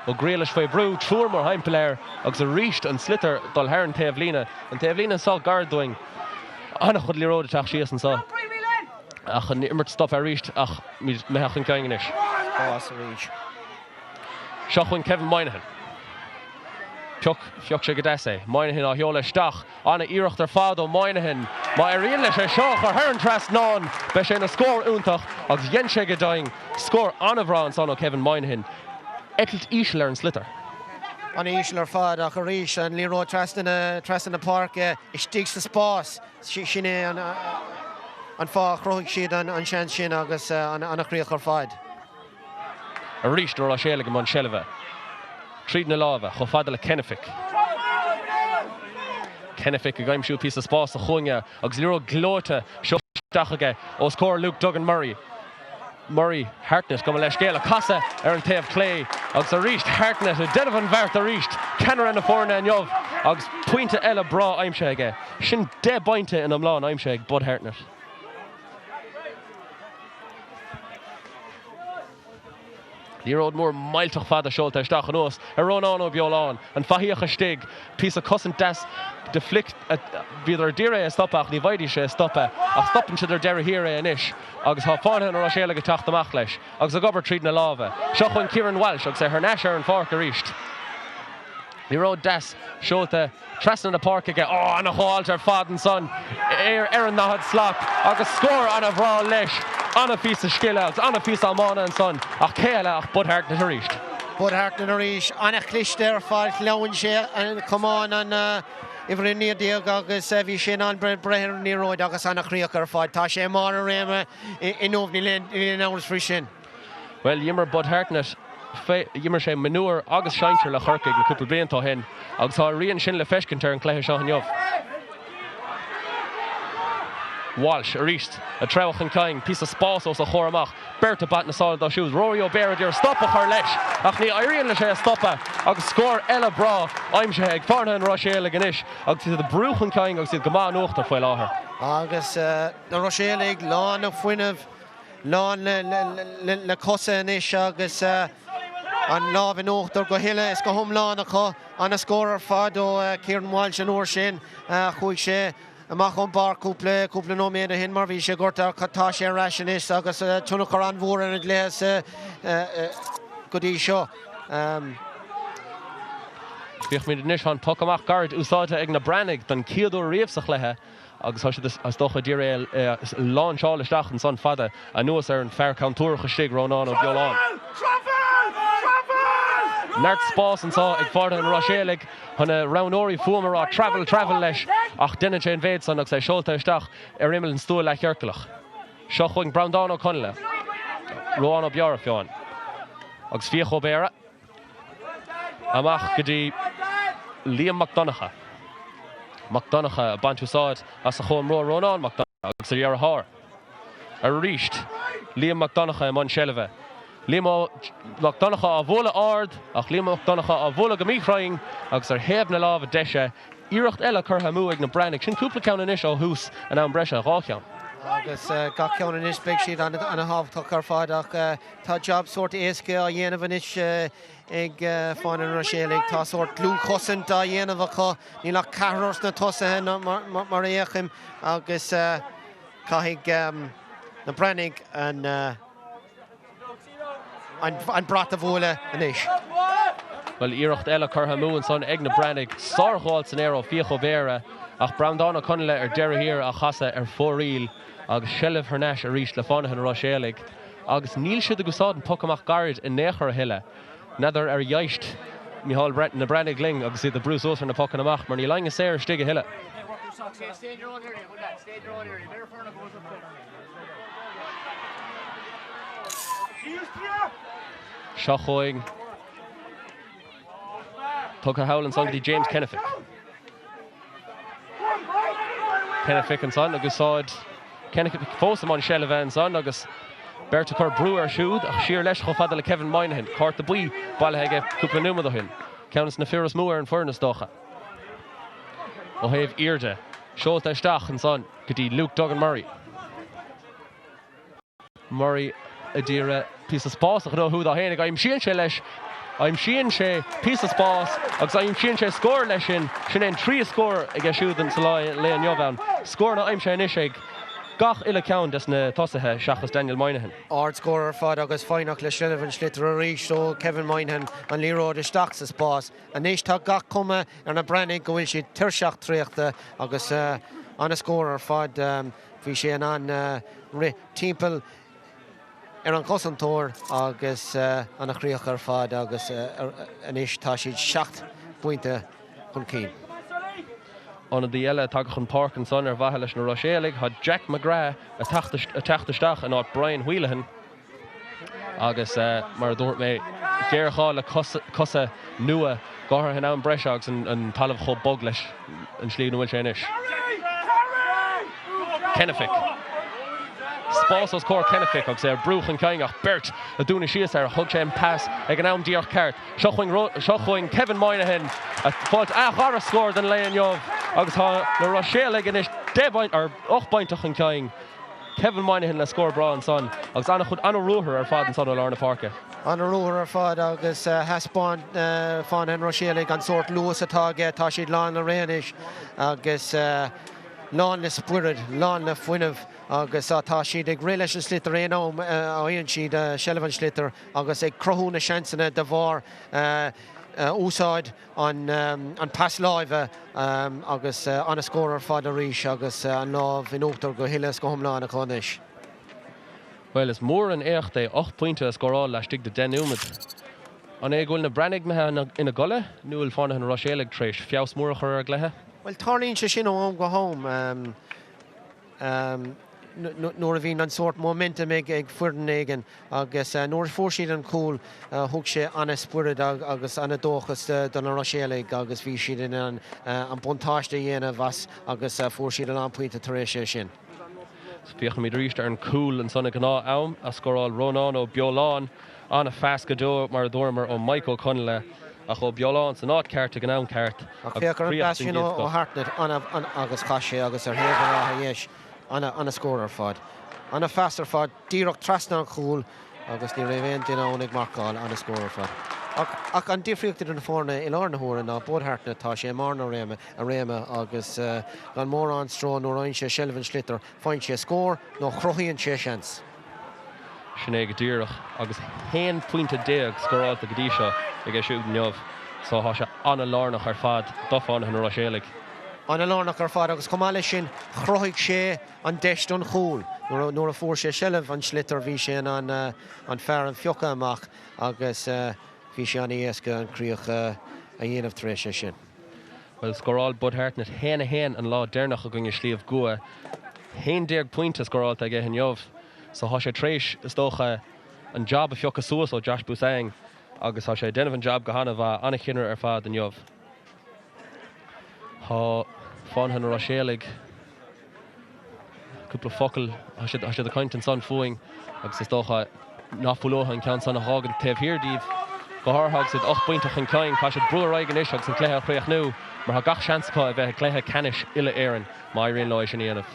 Ó Griallais faoi bhrú, triúr mórthimpeall air agus arís an sliotar dul thar an taobh líne. An taobh líne anseo gar dúinn. An-chuid liathróid ag teacht síos anseo ach an imirt stoptha arís ach imithe chun cinn anois. Spás arís. Seo chugainn Kevin Moynihan. Pioc, phioc sé go deas é. Moynihan á sheoladh isteach. Ana-iarracht ar fad ó Moynihan. Má éiríonn leis é seo a chur thar an trasnán, beidh sé ina scór iontach agus dhein sé go deimhin. Scór an-bhreá ansan ó Kevin Moynihan. Eitilt íseal ar an sliotar. An-íseal ar fad ach arís an liathróid trasna na, trasna na páirce istigh sa spás. Sin é an fáth a chruthaigh siad an seans sin agus ana-chríoch ar fad. Arís na Ruiséalaigh i mbun seilbhe. Tríd na lámha, chomh fada le Kennefick. Kennefick ag aimsiú píosa spáis sa chúinne agus liathróid gleoite seolta isteach aige os comhair Luke Duggan Murray. Murray, Hartnett, gabh mo leithscéal, a casadh ar an taobh clé agus arís Hartnett ag déanamh an bheart arís, ceannaire na foirne inniu agus pointe eile breá aimsithe aige. Sin 10 bpointe in iomlán aimsithe ag Bud Hartnett. Liathróid mór millteach fada seolta isteach anuas ar Rónán Ó Beoláin, an fathaíoch istigh, píosa cosaint deas de Flick, bhíodar d'iarraidh é a stopadh ach ní bhfaighidís é a stopadh ach stopann siad ar deireadh thiar é anois agus tá Fánaithe na Ruiséalaigh ag teacht amach leis agus ag obair tríd na lámha. Seo chugainn Kieran Walsh agus é thar n-ais ar an pháirc arís. Liathróid deas seolta trasna na páirce aige. Ó, ana-ghabháilt ar fad ansan ar an ndaichead slat agus scór ana-bhreá leis. Ana-phíosa scile agus ana-phíosa iomána ansan ach cé eile ach Bud Hartnett arís. Bud Hartnett arís, ana-chliste ar fad. Shleamhain sé camán an uimhir 19 agus bhí sé in ann breith ar an liathróid agus ana-chríoch ar fad. Tá sé i mbarr a réime inniu, níl aon amhras faoi sin. Bhuel, d'imir Bud Hartnett, d'imir sé mionúir agus sinsir le Corcaigh le cúpla blianta ó shin agus tá a rian sin le feiscint ar an chluiche seo inniu. Walsh arís ag treabhadh chun cinn, píosa spáis os a chomhair amach, beirt ag baint na sála dó siúd, Rory Ó Béarra ag iarraidh stop a chur leis ach ní éiríonn leis é a stopadh agus scór eile breá aimsithe ag Fánaithe an Ruiséalaigh anois agus iad ag brú chun cinn agus iad go maith in uachtar faoi láthair. Agus na Ruiséalaigh lán le fuinneamh. Lán le cosa anois agus an lámh in uachtar go huile is go hiomlán acu. Ana-scór ar fad ó Kieran Walsh an uair sin. Chuaigh sé amach ón bpáirc cúpla cúpla nóiméad ó shin mar bhí sé gortaithe ach tá sé ar ais anois agus tionchar an-mhór ar an gcluiche go dtí seo. Féachfaimid anois, tá an poc amach gairid úsáidte ag na Breathnaigh don chéad uair riamh sa chluiche. Agus tá siad, is dócha, ag iarraidh é a láinseáil isteach ansan fada anuas ar an fear contúirteach istigh, Rónán Ó Beoláin. Neart spáis anso ag Fánaithe an Ruiséalaigh chun na roghnóirí fuaime a rá travel, travel leis ach deineann sé an mhéid san agus é seolta isteach ar imeall an stua leathchiorclach. Seo chugainn Breandán Ó Conghaile, Ruán Ó Biorra fiú amháin agus Fiach Ó Béarra. Amach go dtí Liam Mac Donncha. Mac Donncha ag baint úsáid as a chomhimreoir Rónán Mac Donncha agus a dheartháir. Arís Liam Mac Donncha i mbun seilbhe. Liam Mac Donncha á bhualadh ard ach Liam Mac Donncha á bhualadh go míchruinn agus ar thaobh na láimhe deise. Iarracht eile curtha amú ag na Breathnaigh. Sin cúpla ceann anois ó thús an am breise, 2 cheann. Agus gach ceann anois beidh siad an-thábhachtach ar fad ach Tá jab sórt éasca á dhéanamh anois ag Fánaithe an Ruiséalaigh. Tá sórt dlúthchosaint á dhéanamh acu. Níl ach ceathrar sna tosaithe mar a fhéachaim agus caithfidh na Breathnaigh an brat a bhualadh anois. Bhuel, iarracht eile curtha amú ansan ag na Breathnaigh. Sárghabháil san aer ó Fiach Ó Béarra ach Breandán Ó Conghaile ar deireadh thiar á chasadh ar fóraoil agus seilbh thar n-ais arís le Fánaithe an Ruiséalaigh. Agus níl siad ag úsáid an poc amach gairid in aon chor a thuilleadh. N'fheadar ar éist Micheál na Breathnaigh linn agus iad ag brú suas ar na pocanna amach mar níl éinne saor istigh a thuilleadh. Seo chugainn. Tugtha thall ansan go dtí James Kennefick. Kennefick ansan ag úsáid Kennefick fós i mbun seilbhe ansan agus beirt ag cur brú air siúd ach siar leis chomh fada le Kevin Moynihan. Cárta buí bailithe aige cúpla nóiméad ó shin. Ceann de na fir is mó ar an bhfoireann is dócha. Ó thaobh airde, seolta isteach ansan go dtí Luke Duggan Murray. Murray ag iarraidh píosa spáis a ghnóthú dó fhéinig. Aimsíonn sé leis, aimsíonn sé píosa spáis agus aimsíonn sé scór leis sin. Sin é an tríú scór aige siúd sa lae inniu ann. Scóranna aimsithe anois ag gach uile ceann des na tosaithe seachas Daniel Moynihan. Ard-scór ar fad agus foighneach le seilbh an sliotair arís ó Kevin Moynihan, an liathróid isteach sa spás. Anois tá gach cuma ar na Breathnaigh go bhfuil siad tuirseach traochta agus an-scór ar fad. Bhí sé in ann rith timpeall ar an gcosantóir agus an-chríoch ar fad agus anois tá siad 7 bpointe chun cinn. Ionadaí eile tagtha chun páirce ansan ar mhaithe leis na Ruiséalaigh, tá Jack McGrath ag teacht isteach in áit Brian Whelehan. Agus mar a dúirt mé, géarghá le cosa nua. Go háirithe in am breise agus an talamh chomh bog leis an slí ina bhfuil sé anois. Kennefick. Spás os comhair Kennefick agus é ag brú chun cinn ach beirt ag dúnadh síos air. Thug sé an pas ag an am díreach ceart. Seo chugainn Kevin Moynihan ag fáilt a dhara scór den lae inniu agus tá na Ruiséalaigh anois 10 bpointe, or 8 bpointe chun cinn. Kevin Moynihan le scór breá ansan agus an-chuid, an-ruathar ar fad ansan ó lár na páirce. An-ruathar ar fad agus thaispeáin Fánaithe an Ruiséalaigh an sórt luas atá aige. Tá siad lán le ré anois agus lán le spiorad, lán le fuinneamh agus tá siad ag rith leis an sliotar aon am a fhaigheann siad seilbh an tsliotair agus ag cruthú na seansanna de bharr úsáid an pas láimhe agus an-scór ar fad arís agus an lámh in uachtar go huile is go hiomlán acu anois. Bhuel, is mór an éacht é 8 bpointe a scóráil laistigh de 10 nóiméad. An é go bhfuil na Breathnaigh imithe ina gcodladh nó bhfuil Fánaithe na Ruiséalaigh tar éis feabhas mór a chur ar a gcluiche? Bhuel, tarlaíonn sé sin ó am go ham. Nuair a bhíonn an sórt momentum ag foireann éigin agus nuair a fuair siad an cúl thug sé an-spiorad agus an-dóchas do na Ruiséalaigh agus bhí siad in ann an buntáiste a dhéanamh as agus fuair siad a lán pointe tar éis é sin. Féachaimid arís ar an gcúl ansan i ngnáth-am a scóráil Rónán Ó Beoláin. An-phas go deo mar a dúramar ó Mike Ó Conghaile ach Ó Beoláin san áit ceart ag an am ceart Ach féach ar an bpas sin ó Hartnett agus chaith sé agus ar thaobh an látha dheis. An-scór ar fad. An-phas ar fad díreach trasna an chúil agus ní raibh aon duine ann ag marcáil. An-scór ar fad. Ach an difríocht idir na foirne i láthair na huaire ná Bud Hartnett, tá sé i mbarr na réime, a réime agus gan mórán stró nuair a fhaigheann sé seilbh an tsliotair, faigheann sé scór nó cruthaíonn sé seans. Sin é go díreach agus 11 pointe scóráilte go dtí seo aige siúd inniu so tá sé an-lárnach ar fad do Fánaithe na Ruiséalaigh. An-lárnach ar fad agus chomh maith leis sin chruthaigh sé an deis don chúl. Nuair a fuair sé seilbh an tsliotair bhí sé in ann an fear a phiocadh amach agus bhí sé an-éasca an críoch a dhéanamh tar éis é sin. Bhuel, scóráil Bud Hartnett 1-1 an lá deireanach i gcoinne Shliabh gCua. 11 pointe scóráilte aige inniu so tá sé tar éis, is dócha, an jab a phiocadh suas ó Josh Busang agus tá sé ag déanamh an jab go han-mhaith, an-chinnire ar fad inniu. Tá Fánaithe na Ruiséalaigh cúpla focal, tá siad, tá siad ag caint ansan fúinn agus is dócha ná fuil uathu an ceann san a dh'fhágaint taobh thiar díobh, go háirithe agus iad 8 bpointe chun cinn. Caithfidh siad brú ar aghaidh anois agus an cluiche a chríochnú mar tá gach seans acu a bheith i gcluiche ceannais uile-Éireann má éiríonn leo é sin a dhéanamh.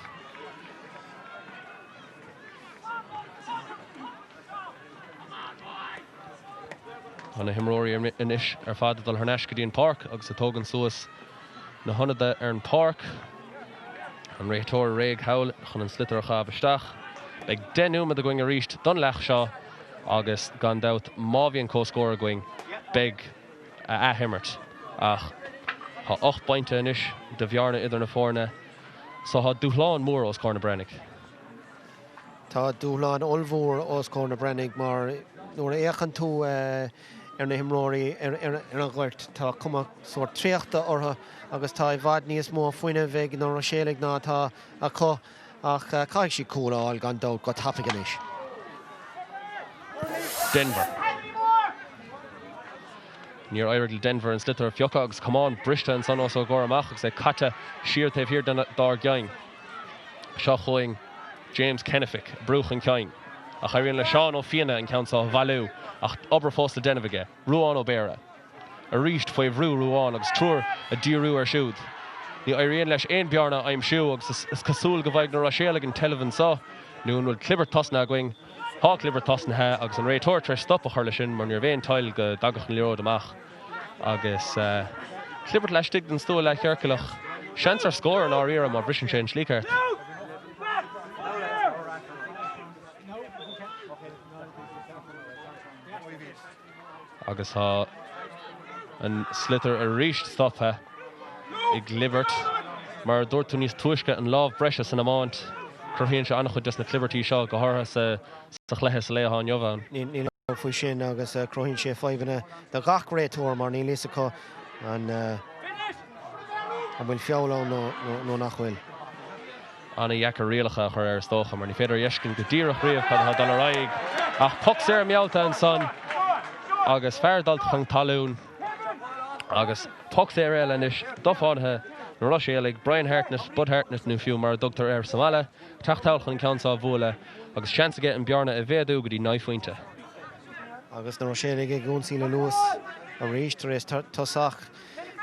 Tá na himreoirí anois ar fad ag dul thar n-ais go dtí an pháirc agus ag tógaint suas na hionadaithe ar an bpáirc. An réiteoir réidh thall chun an sliotar a chaitheamh isteach. Beidh 10 nóiméad againn arís don leath seo agus gan dabht má bhíonn comhscór againn beidh athimirt. Ach tá 8 bpointe anois de bhearna idir na foirne so tá dúshlán mór os comhair na Breathnaigh. Tá dúshlán ollmhór os comhair na Breathnaigh mar nuair a fhéachann tú ar na himreoirí ar an ghort, tá cuma sórt traochta orthu agus tá i bhfad níos mó fuinnimh ag na Ruiséalaigh ná atá acu ach caithfidh siad cúl a fháil gan dabht go tapaidh anois. Denver. Níor éirigh le Denver an sliotar a phiocadh agus camán briste ansan os ár gcomhair amach agus é caite siar taobh thiar dár gceann. Seo chugainn James Kennefick, brú chun cinn. Ach éiríonn le Seán Ó Fianna an ceann seo a bhailiú ach obair fós le déanamh aige. Ruán Ó Béarra. Arís faoi bhrú Ruán agus triúr ag díriú air siúd. Ní éiríonn leis aon bhearna a aimsiú agus is cosúil go bhfaighidh na Ruiséalaigh an tseilbh anseo nó an bhfuil clibirt tosnaithe againn? Tá clibirt tosnaithe agus an réiteoir tar éis stop a chur leis sin mar ní raibh aon toil go dtagadh an liathróid amach. Agus clibirt laistigh den stua leathchiorclach, seans ar scór i ndáiríre má bhriseann sé an tslí ceart. Agus tá an sliotar arís stoptha i gclibirt. Mar a dúirt tú níos túisce, an lámh breise san iomáint, cruthaíonn sé an-chuid des na clibirtí seo, go háirithe sa chluiche sa lae atá inniu ann. Níl dabht faoi sin agus cruthaíonn sé fadhbanna do gach réiteoir mar níl fhios acu an bhfuil feall ann nó nach bhfuil. An-dheacair rialacha a chur air is dócha mar ní féidir a fheiscint go díreach riamh cad atá ag dul ar aghaidh ach poc saor meallta ansan agus fear dulta chun talún. Agus poc saor eile anois do Fánaithe na Ruiséalaigh, Brian Hartnett, Bud Hartnett nó fiú mar a dtugtar air sa mbaile, teacht thall chun an ceann seo a bhualadh agus seans aige an bearna a mhéadú go dtí 9 phointe. Agus na Ruiséalaigh ag ionsaí le luas arís tar éis tosach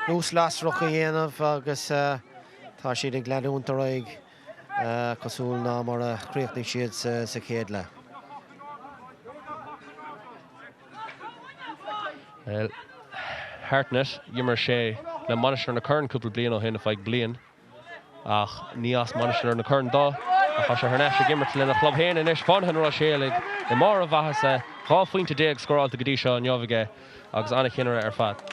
luas lasrach a dhéanamh agus tá siad ag leanúint ar aghaidh cosúil ná mar a chríochnaigh siad sa chéad leath. Hartnett, D'imir sé le Mainistir na Corann cúpla bliain ó shin, ar feadh bliain, ach ní as Mainistir na Corann dó, ach tá sé thar n-ais ag imirt lena chlub féin anois, Fánaithe na Ruiséalaigh, i mbarr a mhaitheasa, 12 phointe scóráilte go dtí seo inniu aige agus an-chinnire ar fad.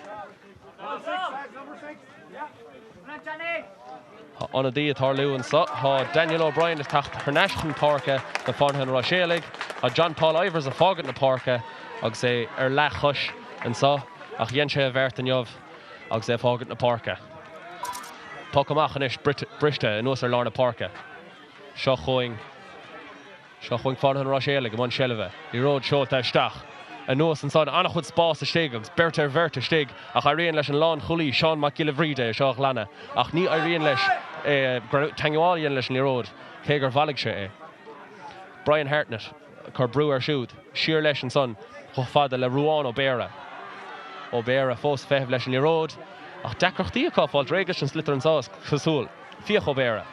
Tá ionadaí ag tarlú anseo. Tá Daniel O'Brien ag teacht thar n-ais chun páirce do Fánaithe na Ruiséalaigh. Tá John Paul Ivers ag fágaint na páirce agus é ar leathchois anseo ach dhein sé a bheart inniu agus é ag fágaint na páirce. Poc amach anois briste anuas ar lár na páirce. Seo chugainn. Seo chugainn Fánaithe na Ruiséalaigh i mbun seilbhe. Liathróid seolta isteach. Anuas ansan, an-chuid spás istigh agus beirt ar bheirt istigh ach éiríonn leis an lánchúlaí Seán Mac Giolla Bhríde é seo a ghlanadh ach ní éiríonn leis teagmháil a dhéanamh leis an liathróid cé gur bhailigh sé é. Brian Hartnett ag cur brú air siúd. Siar leis ansan chomh fada le Ruán Ó Béarra. Ó Béarra fós ag feitheamh leis an liathróid ach deacrachtaí acu fáilt réidh leis an sliotar anseo is cosúil. Fiach Ó Béarra.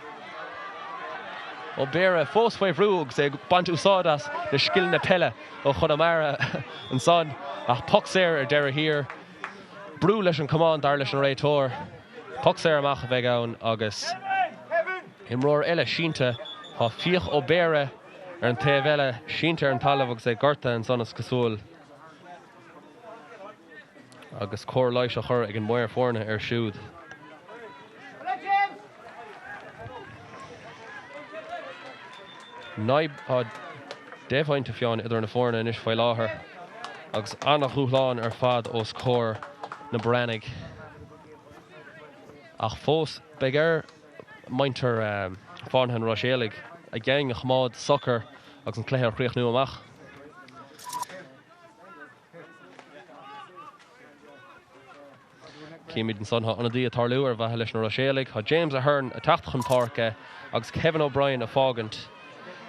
Ó Béarra fós faoi bhrú agus é ag baint úsáid as na scileanna peile ó Chonamara ansan ach poc saor ar deireadh thiar. Brú leis an camán dar leis an réiteoir. Poc saor amach a bheidh ann agus imreoir eile sínte. Tá Fiach Ó Béarra ar an taobh eile sínte ar an talamh agus é gortaithe ansan is cosúil. Agus cóir leighis á chur ag an maor foirne air siúd. Tá 10 bpointe fiáin idir na foirne anois faoi láthair agus an-dhúshlán ar fad os comhair na Breathnaigh. Ach fós beidh ar mhuintir Fánaithe na Ruiséalaigh a gceann a choimeád socair agus an cluiche a chríochnú amach. Címid ansan tá ionadaí ag tarlú ar mhaithe leis na Ruiséalaigh. Tá James Ahern ag teacht chun páirce agus Kevin O'Brien ag fágaint.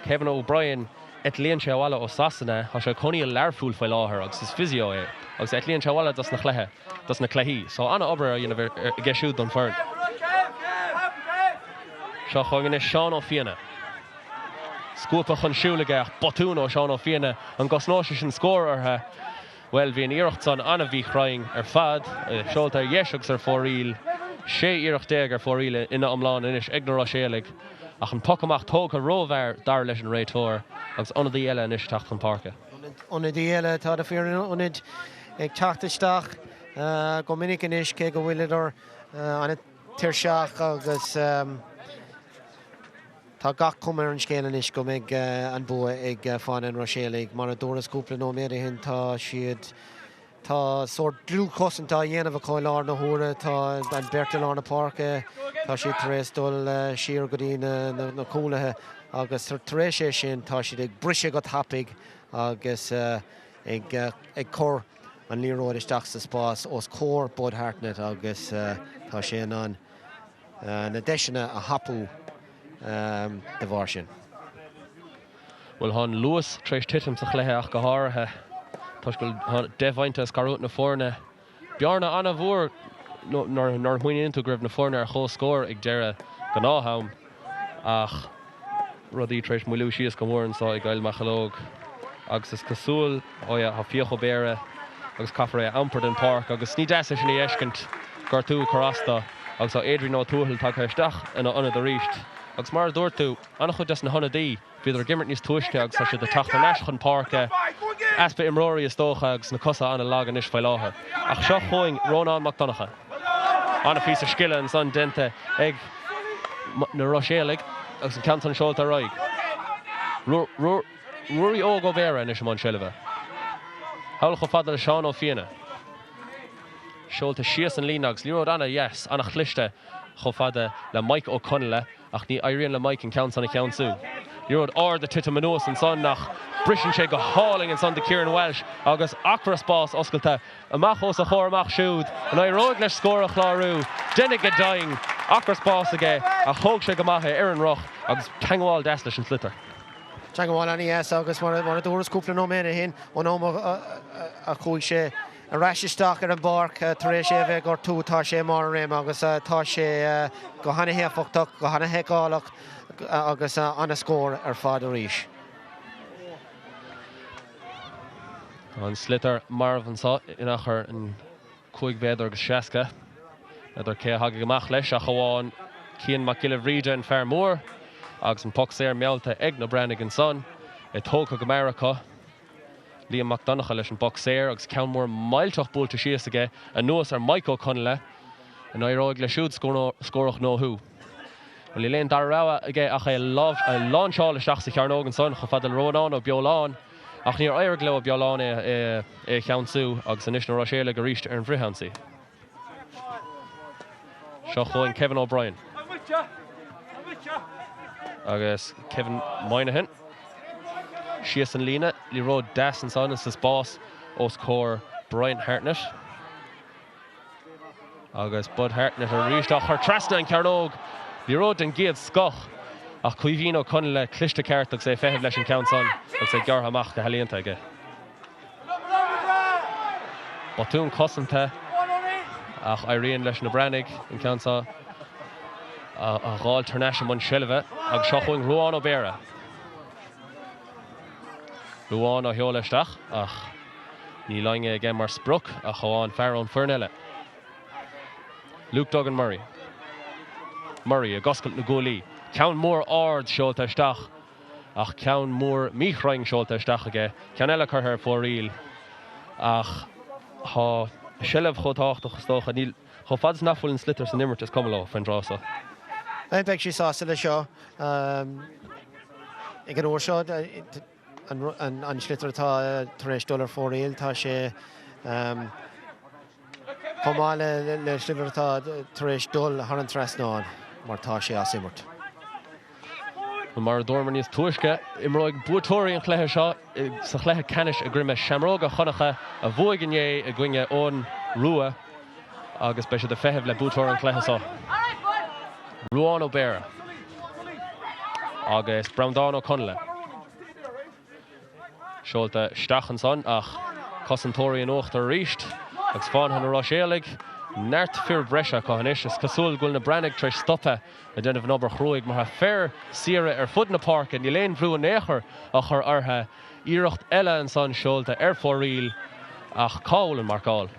Kevin O'Brien, eitlíonn sé abhaile ó Sasana. Tá sé ag cónaí i Learpholl faoi láthair agus is physio é agus eitlíonn sé abhaile dos na chluiche, dos na cluichí. So an-obair á dhéanamh aige siúd don foireann. Seo chugainn anois Seán Ó Fianna. Scuabtha chun siúil aige ach botún ó Seán Ó Fianna, an gcosnóidh sé sin scór orthu? Bhuel, bhí an iarracht san an-mhíchruinn ar fad, seolta ar dheis agus ar fóraoil. 16 iarracht ar fóraoil ina iomlán anois ag na Ruiséalaigh ach an poc amach tógtha rómhear dar leis an réiteoir agus ionadaí eile anois ag teacht chun páirce. Ionadaí eile, tá na fir ionaid ag teacht isteach go minic anois cé go bhfuileadar an-tuirseach agus. Tá gach cuma ar an scéal anois go mbeidh an bua ag Fánaithe an Ruiséalaigh. Mar a dúras cúpla nóiméad ó shin, tá siad, tá sórt dlúthchosaint á dhéanamh acu i láthair na huaire. Tá an bheirt i lár na páirce, tá siad tar éis dul siar go dtí na cúlaithe agus tar éis é sin tá siad ag briseadh go tapaidh agus ag cur an liathróid isteach sa spás os comhair Bud Hartnett agus tá sé in ann na deiseanna a thapú de bharr sin. Bhuel, tá an luas tar éis titim sa chluiche ach go háirithe toisc go bhfuil 10 bpointe ag scarúint na foirne. Bearna an-mhór nuair a smaoiníonn tú go raibh na foirne ar comhscór ag deireadh gnáth-am ach rudaí tar éis moilliú síos go mór anseo i gCoill Mocheallóg agus is cosúil, oh yeah, tá Fiach Ó Béarra agus caithfear é a iompar den pháirc agus ní deas é sin a fheiscint, gortú ag cur as dó agus tá Adrian Ó Tuathail tagtha isteach ina ionad arís agus mar a dúirt tú, an-chuid des na hionadaí, bhíodar ag imirt níos túisce agus tá siad ag teacht thar n-ais chun páirce, easpa imreoirí is dócha agus na cosa an-lag anois faoi láthair. Ach seo chugainn Rónán Mac Donncha. An-phíosa scile ansan déanta ag na Ruiséalaigh agus an ceann san seolta ar aghaidh. Ruairí Óg Ó Béarra anois i mbun seilbhe. Thall chomh fada le Seán Ó Fianna. Seolta síos an líne agus liathróid an-dheas, an-chliste. Chomh fada le Mike Ó Conghaile ach ní éiríonn le Mike an ceann san a cheansú. Liathróid ard ag titim anuas ansan ach briseann sé go hálainn ansan do Kieran Walsh agus acra spáis oscailte amach os a chomhair amach siúd. An éireoidh leis scór a chlárú? Deineadh go deimhin! Acra spáis aige ach thóg sé go maith é ar an roth agus teangmháil deas leis an sliotar. Teangmháil an-dheas agus mar a dúras cúpla nóiméad ó shin, ón am a chuaigh sé Ar ais isteach ar an bpáirc tar éis é a bheith gortaithe, tá sé i mbarr a réime agus tá sé go han-éifeachtach, go han-fheiceálach agus an-scór ar fad arís. Tá an sliotar marbh anseo in achar an 5 mhéadar agus 60. N'fheadar cé a thagadh amach leis ach amháin Cian Mac Giolla Bhríde, an fear mór, agus an poc saor meallta ag na Breathnaigh ansan, é tógtha go mear acu. Liam Mac Donncha leis an bpoc saor agus ceann mór millteach buailte síos aige anuas ar Mike Ó Conghaile. An éireoidh leis siúd scór a ghnóthú? Bhuel, níl aon dara rogha aige ach é a láinseáil isteach sa chearnóg ansan chomh fada le Rónán Ó Beoláin ach níor éirigh le Ó Beoláin é a cheansú agus anois na Ruiséalaigh arís ar an bhfrithionsaí. Seo chugainn Kevin O'Brien. Agus Kevin Moynihan síos an líne, liathróid deas ansan sa spás os comhair Brian Hartnett. Agus Bud Hartnett arís á chur trasna an chearnóg. Liathróid den gcéad scoth ach Caoimhín Ó Conghaile cliste ceart agus é ag feitheamh leis an ceann san agus é gearrtha amach go healaíonta aige. Botún cosanta ach éiríonn leis na Breathnaigh an ceann seo a dh'fháilt thar n-ais i mbun seilbhe agus seo chugainn Ruán Ó Béarra. Ruán á sheoladh isteach ach níl éinne aige mar sprioc ach amháin fear ón foireann eile. Luke Duggan Murray. Murray ag oscailt na guaillí. Ceann mór ard seolta isteach. Ach ceann mór míchruinn seolta isteach aige, ceann eile curtha ar fóraoil. Ach tá seilbh chomh tábhachtach is dócha. Níl, chomh fada is nach bhfuil an sliotar san imirt is cuma leo faoin dtráth seo. Beidh siad sásta leis seo ag an uair seo. An sliotar atá tar éis dul ar fóraoil, tá sé. Chomh maith le sliotar atá tar éis dul thar an trasnán mar tá sé as imirt. Mar a dúramar níos túisce, imreoidh buaiteoirí an chluiche seo sa chluiche ceannais i gcoinne Seamróga Chonnacha a bhuaigh inné i gcoinne Eoghan Rua agus beidh siad ag feitheamh le buaiteoir an chluiche seo, Ruán Ó Béarra agus Breandán Ó Conghaile. Seolta isteach ansan ach cosantóirí in uachtar arís agus Fánaithe na Ruiséalaigh neart fir breise acu anois. Is cosúil go bhfuil na Breathnaigh tar éis stopadh ag déanamh an obair chruaidh mar tá fir saora ar fud na páirce. Níl aon bhrú in aon chor á chur orthu. Iarracht eile ansan seolta ar fóraoil ach cá bhfuil an marcáil?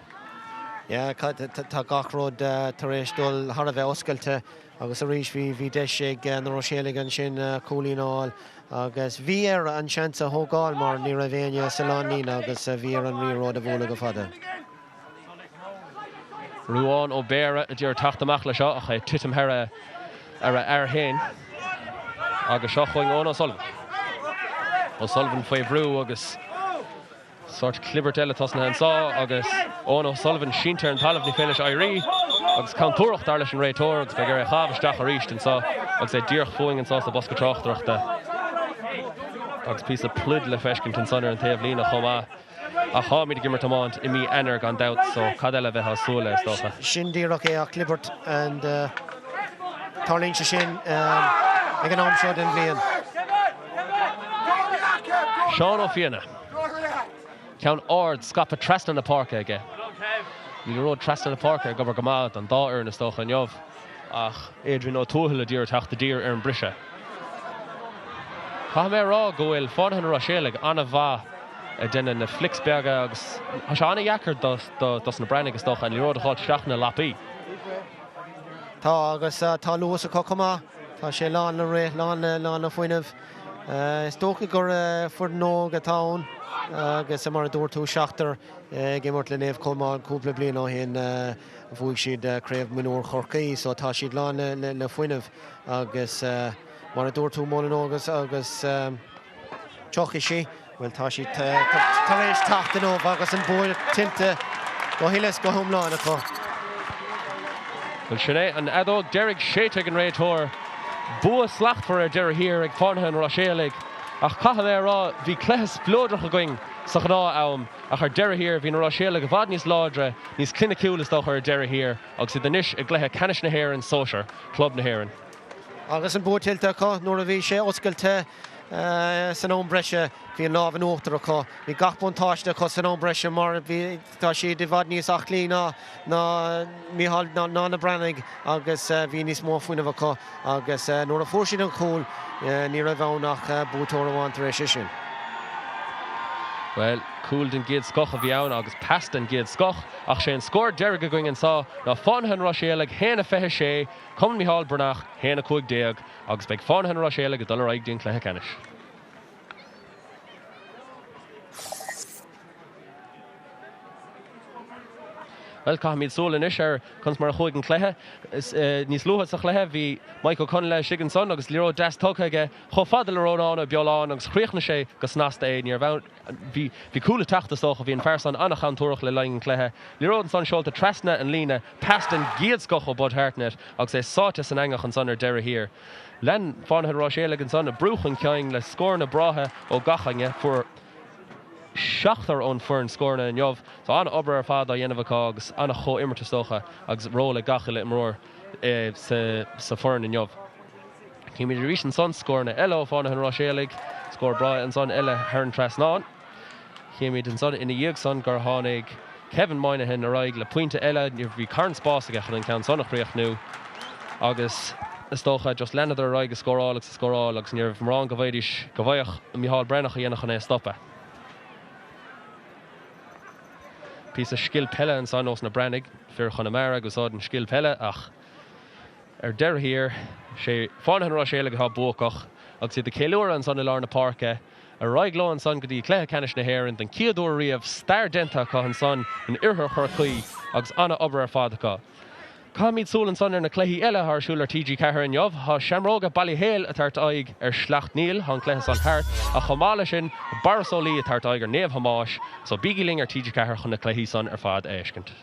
Yeah, tá gach rud tar éis dul thar a bheith oscailte agus arís bhí deis ag na Ruiséalaigh ansin cúilín a fháil. Agus bhí air an seans a thógáil mar ní raibh éinne sa lánlíne agus bhí air an liathróid a bhualadh go fada. Ruán Ó Béarra a d'iarraidh teacht amach leis seo ach é ag titim thar a fhear féin. Agus seo chugainn Eoin O'Sullivan. O'Sullivan faoi bhrú agus. Sórt clibirt eile tosnaithe anso agus Eoin O'Sullivan sínte ar an talamh, ní féidir leis éirí agus camtúireacht dar leis an réiteoir agus beidh air é a chaitheamh isteach arís anso agus é díreach fúinn anso sa bosca tráchtaireachta agus píosa pluid le feiscint ansan ar an taobh líne chomh maith. Ach táimid ag imirt iomáint i mí Eanáir gan dabht so cad eile a bheifeá ag súil le is dócha. Sin díreach é ach clibirt and tarlaíonn sé sin ag an am seo den bhliain. Seán Ó Fianna. Ceann ard scaipthe trasna na páirce aige. Ní raibh trasna na páirce ag obair go maith don dá fhoireann is dócha inniu ach Adrian Ó Tuathail a d'iarraidh teacht i dtír ar an briseadh. Caithfidh mé a rá go bhfuil Fánaithe na Ruiséalaigh an-mhaith ag déanamh na flicks beaga agus tá sé an-dheacair dos na Breathnaigh is dócha an liathróid a dh'fháilt isteach ina lapaí. Tá agus tá luas acu chomh maith. Tá sé lán le rith, lán le fuinneamh. Is dócha gur foireann óg atá ann agus mar a dúirt tú, seachtar ag imirt le Naomh Colmán cúpla bliain ó shin bhuaigh siad Craobh Mionúr Chorcaí so tá siad lán le fuinneamh agus mar a dúirt tú Molann óg agus tiocfaidh sí, bhuel tá siad tar éis teacht inniu agus an bua tuillte go huile is go hiomlán acu. Bhuel, sin é an fheadóg deiridh séidte ag an réiteoir. Bua slachtmhar ar deireadh thiar ag Fánaithe an Ruiséalaigh. Ach caithfidh mé a rá, bhí cluiche spleodrach againn sa ghnáth-am, ach ar deireadh thiar, bhí na Ruiséalaigh i bhfad níos láidre, níos cliniciúla is dócha ar deireadh thiar, agus iad anois i gcluiche ceannais na hÉireann Sóisear, Club na hÉireann. Agus an bua tuillte acu nuair a bhí sé oscailte san am breise, bhí an lámh in uachtar acu. Bhí gach buntáiste acu san am breise mar bhí, tá siad i bhfad níos aclaí ná ná Mícheál ná na Breathnaigh agus bhí níos mó fuinnimh acu agus nuair a fuair siad an cúl ní raibh ann ach buaiteoir amháin tar éis sin. Bhuel, cúl den gcéad scoth a bhí ann agus pas den gcéad scoth ach sé an scór deiridh againn anseo ná Fánaithe an Ruiséalaigh 1-26, Cumann Micheál Breathnach 1-15 agus beidh Fánaithe an Ruiséalaigh ag dul ar aghaidh dtí an cluiche ceannais. Bhuel, caithfimid súil anois ar conas mar a chuaigh an cluiche. Níos luaithe sa chluiche, bhí Mike Ó Conghaile istigh ansan agus liathróid deas tugtha aige chomh fada le Rónán Ó Beoláin agus chríochnaigh sé go snasta é. Ní raibh ann, bhí, bhí cúl ag teacht is dócha, bhí an fear san an-chontúirteach le linn an chluiche. Liathróid ansan seolta trasna an líne, pas den gcéad scoth ó Bud Hartnett agus é sáite san eangach ansan ar deireadh thiar. Lean Fánaithe an Ruiséalaigh ansan ag brú chun cinn le scóranna breátha ó gach éinne. Fuair seachtar ón foireann scóranna inniu. So an-obair ar fad á dhéanamh acu agus an-chomhimirt is dócha agus ról ag gach uile imreoir sa foireann inniu. Címid arís ansan scóranna eile ó Fánaithe an Ruiséalaigh, scór breá ansan eile thar an trasnán. Chímid ansan ina dhiaidh san gur tháinig Kevin Moynihan ar aghaidh le pointe eile, bhí carn spás aige chun an ceann san a chríochnú agus is dócha just leanadar ar aghaidh ag scóráil agus ag scóráil agus ní raibh mórán go bhfaighidís, go bhfaigheadh Micheál Breathnach a dhéanamh chun é a stopadh. Píosa scil peile ansan ós na Breathnaigh, fir Chonamara ag úsáid an scil peile ach ar deireadh thiar, sé Fánaithe an Ruiséalaigh atá buacach agus iad ag ceiliúradh ansan i lár na páirce. Ar aghaidh leo ansan go dtí Cluiche Ceannais na hÉireann den chéad uair riamh, stair déanta acu ansan in Oirthear Chorcaí agus an-obair ar fad acu. Caithfimid súil ansan ar na cluichí eile atá ar siúl ar TG4 inniu. Tá Seamróga Baile Héil ag tabhairt aghaidh ar Shleacht Néill, tá an cluiche san thart, ach chomh maith leis sin, Borris Ó Laoi ag tabhairt aghaidh ar Naomh Thomáis, so bígí linn ar TG4 chun na cluichí san ar fad a fheiscint.